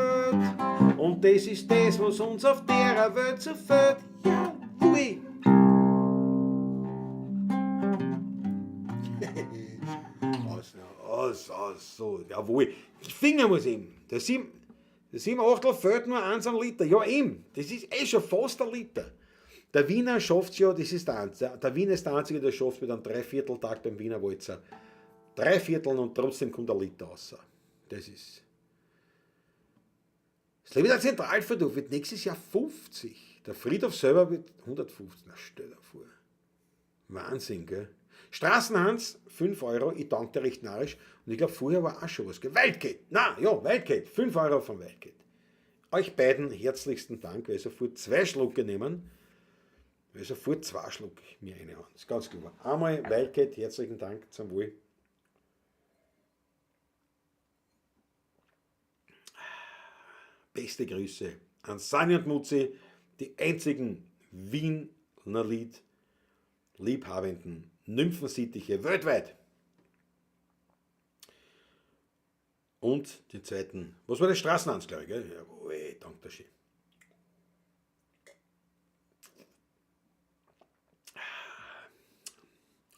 Und das ist das, was uns auf der Welt so fehlt. Jawohl! Aus, aus, aus, so, jawohl. Die Finger muss eben. Der 7/8 fehlt nur 1 an Liter. Ja, eben. Das ist eh schon fast ein Liter. Der Wiener schafft's ja, das ist der Einzige. Der Wiener ist der Einzige, der schafft mit einem Dreivierteltag beim Wiener Walzer. Dreiviertel und trotzdem kommt ein Liter raus. Das ist. Das Leben der Zentralfriedhof wird nächstes Jahr 50. Der Friedhof selber wird 150. Na, stell dir vor. Wahnsinn, gell? Straßenhans, 5 Euro, ich danke dir recht narrisch. Und ich glaub, vorher war auch schon was, gell? Wildcat! Na, ja, Wildcat, 5 Euro von Wildcat. Euch beiden herzlichsten Dank, weil ich sofort 2 Schlucke nehmen, weil ich sofort 2 Schluck mir reinhauen. Das ist ganz klar. Einmal Wildcat, herzlichen Dank zum Wohl. Beste Grüße an Sani und Mutzi, die einzigen Wiener Lied liebhabenden Nymphensittiche weltweit. Und die zweiten, was war das? Straßenhans, glaub ich, gell? Jawohl, danke schön.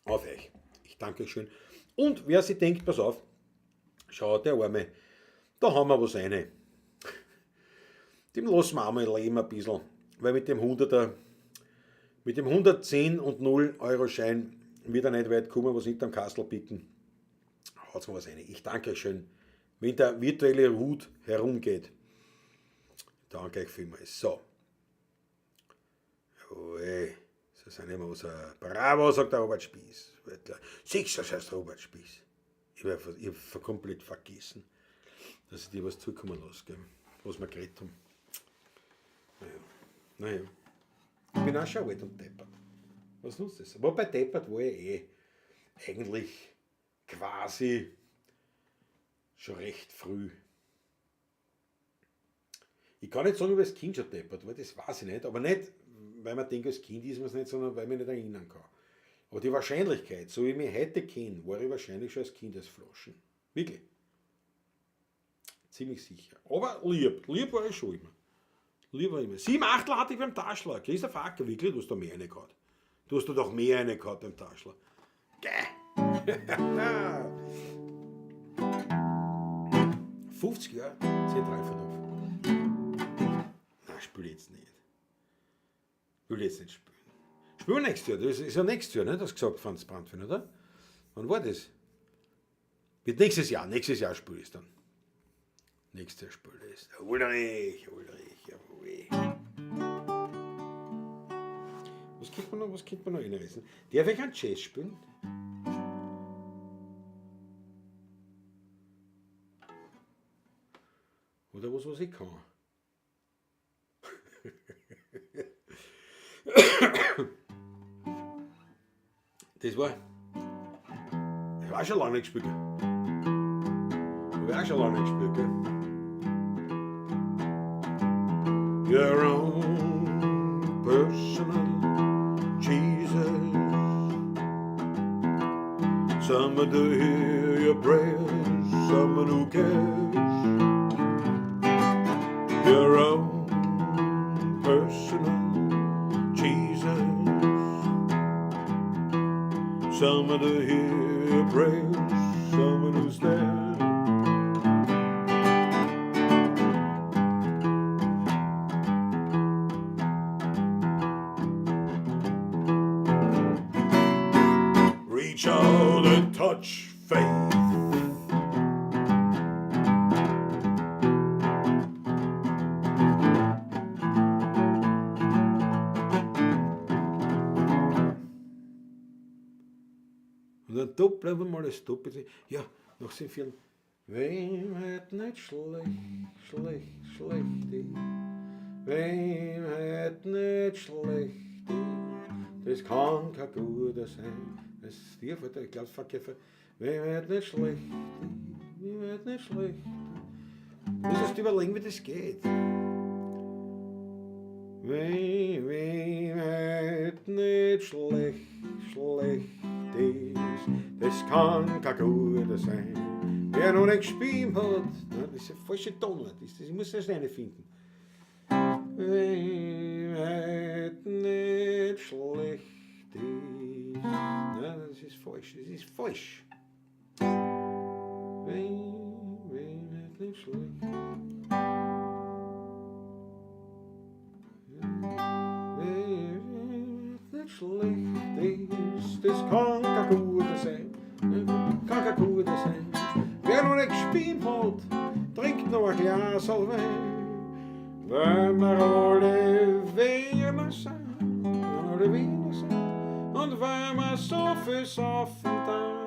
Auf euch. Ich danke euch schön. Und wer sich denkt, pass auf, schau, der Arme, da haben wir was rein. Dem lassen wir auch mal leben ein bisschen, weil mit dem 100er, mit dem 110 und 0 Euro Schein wird er nicht weit kommen, was hinterm Kastel bieten. Haut's mal was rein. Ich danke euch schön, wenn der virtuelle Hut herumgeht. Danke euch vielmals. So. Jawohl. Das sind immer so. Bravo, sagt der Robert Spies. Siehst du, das heißt Robert Spies. Ich hab komplett vergessen, dass ich dir was zukommen lasse, gell? Was wir geredet haben. Naja. Naja. Ich bin auch schon alt und deppert. Was nutzt das? Wobei deppert war ich eh eigentlich quasi schon recht früh. Ich kann nicht sagen, ob ich als Kind schon deppert war, das weiß ich nicht. Aber nicht, weil man denkt, als Kind ist man's nicht, sondern weil man nicht erinnern kann. Aber die Wahrscheinlichkeit, so wie ich mich heute kenne, war ich wahrscheinlich schon als Kind als Flaschen. Wirklich. Ziemlich sicher. Aber lieb. Lieb war ich schon immer. Lieber immer. 7 Achtel hatte ich beim Taschler. Christoph Acker, wirklich, du hast da mehr eine gehabt. Du hast da doch mehr eine gehabt beim Taschler. Gäh. 50 Jahre Zentralfriedhof. Nein, spiel jetzt nicht. Will jetzt nicht spielen. Spielen wir nächstes Jahr. Das ist ja nächstes Jahr, ne? Das gesagt, Franz Brandfin, oder? Wann war das? Wird nächstes Jahr. Nächstes Jahr spiele ich es dann. Nächstes Jahr spiele ich es. Ulrich, Ulrich, jawohl. Was könnte man noch, was könnte man noch einreißen? Darf ich einen Jazz spielen? Oder was, was ich kann? Das war. Ich war schon lange nicht gespielt. Hab ich auch schon lange nicht gespielt, gell? Your own personal Jesus. Someone to hear your prayers, someone who cares. Your own personal Jesus. Someone to hear your prayers, someone who's there. Reach out and touch faith. Und dann da bleiben wir mal das Doppel. Ja, noch sind vielen. Wem het nicht schlecht, schlecht, schlecht ist. Wem het nicht schlecht ist. Das kann kein guter sein. Das ist die, ich glaub, verkehrt. Wem het nicht schlecht ist. Wem het nicht schlecht ist. Du musst dir überlegen, wie das geht. Wem het nicht schlecht, schlecht ist, das kann kein guter sein. Wer noch nicht gespielt hat, ne, das ist eine falsche Tonart, ich muss das nicht finden. Wem het nicht schlecht ist, ne, das ist falsch, das ist falsch. Wem het nicht schlecht. Schlecht ist, das kann kein guter sein, kann kein guter sein. Wer noch nicht gespielt hat, trinkt noch ein Glas Wein. Weil wir alle Wiener sind, alle Wiener sind, und weil wir so viel saufen dann.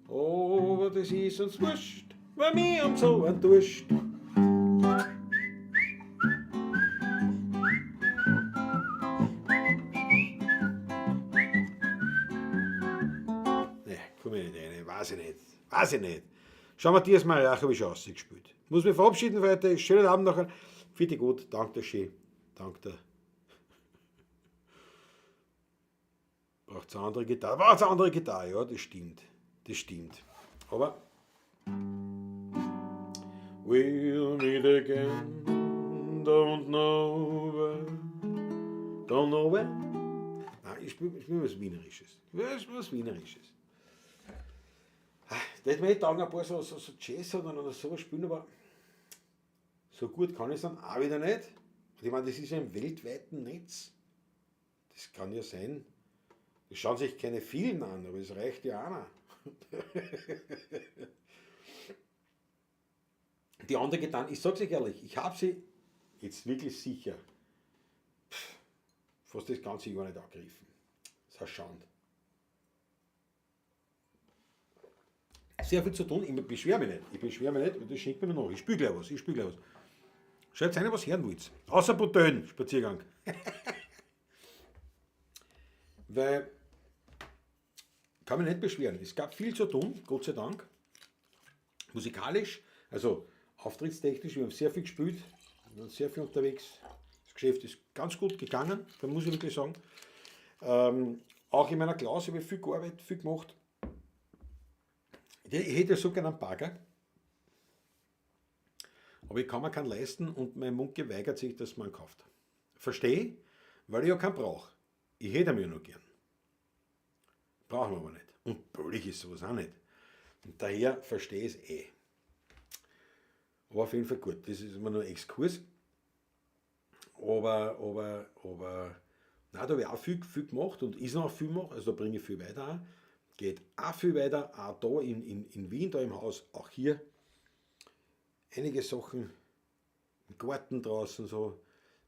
Aber das ist uns wurscht, weil wir haben so einen Durst. Weiß ich nicht. Weiß ich nicht. Schau, Matthias Mariach habe ich schon ausgespielt. Muss mich verabschieden für heute. Schönen Abend noch. Fitte gut. Danke schön. Danke. Braucht's eine andere Gitarre? Braucht's eine andere Gitarre? Ja, das stimmt. Das stimmt. Aber we'll meet again. Don't know where. Don't know where. Nein, ich spiele was Wienerisches. Ich spiele was Wienerisches. Da hätte mir nicht taugen, ein paar so Jazz oder sowas spielen, aber so gut kann ich es dann auch wieder nicht. Und ich meine, das ist ja im weltweiten Netz. Das kann ja sein. Das schauen sich keine vielen an, aber es reicht ja einer. Die andere Gitarre, ich sag's euch ehrlich, ich hab sie jetzt wirklich sicher fast das ganze Jahr nicht angegriffen. Das ist eine Schande. Sehr viel zu tun, ich beschwere mich nicht. Ich beschwere mich nicht, und das schenkt mir noch. Ich spiele gleich was, ich spiele gleich was. Schreibt einer, was hören wollt. Außer Butön, Spaziergang. Weil, kann mich nicht beschweren. Es gab viel zu tun, Gott sei Dank. Musikalisch, also auftrittstechnisch, wir haben sehr viel gespielt, wir waren sehr viel unterwegs. Das Geschäft ist ganz gut gegangen, da muss ich wirklich sagen. Auch in meiner Klasse habe ich viel gearbeitet, viel gemacht. Ich hätte ja so gerne einen Bagger. Aber ich kann mir keinen leisten und mein Munke weigert sich, dass man kauft. Verstehe, weil ich ja keinen brauche. Ich hätte ihn ja noch gern. Brauchen wir aber nicht. Und billig ist sowas auch nicht. Und daher verstehe ich es eh. Aber auf jeden Fall gut. Das ist immer nur ein Exkurs. Aber, nein, da habe ich auch viel, viel gemacht und ist noch viel gemacht. Also da bringe ich viel weiter auch. Geht auch viel weiter, auch da in Wien, da im Haus, auch hier. Einige Sachen im Garten draußen so.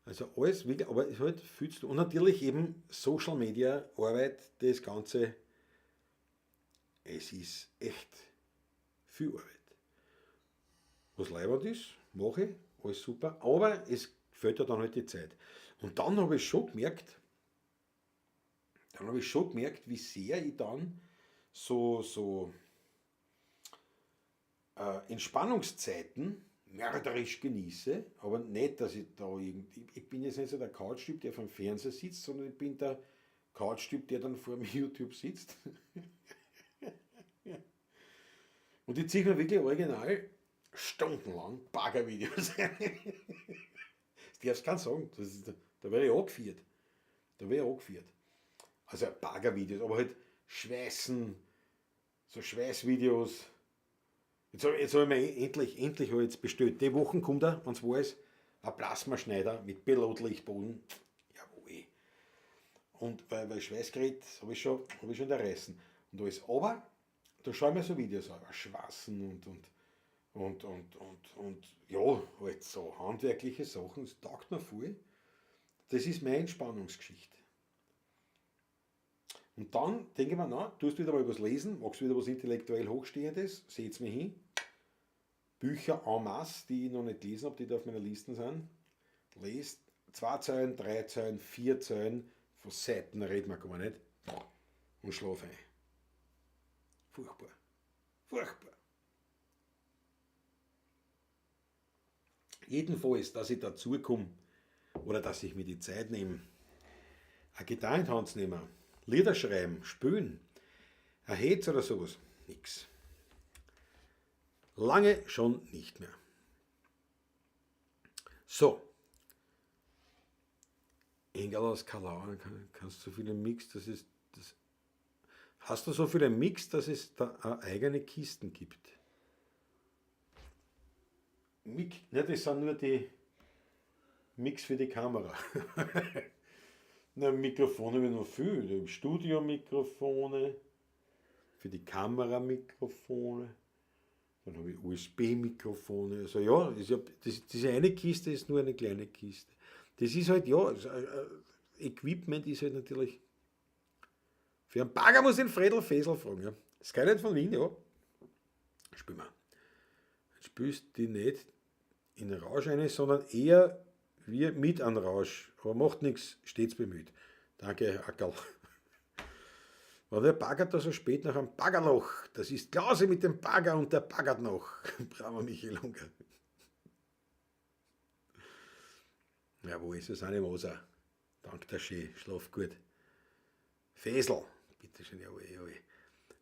Also alles wirklich, aber es ist halt viel zu tun. Und natürlich eben Social Media Arbeit, das Ganze. Es ist echt viel Arbeit. Was leibend ist, mache ich, alles super, aber es fehlt ja dann halt die Zeit. Und dann habe ich schon gemerkt, wie sehr ich dann so Entspannungszeiten mörderisch genieße, aber nicht, dass ich da irgendwie, ich bin jetzt nicht so der Couch-Typ, der vorm Fernseher sitzt, sondern ich bin der Couch-Typ, der dann vor dem YouTube sitzt. Und ich ziehe mir wirklich original stundenlang Bagger-Videos rein. Das darfst du keinen sagen, da werde ich angeführt. Da werde ich angeführt. Also Bagger-Videos, aber halt Schweißen, so Schweißvideos. Jetzt hab ich mir endlich hab ich jetzt bestellt. Die Wochen kommt er, wenn's wahr ist, ein Plasmaschneider mit Pilotlichtboden. Jawohl. Und weil Schweißgerät hab ich schon da reißen. Und alles. Aber da schaue ich mir so Videos an, Schwassen und ja, halt so handwerkliche Sachen, das taugt mir voll. Das ist meine Entspannungsgeschichte. Und dann denke ich mir, na, tust wieder mal was lesen, magst wieder was intellektuell Hochstehendes, setz mich hin. Bücher en masse, die ich noch nicht gelesen hab, die da auf meiner Liste sind. Lest 2 Zeilen, 3 Zeilen, 4 Zeilen, von Seiten reden wir gar nicht. Und schlaf ein. Furchtbar. Furchtbar. Jedenfalls, dass ich dazu komme, oder dass ich mir die Zeit nehme, eine Gitarre in die Hand zu nehmen, Lieder schreiben, spielen, ein Hetz oder sowas, nix. Lange schon nicht mehr. So. Engel aus Kalau, kannst du so viele Mix, das ist, das, hast du so viele Mix, dass es da eigene Kisten gibt? Mic, ne, das sind nur die Mix für die Kamera. Na, Mikrofone habe ich noch viel. Im Studio Mikrofone, für die Kamera Mikrofone, dann habe ich U S B-Mikrofone. Also ja, ist ja, das, diese eine Kiste ist nur eine kleine Kiste. Das ist halt, ja, also Equipment ist halt natürlich. Für einen Bagger muss ich den Fredel Fesel fragen. Ja. Skyline von Wien, ja. Spiel mal. Jetzt spielst du die nicht in den Rausch rein, sondern eher wie mit einem Rausch. Aber macht nix, stets bemüht. Danke, Ackerl. War der baggert da so spät nach einem Baggerloch? Das ist Klause mit dem Bagger und der baggert noch. Bravo, Michael Unger. Ja, wo ist es? Eine Moser. Dank der Schee, schlaf gut. Fesel, bitteschön, jawohl, jawohl.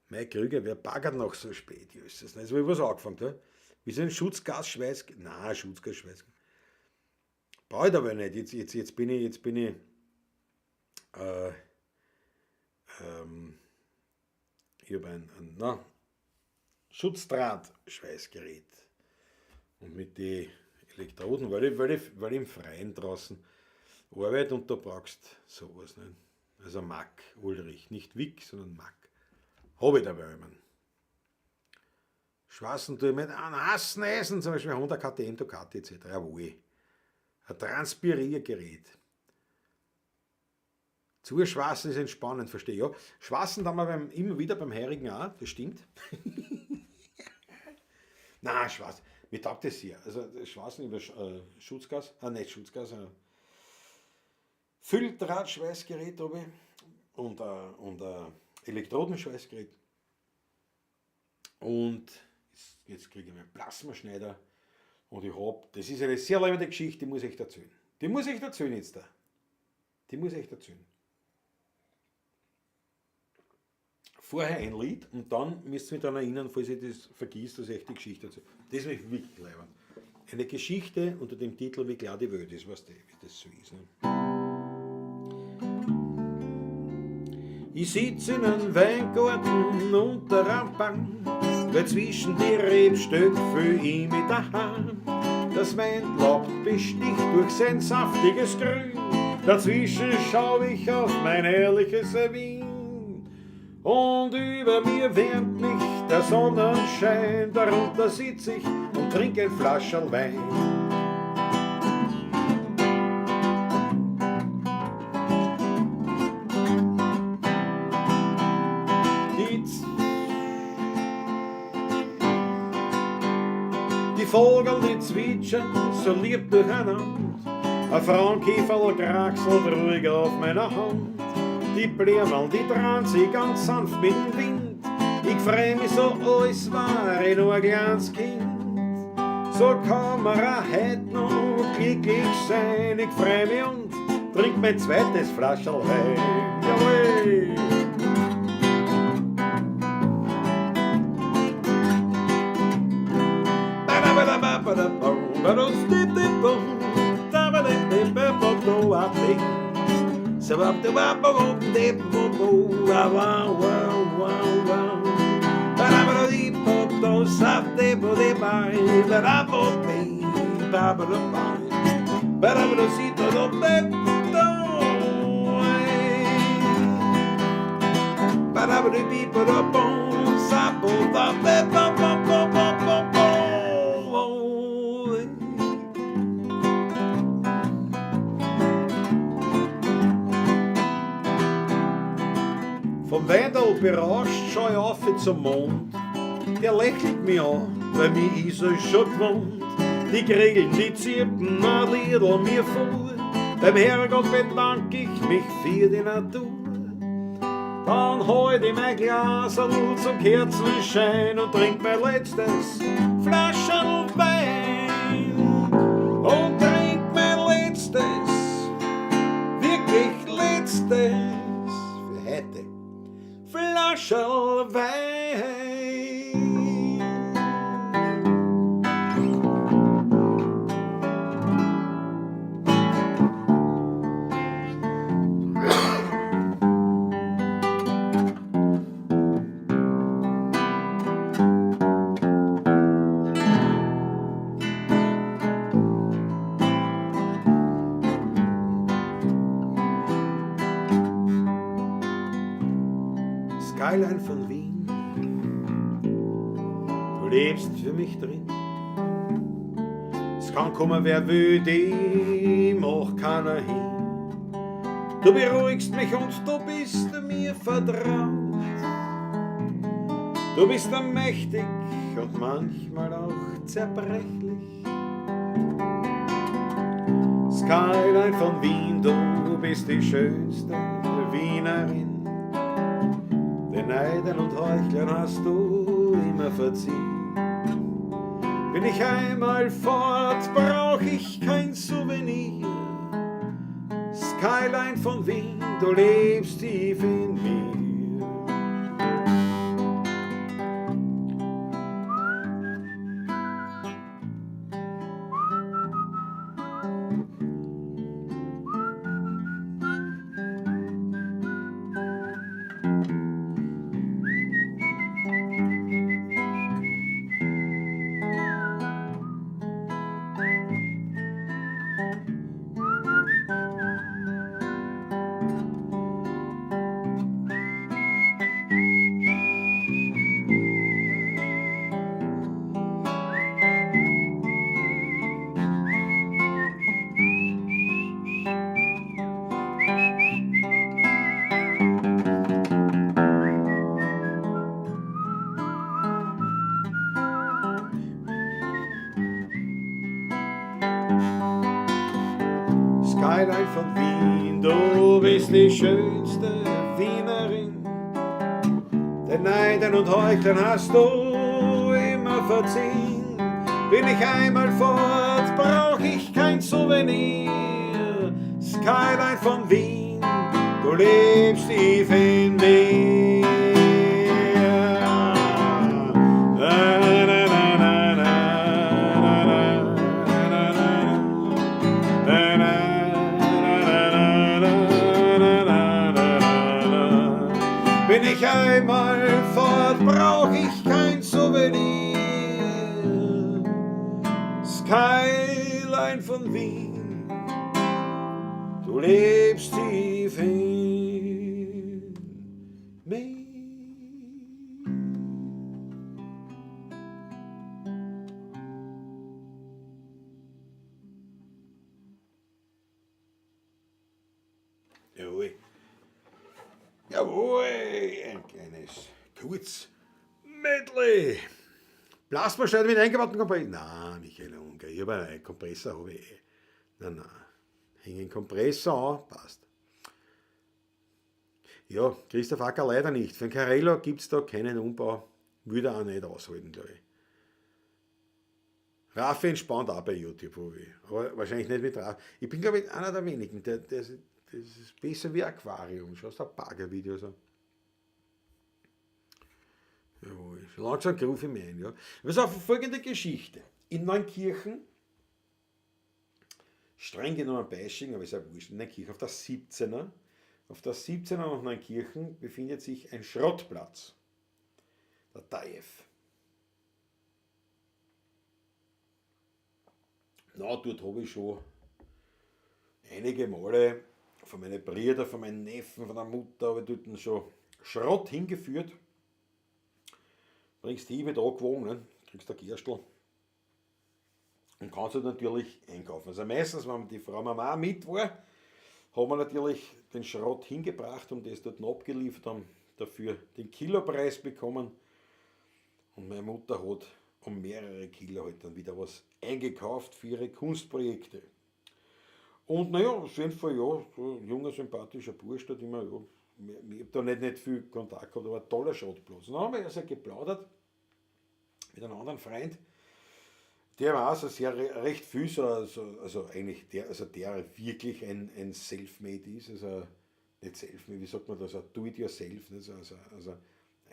Mein Krüger, wer baggert noch so spät? Jesus, jetzt hab ich was angefangen, ja? Wie so ein Schutzgasschweiß. Nein, Schutzgasschweiß. Brauch ich aber nicht. Jetzt bin ich ich hab ein, na, Schutzdraht-Schweißgerät. Und mit den Elektroden, weil ich im Freien draußen arbeite und da brauchst du sowas. Nicht? Also Mack, Ulrich, nicht Wick, sondern Mack. Hab ich dabei immer. Schwassen tue ich mit einem heißen Eisen, zum Beispiel Honda, KTM, Ducati et cetera. Jawohl. Ein Transpiriergerät. Zuschwassen ist entspannend, verstehe ich. Ja. Schwassen haben wir immer wieder beim Heurigen auch, das stimmt. Nein, Schwassen. Mir taugt das sehr. Also Schwassen über Schutzgas, nicht Schutzgas, Fülldrahtschweißgerät habe ich und Elektrodenschweißgerät. Und jetzt kriege ich meinen Plasmaschneider und ich hab, das ist eine sehr leibende Geschichte, die muss ich echt erzählen. Die muss ich echt erzählen jetzt da. Die muss ich echt erzählen. Vorher ein Lied und dann müsst ihr mich daran erinnern, falls ich das vergisst, dass ich echt die Geschichte erzähle. Das ist mich wirklich leibend. Eine Geschichte unter dem Titel Wie klar die Welt ist, weißt du, wie das so ist. Ne? Ich sitz in einem Weingarten unter einem Baum, weil zwischen die Rebstöcke fühl ich mich daheim. Das Weinlaub besticht durch sein saftiges Grün, dazwischen schau ich auf mein herrliches Wien. Und über mir wärmt mich der Sonnenschein, darunter sitz ich und trink ein Flascherl Wein. Die Vogel, die zwitschern so lieb durcheinander, ein Frauenkäferl kraxelt ruhig auf meiner Hand. Die Blämmerl, die drehen sich ganz sanft mit dem Wind. Ich freu mich so, als war ich nur ein kleines Kind. So kann man auch heut noch glücklich sein. Ich freu mich und trink mein zweites Flascherl Wein. Jawohl! Vom Weindl berauscht schau ich auf zum Mond. Der lächelt mich an, weil mich ist er schon gewohnt. Die Grillen, die zirpen ein Liedl mir vor. Beim Herrgott bedank ich mich für die Natur. Dann halt ich mein Glaserl zum Kerzenschein und trink mein letztes Flascherl Wein. Und trink mein letztes, wirklich letztes für heute Flascherl Wein. Skyline von Wien, du lebst für mich drin. Es kann kommen, wer will, die mach keiner hin. Du beruhigst mich und du bist mir vertraut. Du bist mächtig und manchmal auch zerbrechlich. Skyline von Wien, du bist die schönste Wienerin. Den Neidern und Heuchlern hast du immer verziehen. Bin ich einmal fort, brauch ich kein Souvenir. Skyline von Wien, du lebst tief in mir. Skyline von Wien, du bist die schönste Wienerin. Den Neidern und Heuchlern hast du immer verziehen. Bin ich einmal fort, brauch ich kein Souvenir. Skyline von Wien, du lebst tief in mir. Na, na, na, na, na, na, na. Einmal fort brauch ich kein Souvenir. Skyline von Wien, du lebst tief in mir. Jawohl. Jawohl, ein kleines Kurz-Medley. Plasmaschneider mit eingebauten Kompressor. Nein, Michael Unger, ich habe einen Kompressor, habe ich eh. Nein, nein. Hängen Kompressor an, passt. Ja, Christoph Acker leider nicht. Für den Carello gibt es da keinen Umbau. Würde er auch nicht aushalten, glaube ich. Raffi entspannt auch bei YouTube, wo ich. Aber wahrscheinlich nicht mit Raffi. Ich bin, glaube ich, einer der wenigen, der, der, das ist besser wie Aquarium. Schaust du ein Bagger-Videos an. Jawohl. Langsam rufe ich mich ein. Ja. Pass auf, folgende Geschichte. In Neunkirchen, streng genommen Beisching, aber ist ja wurscht, in Neunkirchen auf der 17er, auf der 17er nach Neunkirchen befindet sich ein Schrottplatz. Der Taif. Na, dort habe ich schon einige Male von meinen Brüdern, von meinen Neffen, von der Mutter, habe ich dort schon Schrott hingeführt. Bringst die mit angewogen, ne? Kriegst ein Gerstl und kannst du natürlich einkaufen. Also meistens, wenn die Frau Mama mit war, haben wir natürlich den Schrott hingebracht und das dort abgeliefert, haben dafür den Kilopreis bekommen. Und meine Mutter hat um mehrere Kilo halt dann wieder was eingekauft für ihre Kunstprojekte. Und naja, auf jeden Fall, ja, so ein junger, sympathischer Bursch, hat immer, ja, ich habe da nicht viel Kontakt gehabt, aber ein toller Schrottplatz. Dann haben wir also geplaudert mit einem anderen Freund, der war also sehr recht viel, so, also eigentlich der, also der wirklich ein Selfmade ist, also nicht Selfmade, wie sagt man das, ein Do-it-yourself, nicht? Also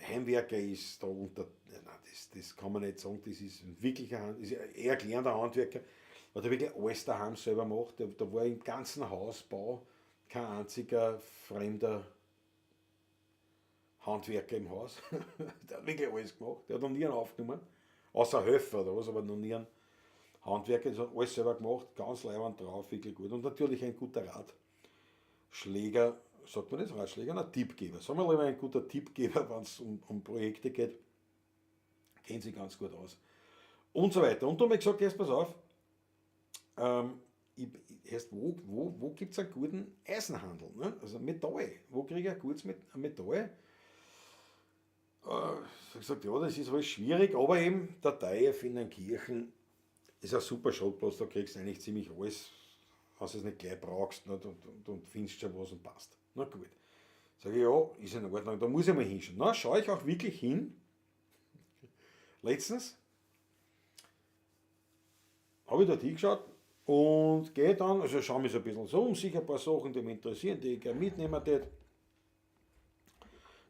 Heimwerker ist da unter, nein, das kann man nicht sagen, das ist ein wirklicher, ist eher gelernter Handwerker, weil der wirklich alles daheim selber macht. Da war im ganzen Hausbau kein einziger fremder Handwerker im Haus. Der hat wirklich alles gemacht. Der hat noch nie einen aufgenommen. Außer Helfer oder was, aber noch nie einen Handwerker. Das hat alles selber gemacht, ganz leibend drauf, wirklich gut. Und natürlich ein guter Ratschläger, sagt man das? Ratschläger? Na, Tippgeber. Sagen wir lieber ein guter Tippgeber, wenn es um Projekte geht. Kennt sich ganz gut aus. Und so weiter. Und da habe ich gesagt, erst pass auf, erst wo gibt es einen guten Eisenhandel? Ne? Also Metall. Wo kriege ich ein gutes Metall? Ich habe gesagt, ja, das ist alles schwierig, aber eben der Taif in den Kirchen ist ein super Schrottplatz, da kriegst du eigentlich ziemlich alles, wenn du es nicht gleich brauchst, nicht? Und findest schon was und passt. Na gut. Sag ich, ja, ist in Ordnung, da muss ich mal hinschauen. Na, schaue ich auch wirklich hin. Letztens habe ich dort hingeschaut und gehe dann, also schaue mich so ein bisschen so um, sicher ein paar Sachen, die mich interessieren, die ich gerne mitnehmen tät.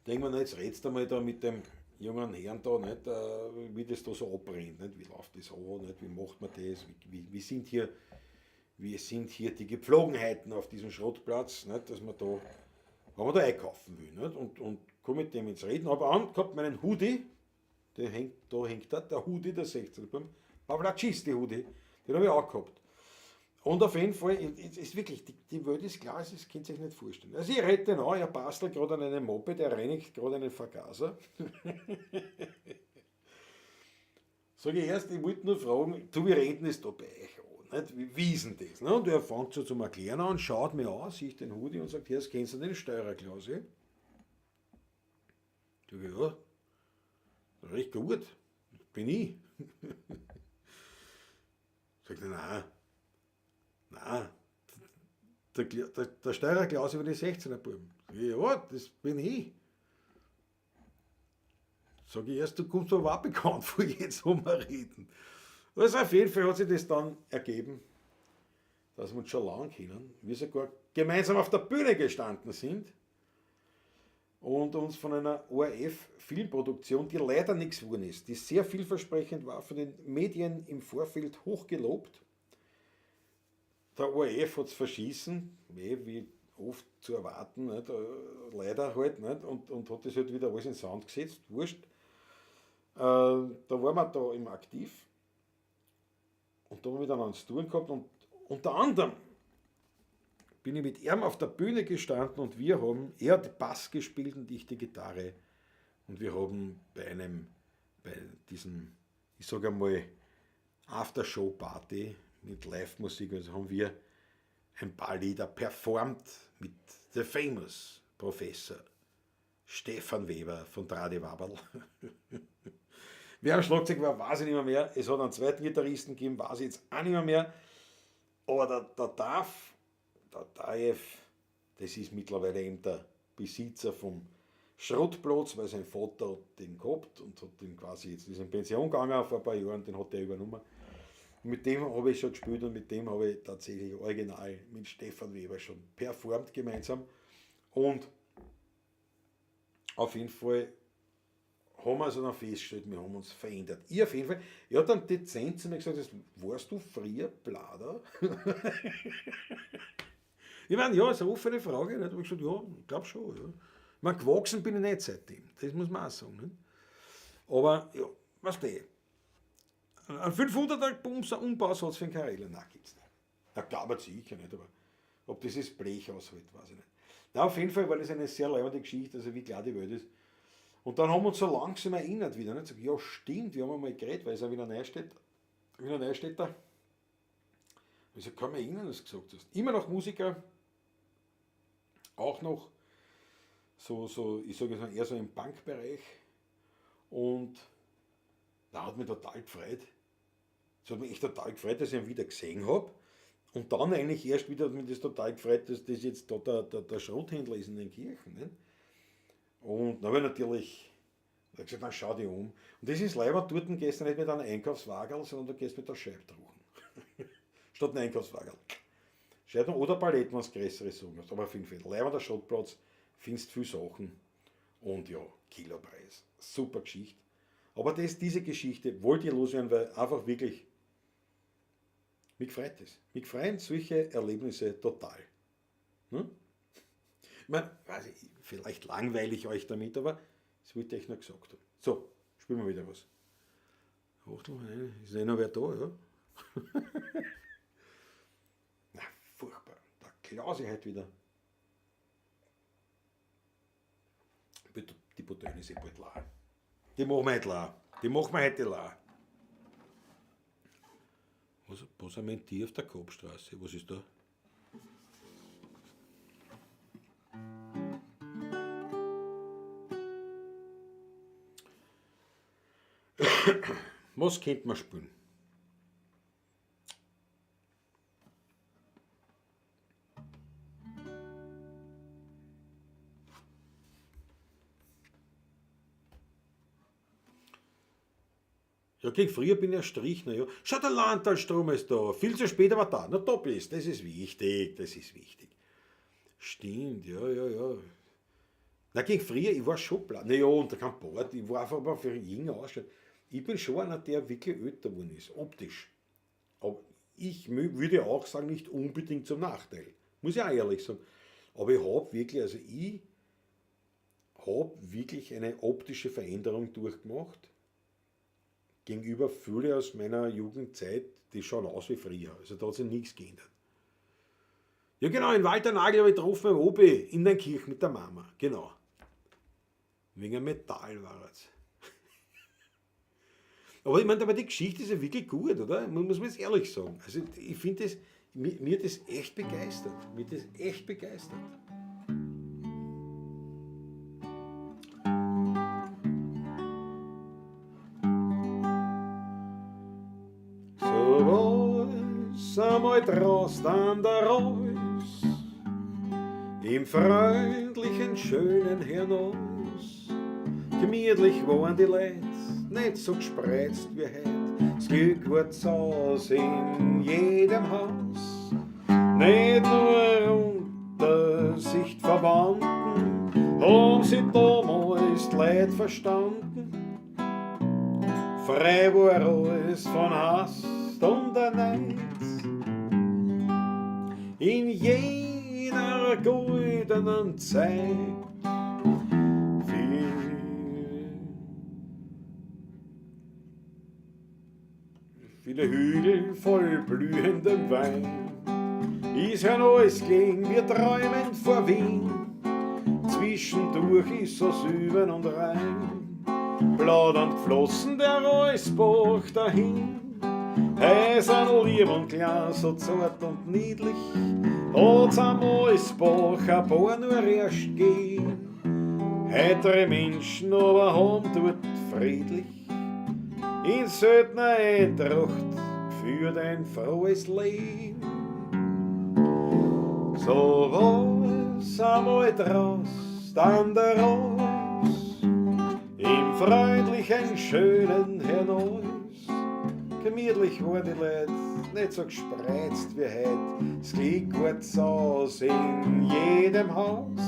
Denke mir, jetzt redst du mal da mit dem jungen Herrn da, nicht, wie das da so abbrennt, nicht? Wie läuft das an, nicht? Wie macht man das, wie sind hier die Gepflogenheiten auf diesem Schrottplatz, nicht? Dass man da, wenn man da einkaufen will, nicht? Und komme mit dem ins Reden, habe angehabt meinen Hoodie, der hängt, da hängt da, der Hoodie, der 16er, Pavlacisti Hoodie, den habe ich auch gehabt. Und auf jeden Fall, es ist wirklich, die Welt ist klar, das könnt ihr euch nicht vorstellen. Also ich rede den an, er bastelt gerade an einem Moped, er reinigt gerade einen Vergaser. Sag ich erst, ich wollte nur fragen, du, wie rennt denn das da bei euch an? Nicht? Wie ist denn das? Ne? Und er fängt so zum Erklären an, schaut mir an, sieht den Hoodie und sagt, hier, kennst du den Steurer-Klausi? Sag ich, ja, recht gut, bin ich. Sagt er, nein. Nein, der Steurer-Klaus über die 16er Buben. Ja, das bin ich. Sag ich erst, du kommst aber auch bekannt vor, jetzt wo wir reden. Also auf jeden Fall hat sich das dann ergeben, dass wir uns schon lange kennen, wir sogar gemeinsam auf der Bühne gestanden sind und uns von einer ORF-Filmproduktion, die leider nichts geworden ist, die sehr vielversprechend war, von den Medien im Vorfeld hochgelobt. Der ORF hat's verschissen, wie oft zu erwarten, nicht? Leider halt, nicht? Und hat das halt wieder alles in den Sand gesetzt, wurscht. Da waren wir da im Aktiv und da haben wir miteinander zu tun gehabt und unter anderem bin ich mit ihm auf der Bühne gestanden und wir haben, er hat Bass gespielt und ich die Gitarre und wir haben bei diesem, ich sag einmal, Aftershow-Party mit Live-Musik, also haben wir ein paar Lieder performt mit The Famous Professor Stefan Weber von Tradi Waberl. Wer am Schlagzeug war, weiß ich nicht mehr. Es hat einen zweiten Gitarristen gegeben, weiß ich jetzt auch nicht mehr. Aber der Daf, der Daev, das ist mittlerweile eben der Besitzer vom Schrottplatz, weil sein Vater hat den gehabt und hat den quasi, jetzt ist in Pension gegangen vor ein paar Jahren, den hat er übernommen. Und mit dem habe ich schon gespielt und mit dem habe ich tatsächlich original mit Stefan Weber schon performt gemeinsam. Und auf jeden Fall haben wir also dann festgestellt, wir haben uns verändert. Ich auf jeden Fall, ich habe dann dezent zu mir gesagt, das, warst du früher Blader? Ich meine, ja, ist eine offene Frage. Nicht? Da hab ich gesagt, ja, ich glaub schon. Ja. Ich meine, gewachsen bin ich nicht seitdem, das muss man auch sagen. Nicht? Aber, ja, weißt du, ein 500er Bums, ein Umbausatz für den Karela, nein, gibt's nicht. Na, glaub ich sicher nicht, aber ob das das Blech aushält, weiß ich nicht. Na, auf jeden Fall war das eine sehr leibende Geschichte, also wie klar die Welt ist. Und dann haben wir uns so langsam erinnert wieder. Nicht? So, ja, stimmt, wir haben einmal geredet, weil es auch wieder Neustädter. Wiener Neustädter. Ich so, kann mich erinnern, dass du gesagt hast. Immer noch Musiker, auch noch so, ich sage jetzt mal, eher so im Punkbereich. Und da hat mich total gefreut. Das hat mich echt total gefreut, dass ich ihn wieder gesehen hab. Und dann eigentlich erst wieder hat mich das total gefreut, dass das jetzt da der Schrotthändler ist in den Kirchen. Nicht? Und dann hab ich natürlich hab gesagt, dann schau dich um. Und das ist leider, dort gehst du nicht mit einem Einkaufswagen, sondern du gehst mit der Scheibtruchen. Statt einem Einkaufswagen. Scheibtruchen oder Paletten, wenn du größere Sachen hast. Aber auf jeden Fall, leider der Schrottplatz, findest viel Sachen. Und ja, Kilopreis. Super Geschichte. Aber diese Geschichte wollte ich loswerden, weil einfach wirklich, mich freut das. Mich freuen solche Erlebnisse total. Hm? Ich meine, weiß ich, vielleicht langweile ich euch damit, aber das wollte ich euch noch gesagt haben. So, spielen wir wieder was. Achtung, ist nicht noch wer da, ja? Na, furchtbar. Da klaus ich heute wieder. Die Bouteille ist eh bald leer. Die machen wir heute leer. Die machen wir heute leer. Was, Posamentier auf der Kopfstraße? Was ist da? Was könnte man spielen? Ja, gegen früher bin ich ein Strich, na ja. Schau, der Landtalstrom ist da. Viel zu spät, aber da. Na, da bist. Das ist wichtig, das ist wichtig. Stimmt, ja, ja, ja. Na, gegen früher, ich war schon blau. Na ja, unter keinem Bart. Ich war einfach mal für jünger ausschaut. Ich bin schon einer, der wirklich älter geworden ist, optisch. Aber ich würde auch sagen, nicht unbedingt zum Nachteil. Muss ich auch ehrlich sagen. Aber ich hab wirklich, also ich hab wirklich eine optische Veränderung durchgemacht. Gegenüber viele aus meiner Jugendzeit, die schauen aus wie früher. Also da hat sich nichts geändert. Ja genau, in Walter Nagel habe ich getroffen beim Obi in der Kirche mit der Mama. Genau. Wegen Metall war das. Aber ich meine, aber die Geschichte ist ja wirklich gut, oder? Muss man jetzt ehrlich sagen. Also ich finde das, mir hat das echt begeistert. Mir hat das echt begeistert. So war's einmal draußen an der Reuss, im freundlichen, schönen Hernals. Gemütlich waren die Leute, nicht so gespreizt wie heut. Das Glück war zu Haus in jedem Haus, nicht nur unter sich Verwandten, haben sie damals die Leute verstanden. Frei war alles von Hass und der Neid. In jeder jener goldenen Zeit. Viele Hügel voll blühendem Wein, ist ein alles gelegen, wir träumen vor Wien. Zwischendurch ist so Süben und Rhein, plaudernd geflossen der Reusbach dahin. Hey, sind lieb und klein, so zart und niedlich, hat's am Eisbach ein paar nur erst gehen. Heitere Menschen aber haben dort friedlich in seltener Eintracht geführt ein frohes Leben. So war's einmal draus, dann der Reus, im freundlichen, schönen Hernäus. Gemütlich war die Leute, nicht so gespreizt wie heut. Das Glück war zu Haus in jedem Haus,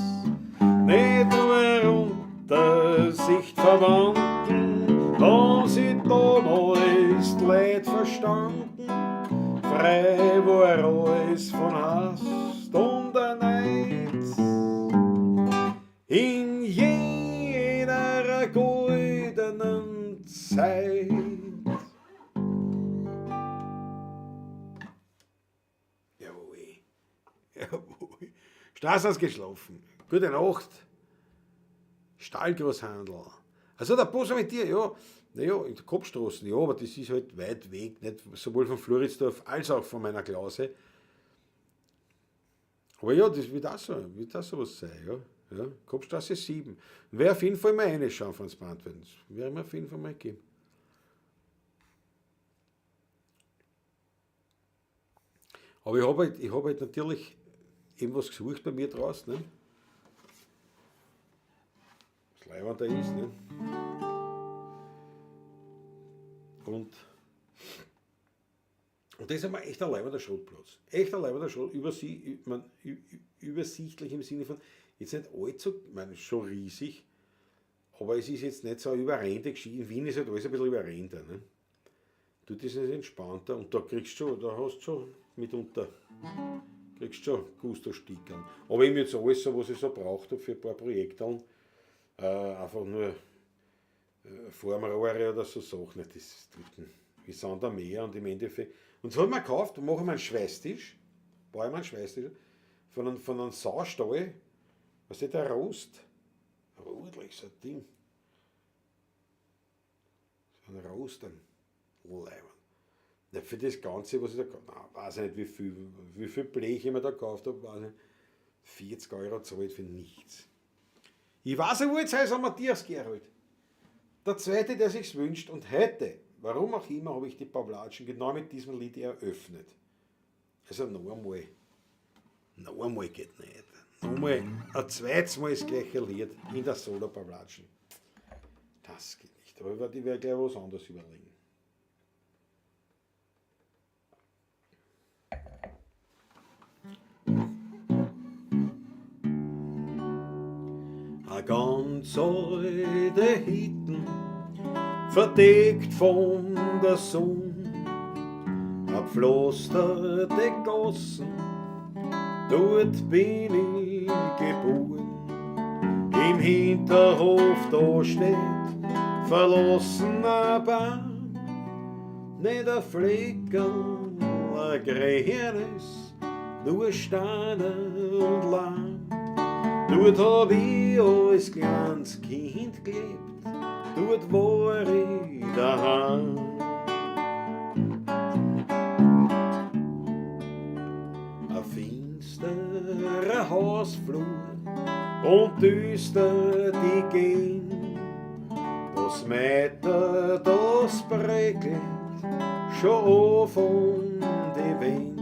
nicht nur unter sich Verwandten, da sie damals die Leute verstanden. Frei war alles von Hass und Neid. In jener goldenen Zeit. Jawohl. Jawohl. Straßen ist geschlafen. Gute Nacht. Stahlgroßhandel. Also der Boss mit dir, ja, naja, in der Kopfstraße, ja, aber das ist halt weit weg, nicht sowohl von Floridsdorf als auch von meiner Klause. Aber ja, das wird auch so, wird auch sowas sein, ja. Ja, Kopfstraße 7. Werde auf jeden Fall mal reinschauen von Brandwein. Das werde ich mir auf jeden Fall mal geben. Aber ich hab halt natürlich eben was gesucht bei mir draußen, ne? Was leibend da ist, ne? Und das ist aber echt ein leibender Schrottplatz. Echt ein leibender Schrott, übersichtlich im Sinne von, jetzt nicht allzu, ich meine, schon riesig, aber es ist jetzt nicht so eine überrennte Geschichte. In Wien ist halt alles ein bisschen überrennter, ne? Dort ist es entspannter und da kriegst du schon, da hast du schon mitunter, kriegst du schon Gusto-Stickern. Aber eben jetzt alles so, was ich so braucht habe für ein paar Projekte, einfach nur Formrohre oder so Sachen, das ist wie Sand am Meer und im Endeffekt. Und so habe ich mir gekauft, mache ich mir einen Schweißtisch, baue ich mir einen Schweißtisch, von einem Saustall, was ist der Rost? Rotlich, so ein Ding. So ein Rost, ein Leibern. Ja, für das Ganze, was ich da gekauft habe, weiß ich nicht, wie viel Blech ich mir da gekauft habe, weiß ich nicht, 40 Euro zahlt für nichts. Ich weiß nicht, wo jetzt heißt, Matthias Gerold. Der Zweite, der sich's wünscht, und heute, warum auch immer, habe ich die Pawlatschen genau mit diesem Lied eröffnet. Also noch einmal. Noch einmal geht nicht. Noch einmal, ein zweites Mal das gleiche Lied in der Solo-Pawlatschen. Das geht nicht. Aber ich werde gleich was anderes überlegen. Eine ganz alte Hütten, verdeckt von der Sonne, abpflasterte Gassen, dort bin ich geboren. Im Hinterhof da steht verlassener Baum, nicht ein Fleckerl, ein Grünes, nur Steine und Lahm. Dort hab ich als kleines Kind gelebt, dort war ich daheim. Ein finsterer Hausflur und düster die Gegend, das Meter, das bröckelt schon von die Wind.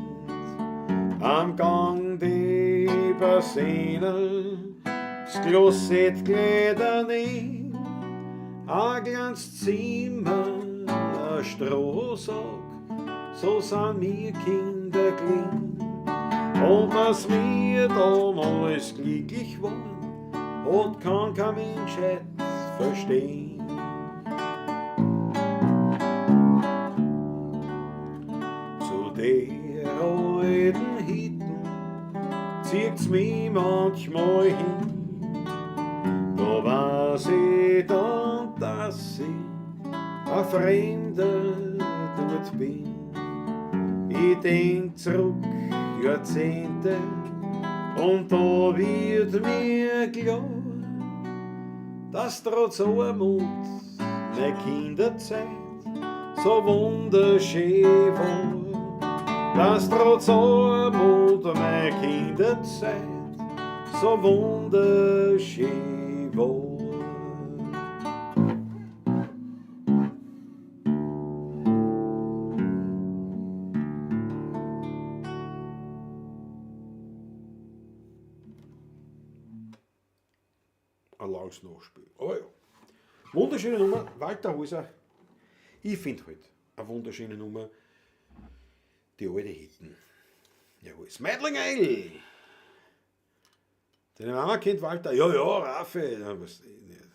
Am Gang die Bassinen, das Klosett glädern ein kleines Zimmer, ein Strohsack, so sind wir Kinder gelegen. Und was wir damals glücklich waren, hat kann kein Mensch heut verstehen. Zu der alten Hütten, zieht's mich manchmal hin. Da weiß ich dann, dass ich ein Fremder dort bin. Ich denk zurück Jahrzehnte und da wird mir klar, dass trotz Armut meine Kinderzeit so wunderschön war. Dass trotz Armut meine Kinderzeit so wunderschön war. Ein langes Nachspiel. Aber ja. Wunderschöne Nummer, Walter Hauser. Ich finde halt eine wunderschöne Nummer. Die alte Hitten. Jawohl. Smeidlinger Engel. Deine Mama kennt Walter. Ja, ja, Raffi. Ja, was, nicht.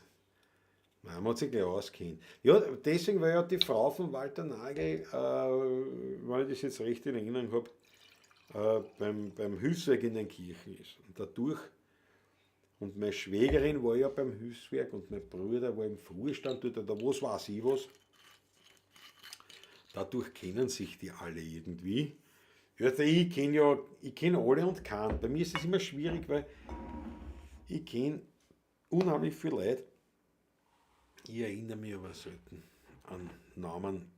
Mama hat sich gleich auskennt. Ja, deswegen, weil ja die Frau von Walter Nagel, wenn ich das jetzt recht in Erinnerung hab, beim Hilfswerk in den Kirchen ist. Und dadurch, und meine Schwägerin war ja beim Hilfswerk und mein Bruder war im Vorstand dort, oder was weiß ich was. Dadurch kennen sich die alle irgendwie. Ja, ich kenn ja, ich kenn alle und keinen. Bei mir ist es immer schwierig, weil ich kenn unheimlich viele Leute. Ich erinnere mich aber selten an Namen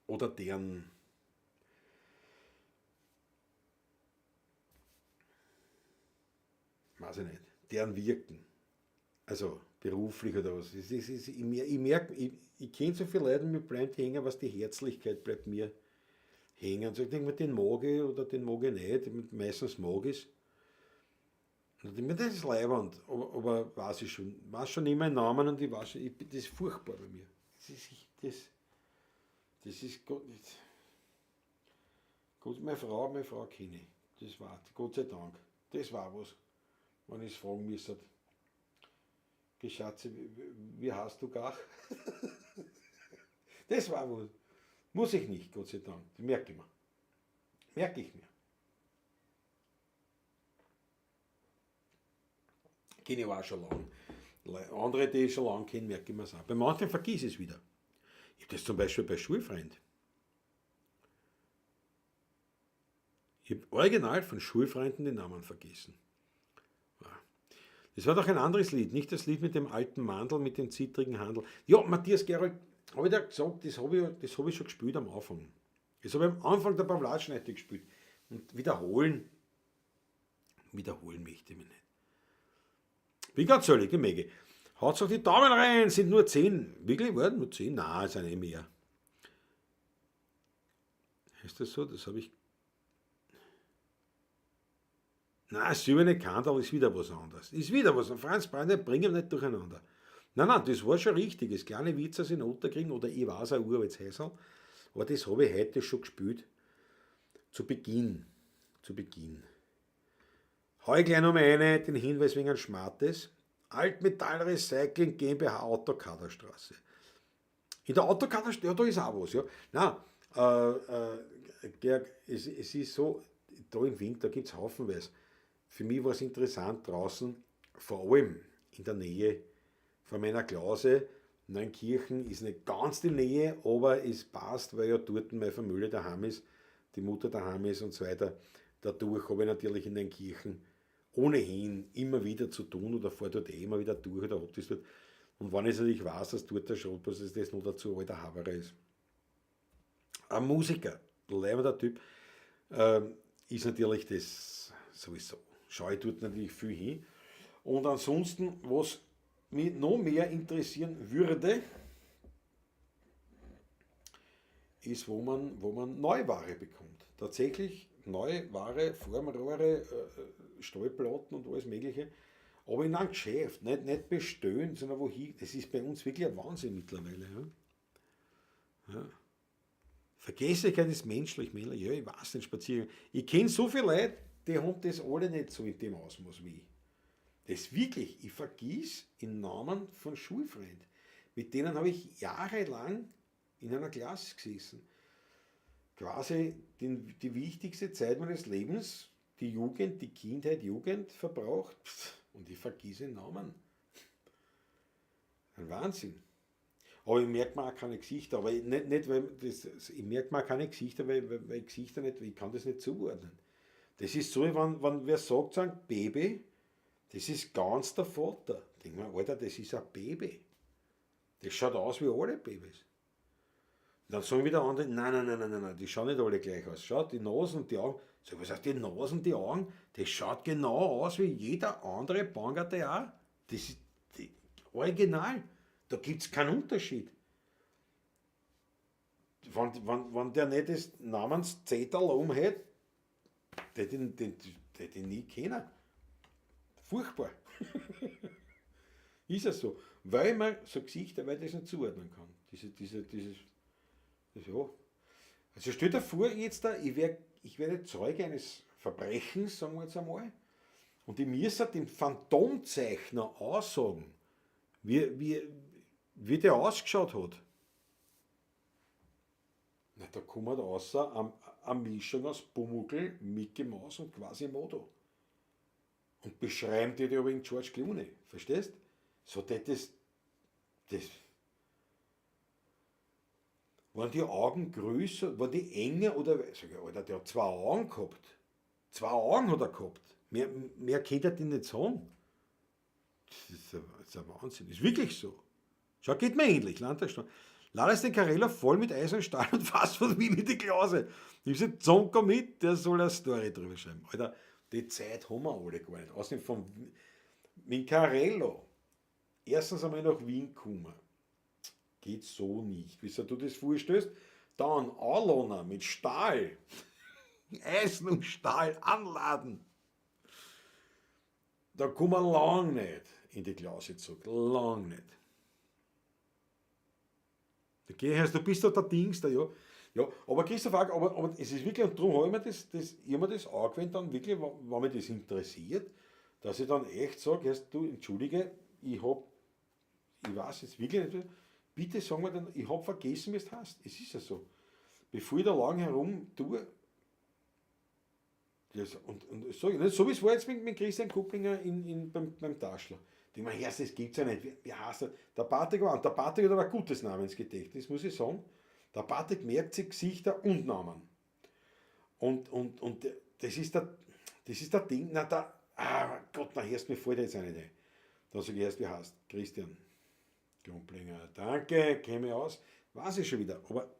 oder deren weiß ich nicht, deren Wirken. Also beruflich oder was. Es ist, es ist, ich mer-, ich merk, ich, ich kenn so viele Leute und mir bleibt hängen, was die Herzlichkeit bleibt mir hängen. Und so, ich denk mir, den mag ich oder den mag ich nicht. Meistens mag ich's. Und ich denk mir, das ist leiwand, aber weiß ich schon, weiß schon immer einen Namen und ich weiß schon, ich, das ist furchtbar bei mir. Das ist, ich, das, das ist Gott, das, Gott, meine Frau kenne ich. Das war, Gott sei Dank, das war was, wenn ich's fragen müsste. Geschätze, wie heißt du gar? Das war was. Muss ich nicht, Gott sei Dank. Das merke ich mir. Merke ich mir. Kenne ich auch schon lang. Andere, die ich schon lang kenne, merke ich mir's auch. Bei manchen vergiss ich es wieder. Ich hab das zum Beispiel bei Schulfreund. Ich hab original von Schulfreunden den Namen vergessen. Das war doch ein anderes Lied, nicht das Lied mit dem alten Mandel, mit dem zittrigen Handel. Ja, Matthias Gerold, hab ich da gesagt, das hab ich schon gespielt am Anfang. Das hab ich am Anfang der Pawlatschneite gespielt. Und wiederholen möchte ich mich nicht. Bin ganz ehrlich, die Mege. Haut sich die Daumen rein, sind nur 10. Wirklich, waren nur 10? Nein, es sind eh mehr. Heißt das so? Das hab ich... Nein, silberne Kandel ist wieder was anderes. Ist wieder was anderes. Franz Brandner, bring ihn nicht durcheinander. Nein, nein, das war schon richtig. Das kleine Witz in Ottakring oder ich weiß auch, uraltes Häusl. Aber das habe ich heute schon gespielt. Zu Beginn. Zu Beginn. Hau ich gleich noch mal eine, den Hinweis wegen Schmartes. Altmetall Recycling GmbH Autokaderstraße. In der Autokaderstraße, ja, da ist auch was, ja. Nein, Georg, es ist so, da im Wien, da gibt's haufenweise. Für mich war's interessant draußen, vor allem in der Nähe von meiner Klause. Neunkirchen ist nicht ganz die Nähe, aber es passt, weil ja dort meine Familie daheim ist, die Mutter daheim ist und so weiter. Dadurch habe ich natürlich in Neunkirchen ohnehin immer wieder zu tun oder fahre dort eh immer wieder durch oder hab das dort. Und wenn ich natürlich weiß, dass dort der Schrottplatz ist, dass das noch dazu alter Haberer ist. Ein Musiker, leibender Typ, ist natürlich das sowieso. Schau ich dort natürlich viel hin. Und ansonsten, was mich noch mehr interessieren würde, ist, wo man Neuware bekommt. Tatsächlich Neuware, Formrohre, Stahlplatten und alles Mögliche. Aber in einem Geschäft, nicht bestellen, sondern wohin. Das ist bei uns wirklich ein Wahnsinn mittlerweile. Ja. Ja. Vergesslichkeit ist menschlich, männlich. Ja, ich weiß nicht, Spaziergang. Ich kenn so viele Leute, die haben das alle nicht so in dem Ausmaß wie ich. Das ist wirklich, ich vergiss den Namen von Schulfreunden. Mit denen habe ich jahrelang in einer Klasse gesessen. quasi die wichtigste Zeit meines Lebens, die Jugend, die Kindheit, Jugend verbraucht und ich vergesse Namen. Ein Wahnsinn. Aber ich merke mir auch keine Gesichter, aber ich, nicht, nicht, weil das, ich merke mir auch keine Gesichter, weil ich Gesichter nicht, ich kann das nicht zuordnen. Das ist so, wenn wer sagt, so ein Baby, das ist ganz der Vater. Denk mir, Alter, das ist ein Baby. Das schaut aus wie alle Babys. Und dann sagen wieder andere, nein, nein, nein, nein, nein, nein, die schauen nicht alle gleich aus. Schau, die Nasen und die Augen. Sag, was heißt die Nasen und die Augen? Das schaut genau aus wie jeder andere Baumgartner auch. Das ist die, original. Da gibt's keinen Unterschied. Wenn der nicht das Namenszettel umhält, den hätte ich nie kennen. Furchtbar. Ist ja so. Weil man so Gesichter, weil das nicht zuordnen kann. Ja. Also stell dir vor, jetzt da, ich werde Zeuge eines Verbrechens, sagen wir jetzt einmal, und ich müsste dem Phantomzeichner aussagen, wie der ausgeschaut hat. Na, da kommt raus eine Mischung aus Pumuckl, Mickey Mouse und Quasimodo. Und beschreiben die aber in George Clooney, verstehst? So, das, das, waren die Augen größer, waren die enger oder, sag ich, Alter, der hat 2 Augen gehabt. 2 Augen hat er gehabt. Mehr könnte er die nicht sagen. Das ist ein Wahnsinn. Das ist wirklich so. Schau, geht mir ähnlich. Ladest den Carella voll mit Eisen, Stahl und fast von Wien in die Klause. Nimmst den Zonka mit, der soll eine Story drüber schreiben. Alter, die Zeit haben wir alle gar nicht. Außerdem von mit Carello. Erstens einmal nach Wien gekommen. Geht so nicht. Wie du das vorstellst, dann Anlauner mit Stahl, Eisen und Stahl anladen. Da kommen wir lang nicht in die Klause zurück. Lang nicht. Da geh ich, du bist doch der Dings da, ja. Ja, aber Christoph, aber es ist wirklich, und darum habe ich mir das, das, ich hab mir das angewendet, dann wirklich, wenn mich das interessiert, dass ich dann echt sage, erst du, entschuldige, ich weiß jetzt wirklich nicht, bitte sag mir dann, ich hab vergessen, wie es heißt. Es ist ja so. Bevor ich da lang herum tue, das, und so, nicht, so wie es war jetzt mit Christian Kupplinger beim Taschler. Die meinen, ja, das gibt's ja nicht. Wie heißt der? Der Patrick war, und der Patrick hat aber ein gutes Namensgedächtnis, muss ich sagen. Der Patrick merkt sich Gesichter und Namen. Und das ist der, das ist der Ding, na, da, ah, Gott, na, erst mir fällt jetzt eine Idee. Da sag ich erst, wie heißt Christian Krumplinger. Danke, käme ich aus. Weiß ich schon wieder, aber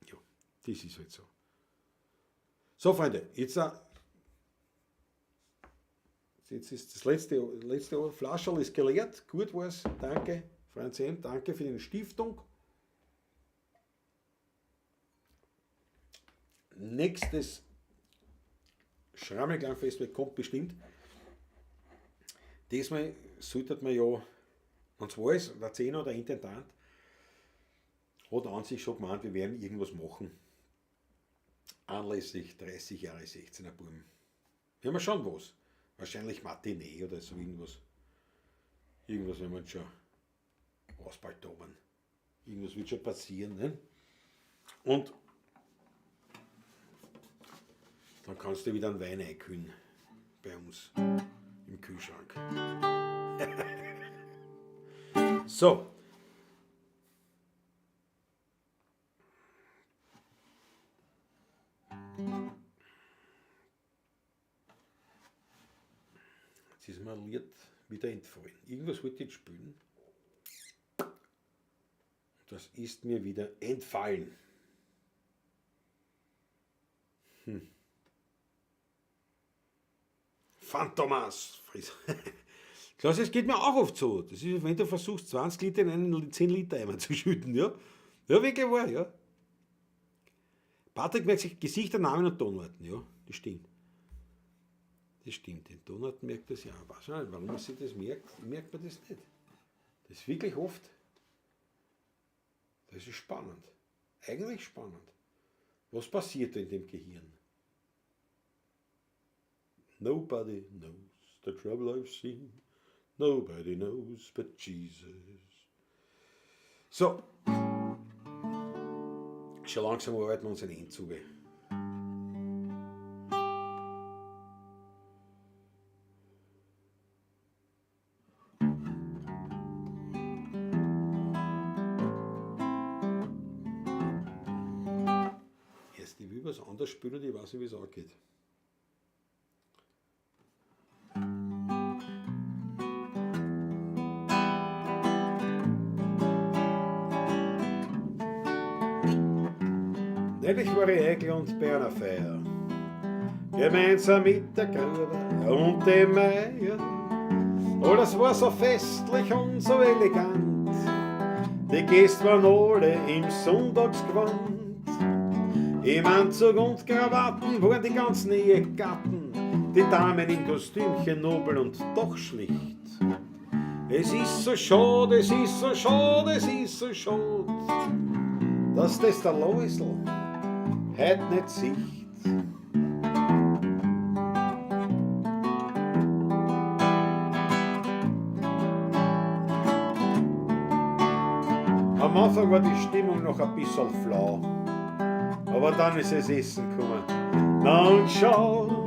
ja, das ist halt so. So, Freunde, jetzt ist das letzte Flascherl ist geleert. Gut war's. Danke, Franz M. Danke für die Stiftung. Nächstes Schrammelklang-Festival kommt bestimmt. Diesmal sollte man ja, und zwar ist der Zehner, der Intendant, hat an sich schon gemeint, wir werden irgendwas machen. Anlässlich 30 Jahre 16er Buben. Wir haben schon was. Wahrscheinlich Matinee oder so irgendwas. Irgendwas werden wir schon ausbaldobern. Irgendwas wird schon passieren. Ne? Und dann kannst du wieder einen Wein einkühlen bei uns im Kühlschrank. So. Jetzt ist mir ein Lied wieder entfallen. Irgendwas wollte ich jetzt spielen. Das ist mir wieder entfallen. Phantomas. Klaus, es geht mir auch oft so. Das ist, wenn du versuchst, 20 Liter in einen 10 Liter Eimer zu schütten. Ja, ja, wirklich wahr, ja. Patrick merkt sich Gesichter, Namen und Tonarten. Ja, das stimmt. Das stimmt. Den Tonarten merkt das ja. Weiß ich nicht, warum man sich das merkt, merkt man das nicht. Das ist wirklich oft. Das ist spannend. Eigentlich spannend. Was passiert da in dem Gehirn? Nobody knows the trouble I've seen. Nobody knows but Jesus. So. Schon langsam arbeiten wir uns ein Ende zu. irgendwas anderes spielen und ich weiß nicht, wie es angeht. Neulich war ich eingeladen bei einer Feier, gemeinsam mit der Gruber und dem Meier. Alles war so festlich und so elegant, die Gäste waren alle im Sonntagsgewand. Im Anzug und Krawatten waren die ganzen Ehegatten, die Damen in Kostümchen nobel und doch schlicht. Es ist so schade, es ist so schade, es ist so schade, dass das der Loisl heut nicht sieht. Am Anfang war die Stimmung noch ein bisschen flau, aber dann ist es Essen gekommen. Na und schau,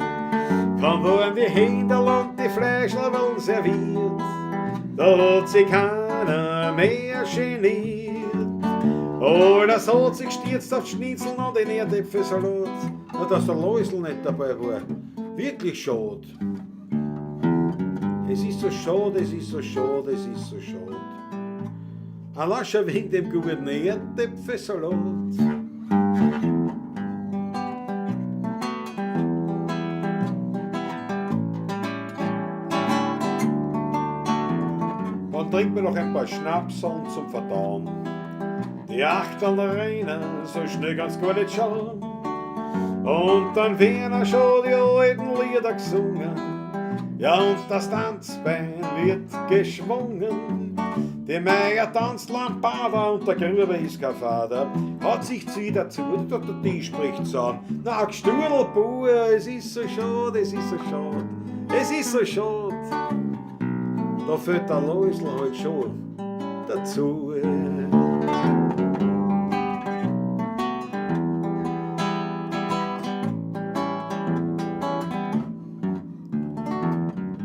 kaum waren die Händel und die Fleischlabeln serviert, da hat sich keiner mehr geniert. Alles hat sich gestürzt auf Schnitzel und den Erdäpfelsalat. Na, dass der Loisl nicht dabei war, wirklich schade. Es ist so schade, es ist so schade, es ist so schade. Allein schon wegen dem guten Erdäpfelsalat. Dann trinkt man noch ein paar Schnapseln zum Verdauen. Die Achteln rennen so schnell ganz gar nicht schauen. Und dann werden auch schon die alten Lieder gesungen. Ja, und das Tanzbein wird geschwungen. Die Meier tanzt Lambada und der Gruber ist kein Vater. Hat sich zu dazu, der Tisch spricht zusammen. Na, Gstudel, Bub, es ist so schade, es ist so schade, es ist so schade. Da fehlt der Loisl halt schon dazu.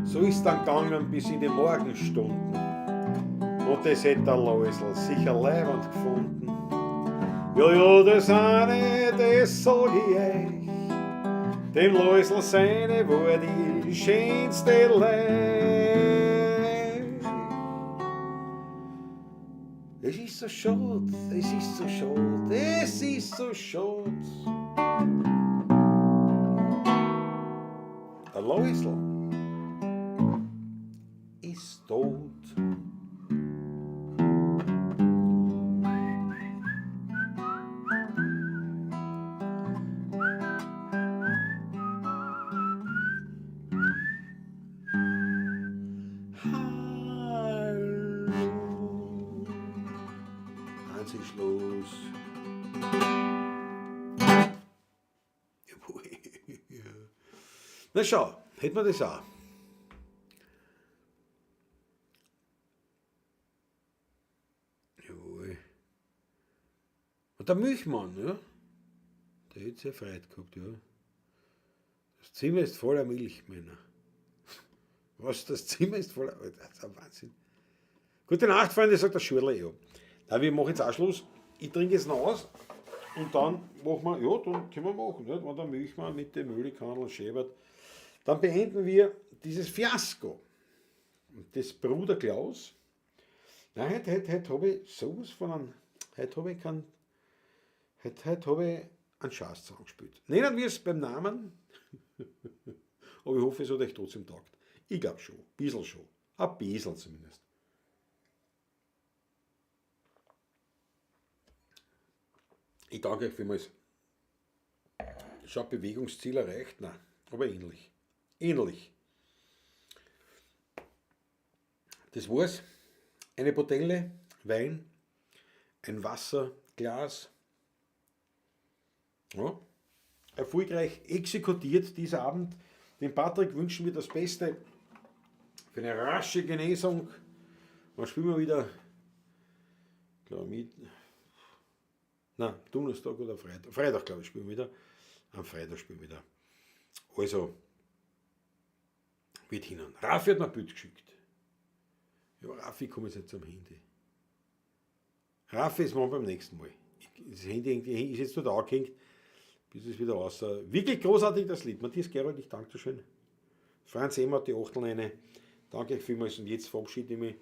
So ist dann gegangen bis in die Morgenstunden. Und das hätt der Loisl sicher leibend gefunden. Ja, ja, das eine, das sag ich euch, dem Loisl seine war die schönste Leih. Es ist so schad, es ist so schad, es ist so schad. Der Loisl ist tot. Schluss. Jawohl. Na schau, hätten wir das auch. Jawohl. Und der Milchmann, ja, der hätte sehr Freude gehabt, ja. Das Zimmer ist voller Milchmänner. Was, das Zimmer ist voller... Das ist ein Wahnsinn. Gute Nacht, Freunde, sagt der Schürle, ja. Na, wir machen jetzt auch Schluss. Ich trinke jetzt noch aus und dann machen wir, ja, dann können wir machen, nicht? Wenn der Milchmann mit dem Mühlikandel schäbert, dann beenden wir dieses Fiasko des Bruder Klaus. Nein, heute habe ich sowas von einem, heute habe ich keinen, heute habe ich einen Schatz zusammengespielt. Nennen wir es beim Namen, aber ich hoffe, es hat euch trotzdem taugt. Ich glaub schon, ein bisschen schon, ein bisschen zumindest. Ich danke euch vielmals. Schaut, Bewegungsziel erreicht? Nein, aber ähnlich. Ähnlich. Das war's. Eine Botelle Wein, ein Wasserglas. Ja. Erfolgreich exekutiert dieser Abend. Dem Patrick wünschen wir das Beste für eine rasche Genesung. Wann spielen wir wieder? Glaub ich, mit. Nein, Donnerstag oder Freitag. Freitag, glaub ich, spielen wir wieder. Am Freitag spielen wir wieder. Also, wird hinein. Raffi hat mir ein Bild geschickt. Ja, Raffi, ich komme jetzt nicht zum Handy. Raffi, das machen wir beim nächsten Mal. Das Handy ist jetzt dort angehängt. Bis es wieder raus. Wirklich großartig das Lied. Matthias Gerold, ich danke dir schön. Franz Emmer hat die Achtel eine. Danke euch vielmals und jetzt verabschiede ich mich.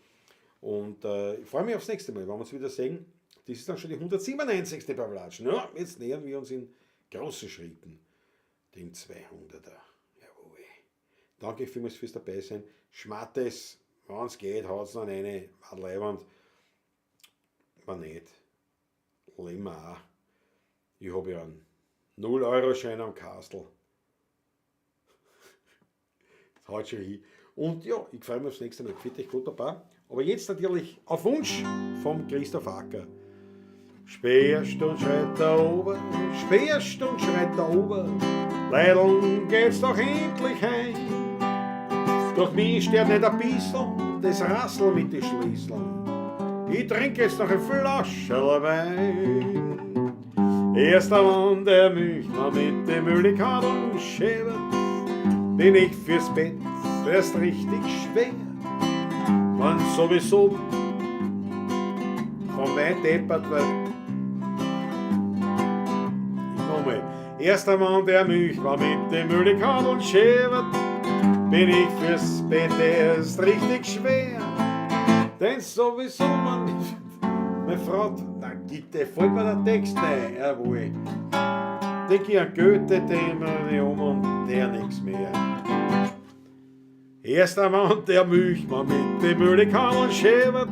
Und ich freue mich aufs nächste Mal, wenn wir uns wieder sehen. Das ist dann schon die 197. Pawlatsch. Ja, jetzt nähern wir uns in großen Schritten dem 200er. Jawohl. Danke vielmals fürs Dabeisein. Schmattes, wenn es geht, haut's noch eine. War leiwand. Wenn nicht, leben wir auch. Ich habe ja einen 0-Euro-Schein am Kastel. Das haut schon hin. Und ja, ich freue mich aufs nächste Mal. Pfiat euch gut, Baba. Aber jetzt natürlich auf Wunsch vom Christoph Acker. Sperrstund schreit der Ober, Sperrstund schreit der Ober, Leideln geht's doch endlich heim. Doch mich stört nicht ein bissl das Rassel mit den Schlüsseln. Ich trink jetzt noch ein Flascherl Wein. Erst wann der Milchmann mit dem Müllikadeln schäbert, bin ich fürs Bett erst richtig schwer. Wann sowieso vom Wein deppert wird. Ich nochmal. Erst wann der Milchmann mit dem Müllikadeln schäbert, bin ich fürs Bett erst richtig schwer. Denn sowieso, man, meine Frau, na bitte, fällt mir der Text ein, jawohl. Denk ich an Goethe, den wir um und der nix mehr. Erst einmal der Milchmann mit dem Müllikadeln schäbert,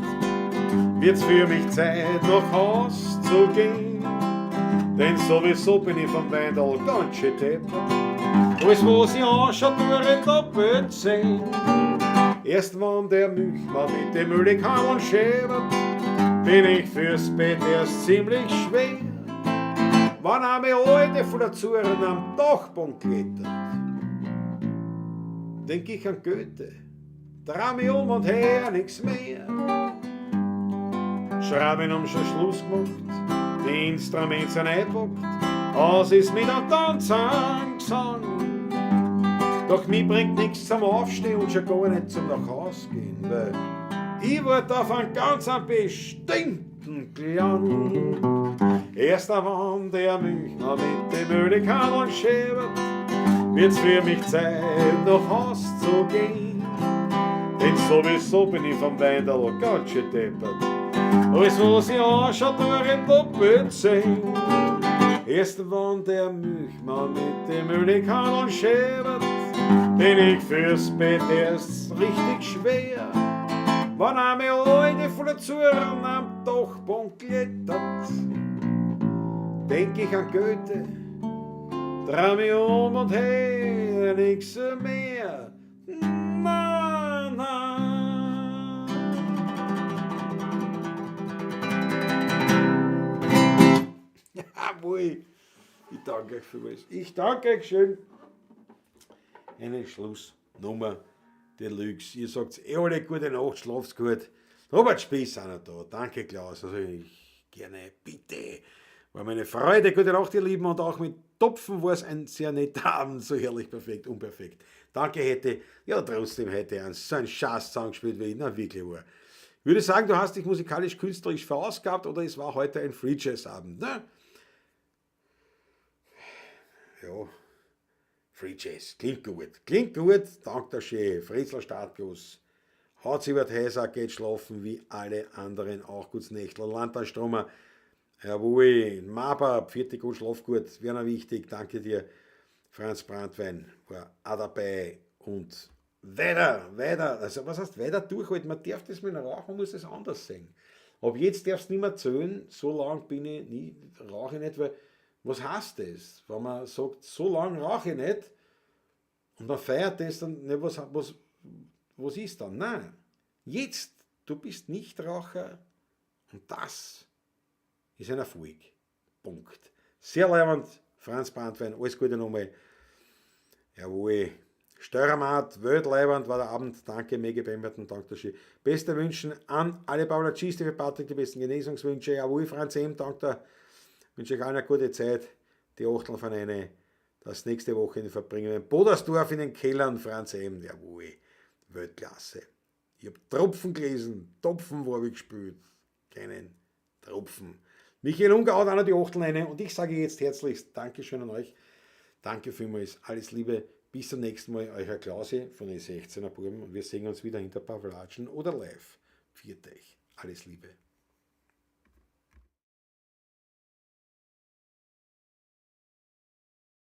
wird's für mich Zeit, nach Haus zu gehen. Denn sowieso bin ich vom Weindal ganz schön deppert. Alles, was ich anschaue, tue ich doppelt sehen. Erst wenn der Milchmann mit dem Müllikadeln schäbert, bin ich fürs Bett erst ziemlich schwer. Wenn auch meine Alte von der Zuhörerin am Dachboden klettert, denk ich an Goethe, dreh mich um und hör nix mehr. Schrauben haben schon Schluss gemacht, die Instrumente sind eingepackt, aus ist mit einem Tanz Gesang. Doch mir bringt nix zum Aufstehen und schon gar nicht zum nach Haus gehen, weil ich wart auf einen ganz bestimmten Klang. Erst wann der Milchmann mit dem Müllikadeln schäbert, wird's für mich Zeit, nach Haus zu gehen. Denn sowieso bin ich vom Weindal ganz schön deppert. Alles, was ich anschaue, tue ich doppelt sehen. Erst wann der Milchmann mit dem Müllikadeln schäbert, bin ich fürs Bett erst richtig schwer. Wenn auch meine Alte von der Zuhörerin am Dachboden klettert, denk ich an Goethe, dreh mich um und hör nix mehr. Na, na. Jawohl, ich danke euch vielmals. Ich danke euch schön. Eine Schlussnummer Deluxe. Ihr sagt eh alle gute Nacht, schlaft's gut. Robert Spiess ist auch noch da. Danke, Klaus. Also ich gerne, bitte. War meine Freude. Gute Nacht, ihr Lieben. Und auch mit Topfen war es ein sehr netter Abend. So herrlich, perfekt, unperfekt. Danke, hätte, ja, trotzdem hätte ich so einen Scheiß zusammengespielt, wie ich, na, wirklich war. Ich würde sagen, du hast dich musikalisch, künstlerisch verausgabt oder es war heute ein Free Jazz Abend, ne? Ja, Free Jazz, klingt gut. Klingt gut, danke schön. Fritzl Startlos. Haut Siebert Heiser, geht schlafen wie alle anderen auch. Gutes Nächtel. Landtagstromer, jawohl. Maba, vierte gut, schlaf gut. Werner Wichtig, danke dir. Franz Brandwein war auch dabei. Und weiter, weiter, also was heißt weiter durchhalten? Man darf das mit dem Rauchen, muss es anders sehen. Ab jetzt darfst du nicht mehr zählen, so lange bin ich nie, rauche ich nicht, weil was heißt das? Wenn man sagt, so lange rauche ich nicht und man feiert das, dann, ne, was ist dann? Nein, jetzt, du bist Nichtraucher und das ist ein Erfolg. Punkt. Sehr leibend, Franz Brandwein, alles Gute nochmal. Jawohl. Steuermat, weltleibend war der Abend. Danke, Mege Pemberton, danke schön. Beste Wünschen an alle Pawlatschisten für Patrick, die besten Genesungswünsche. Jawohl, Franz M., danke. Wünsche euch allen eine gute Zeit. Die Achtel von eine, das nächste Wochenende verbringen wir in Bodersdorf in den Kellern, Franz M. Jawohl, Weltklasse. Ich hab Tropfen gelesen, Topfen habe ich gespielt. Keinen Tropfen. Michael Unger haut auch noch die Achtel rein und ich sage jetzt herzlichst Dankeschön an euch. Danke vielmals, alles Liebe. Bis zum nächsten Mal, euer Klausi von den 16er Buben und wir sehen uns wieder hinter Pavlatschen oder live. Pfiat euch. Alles Liebe.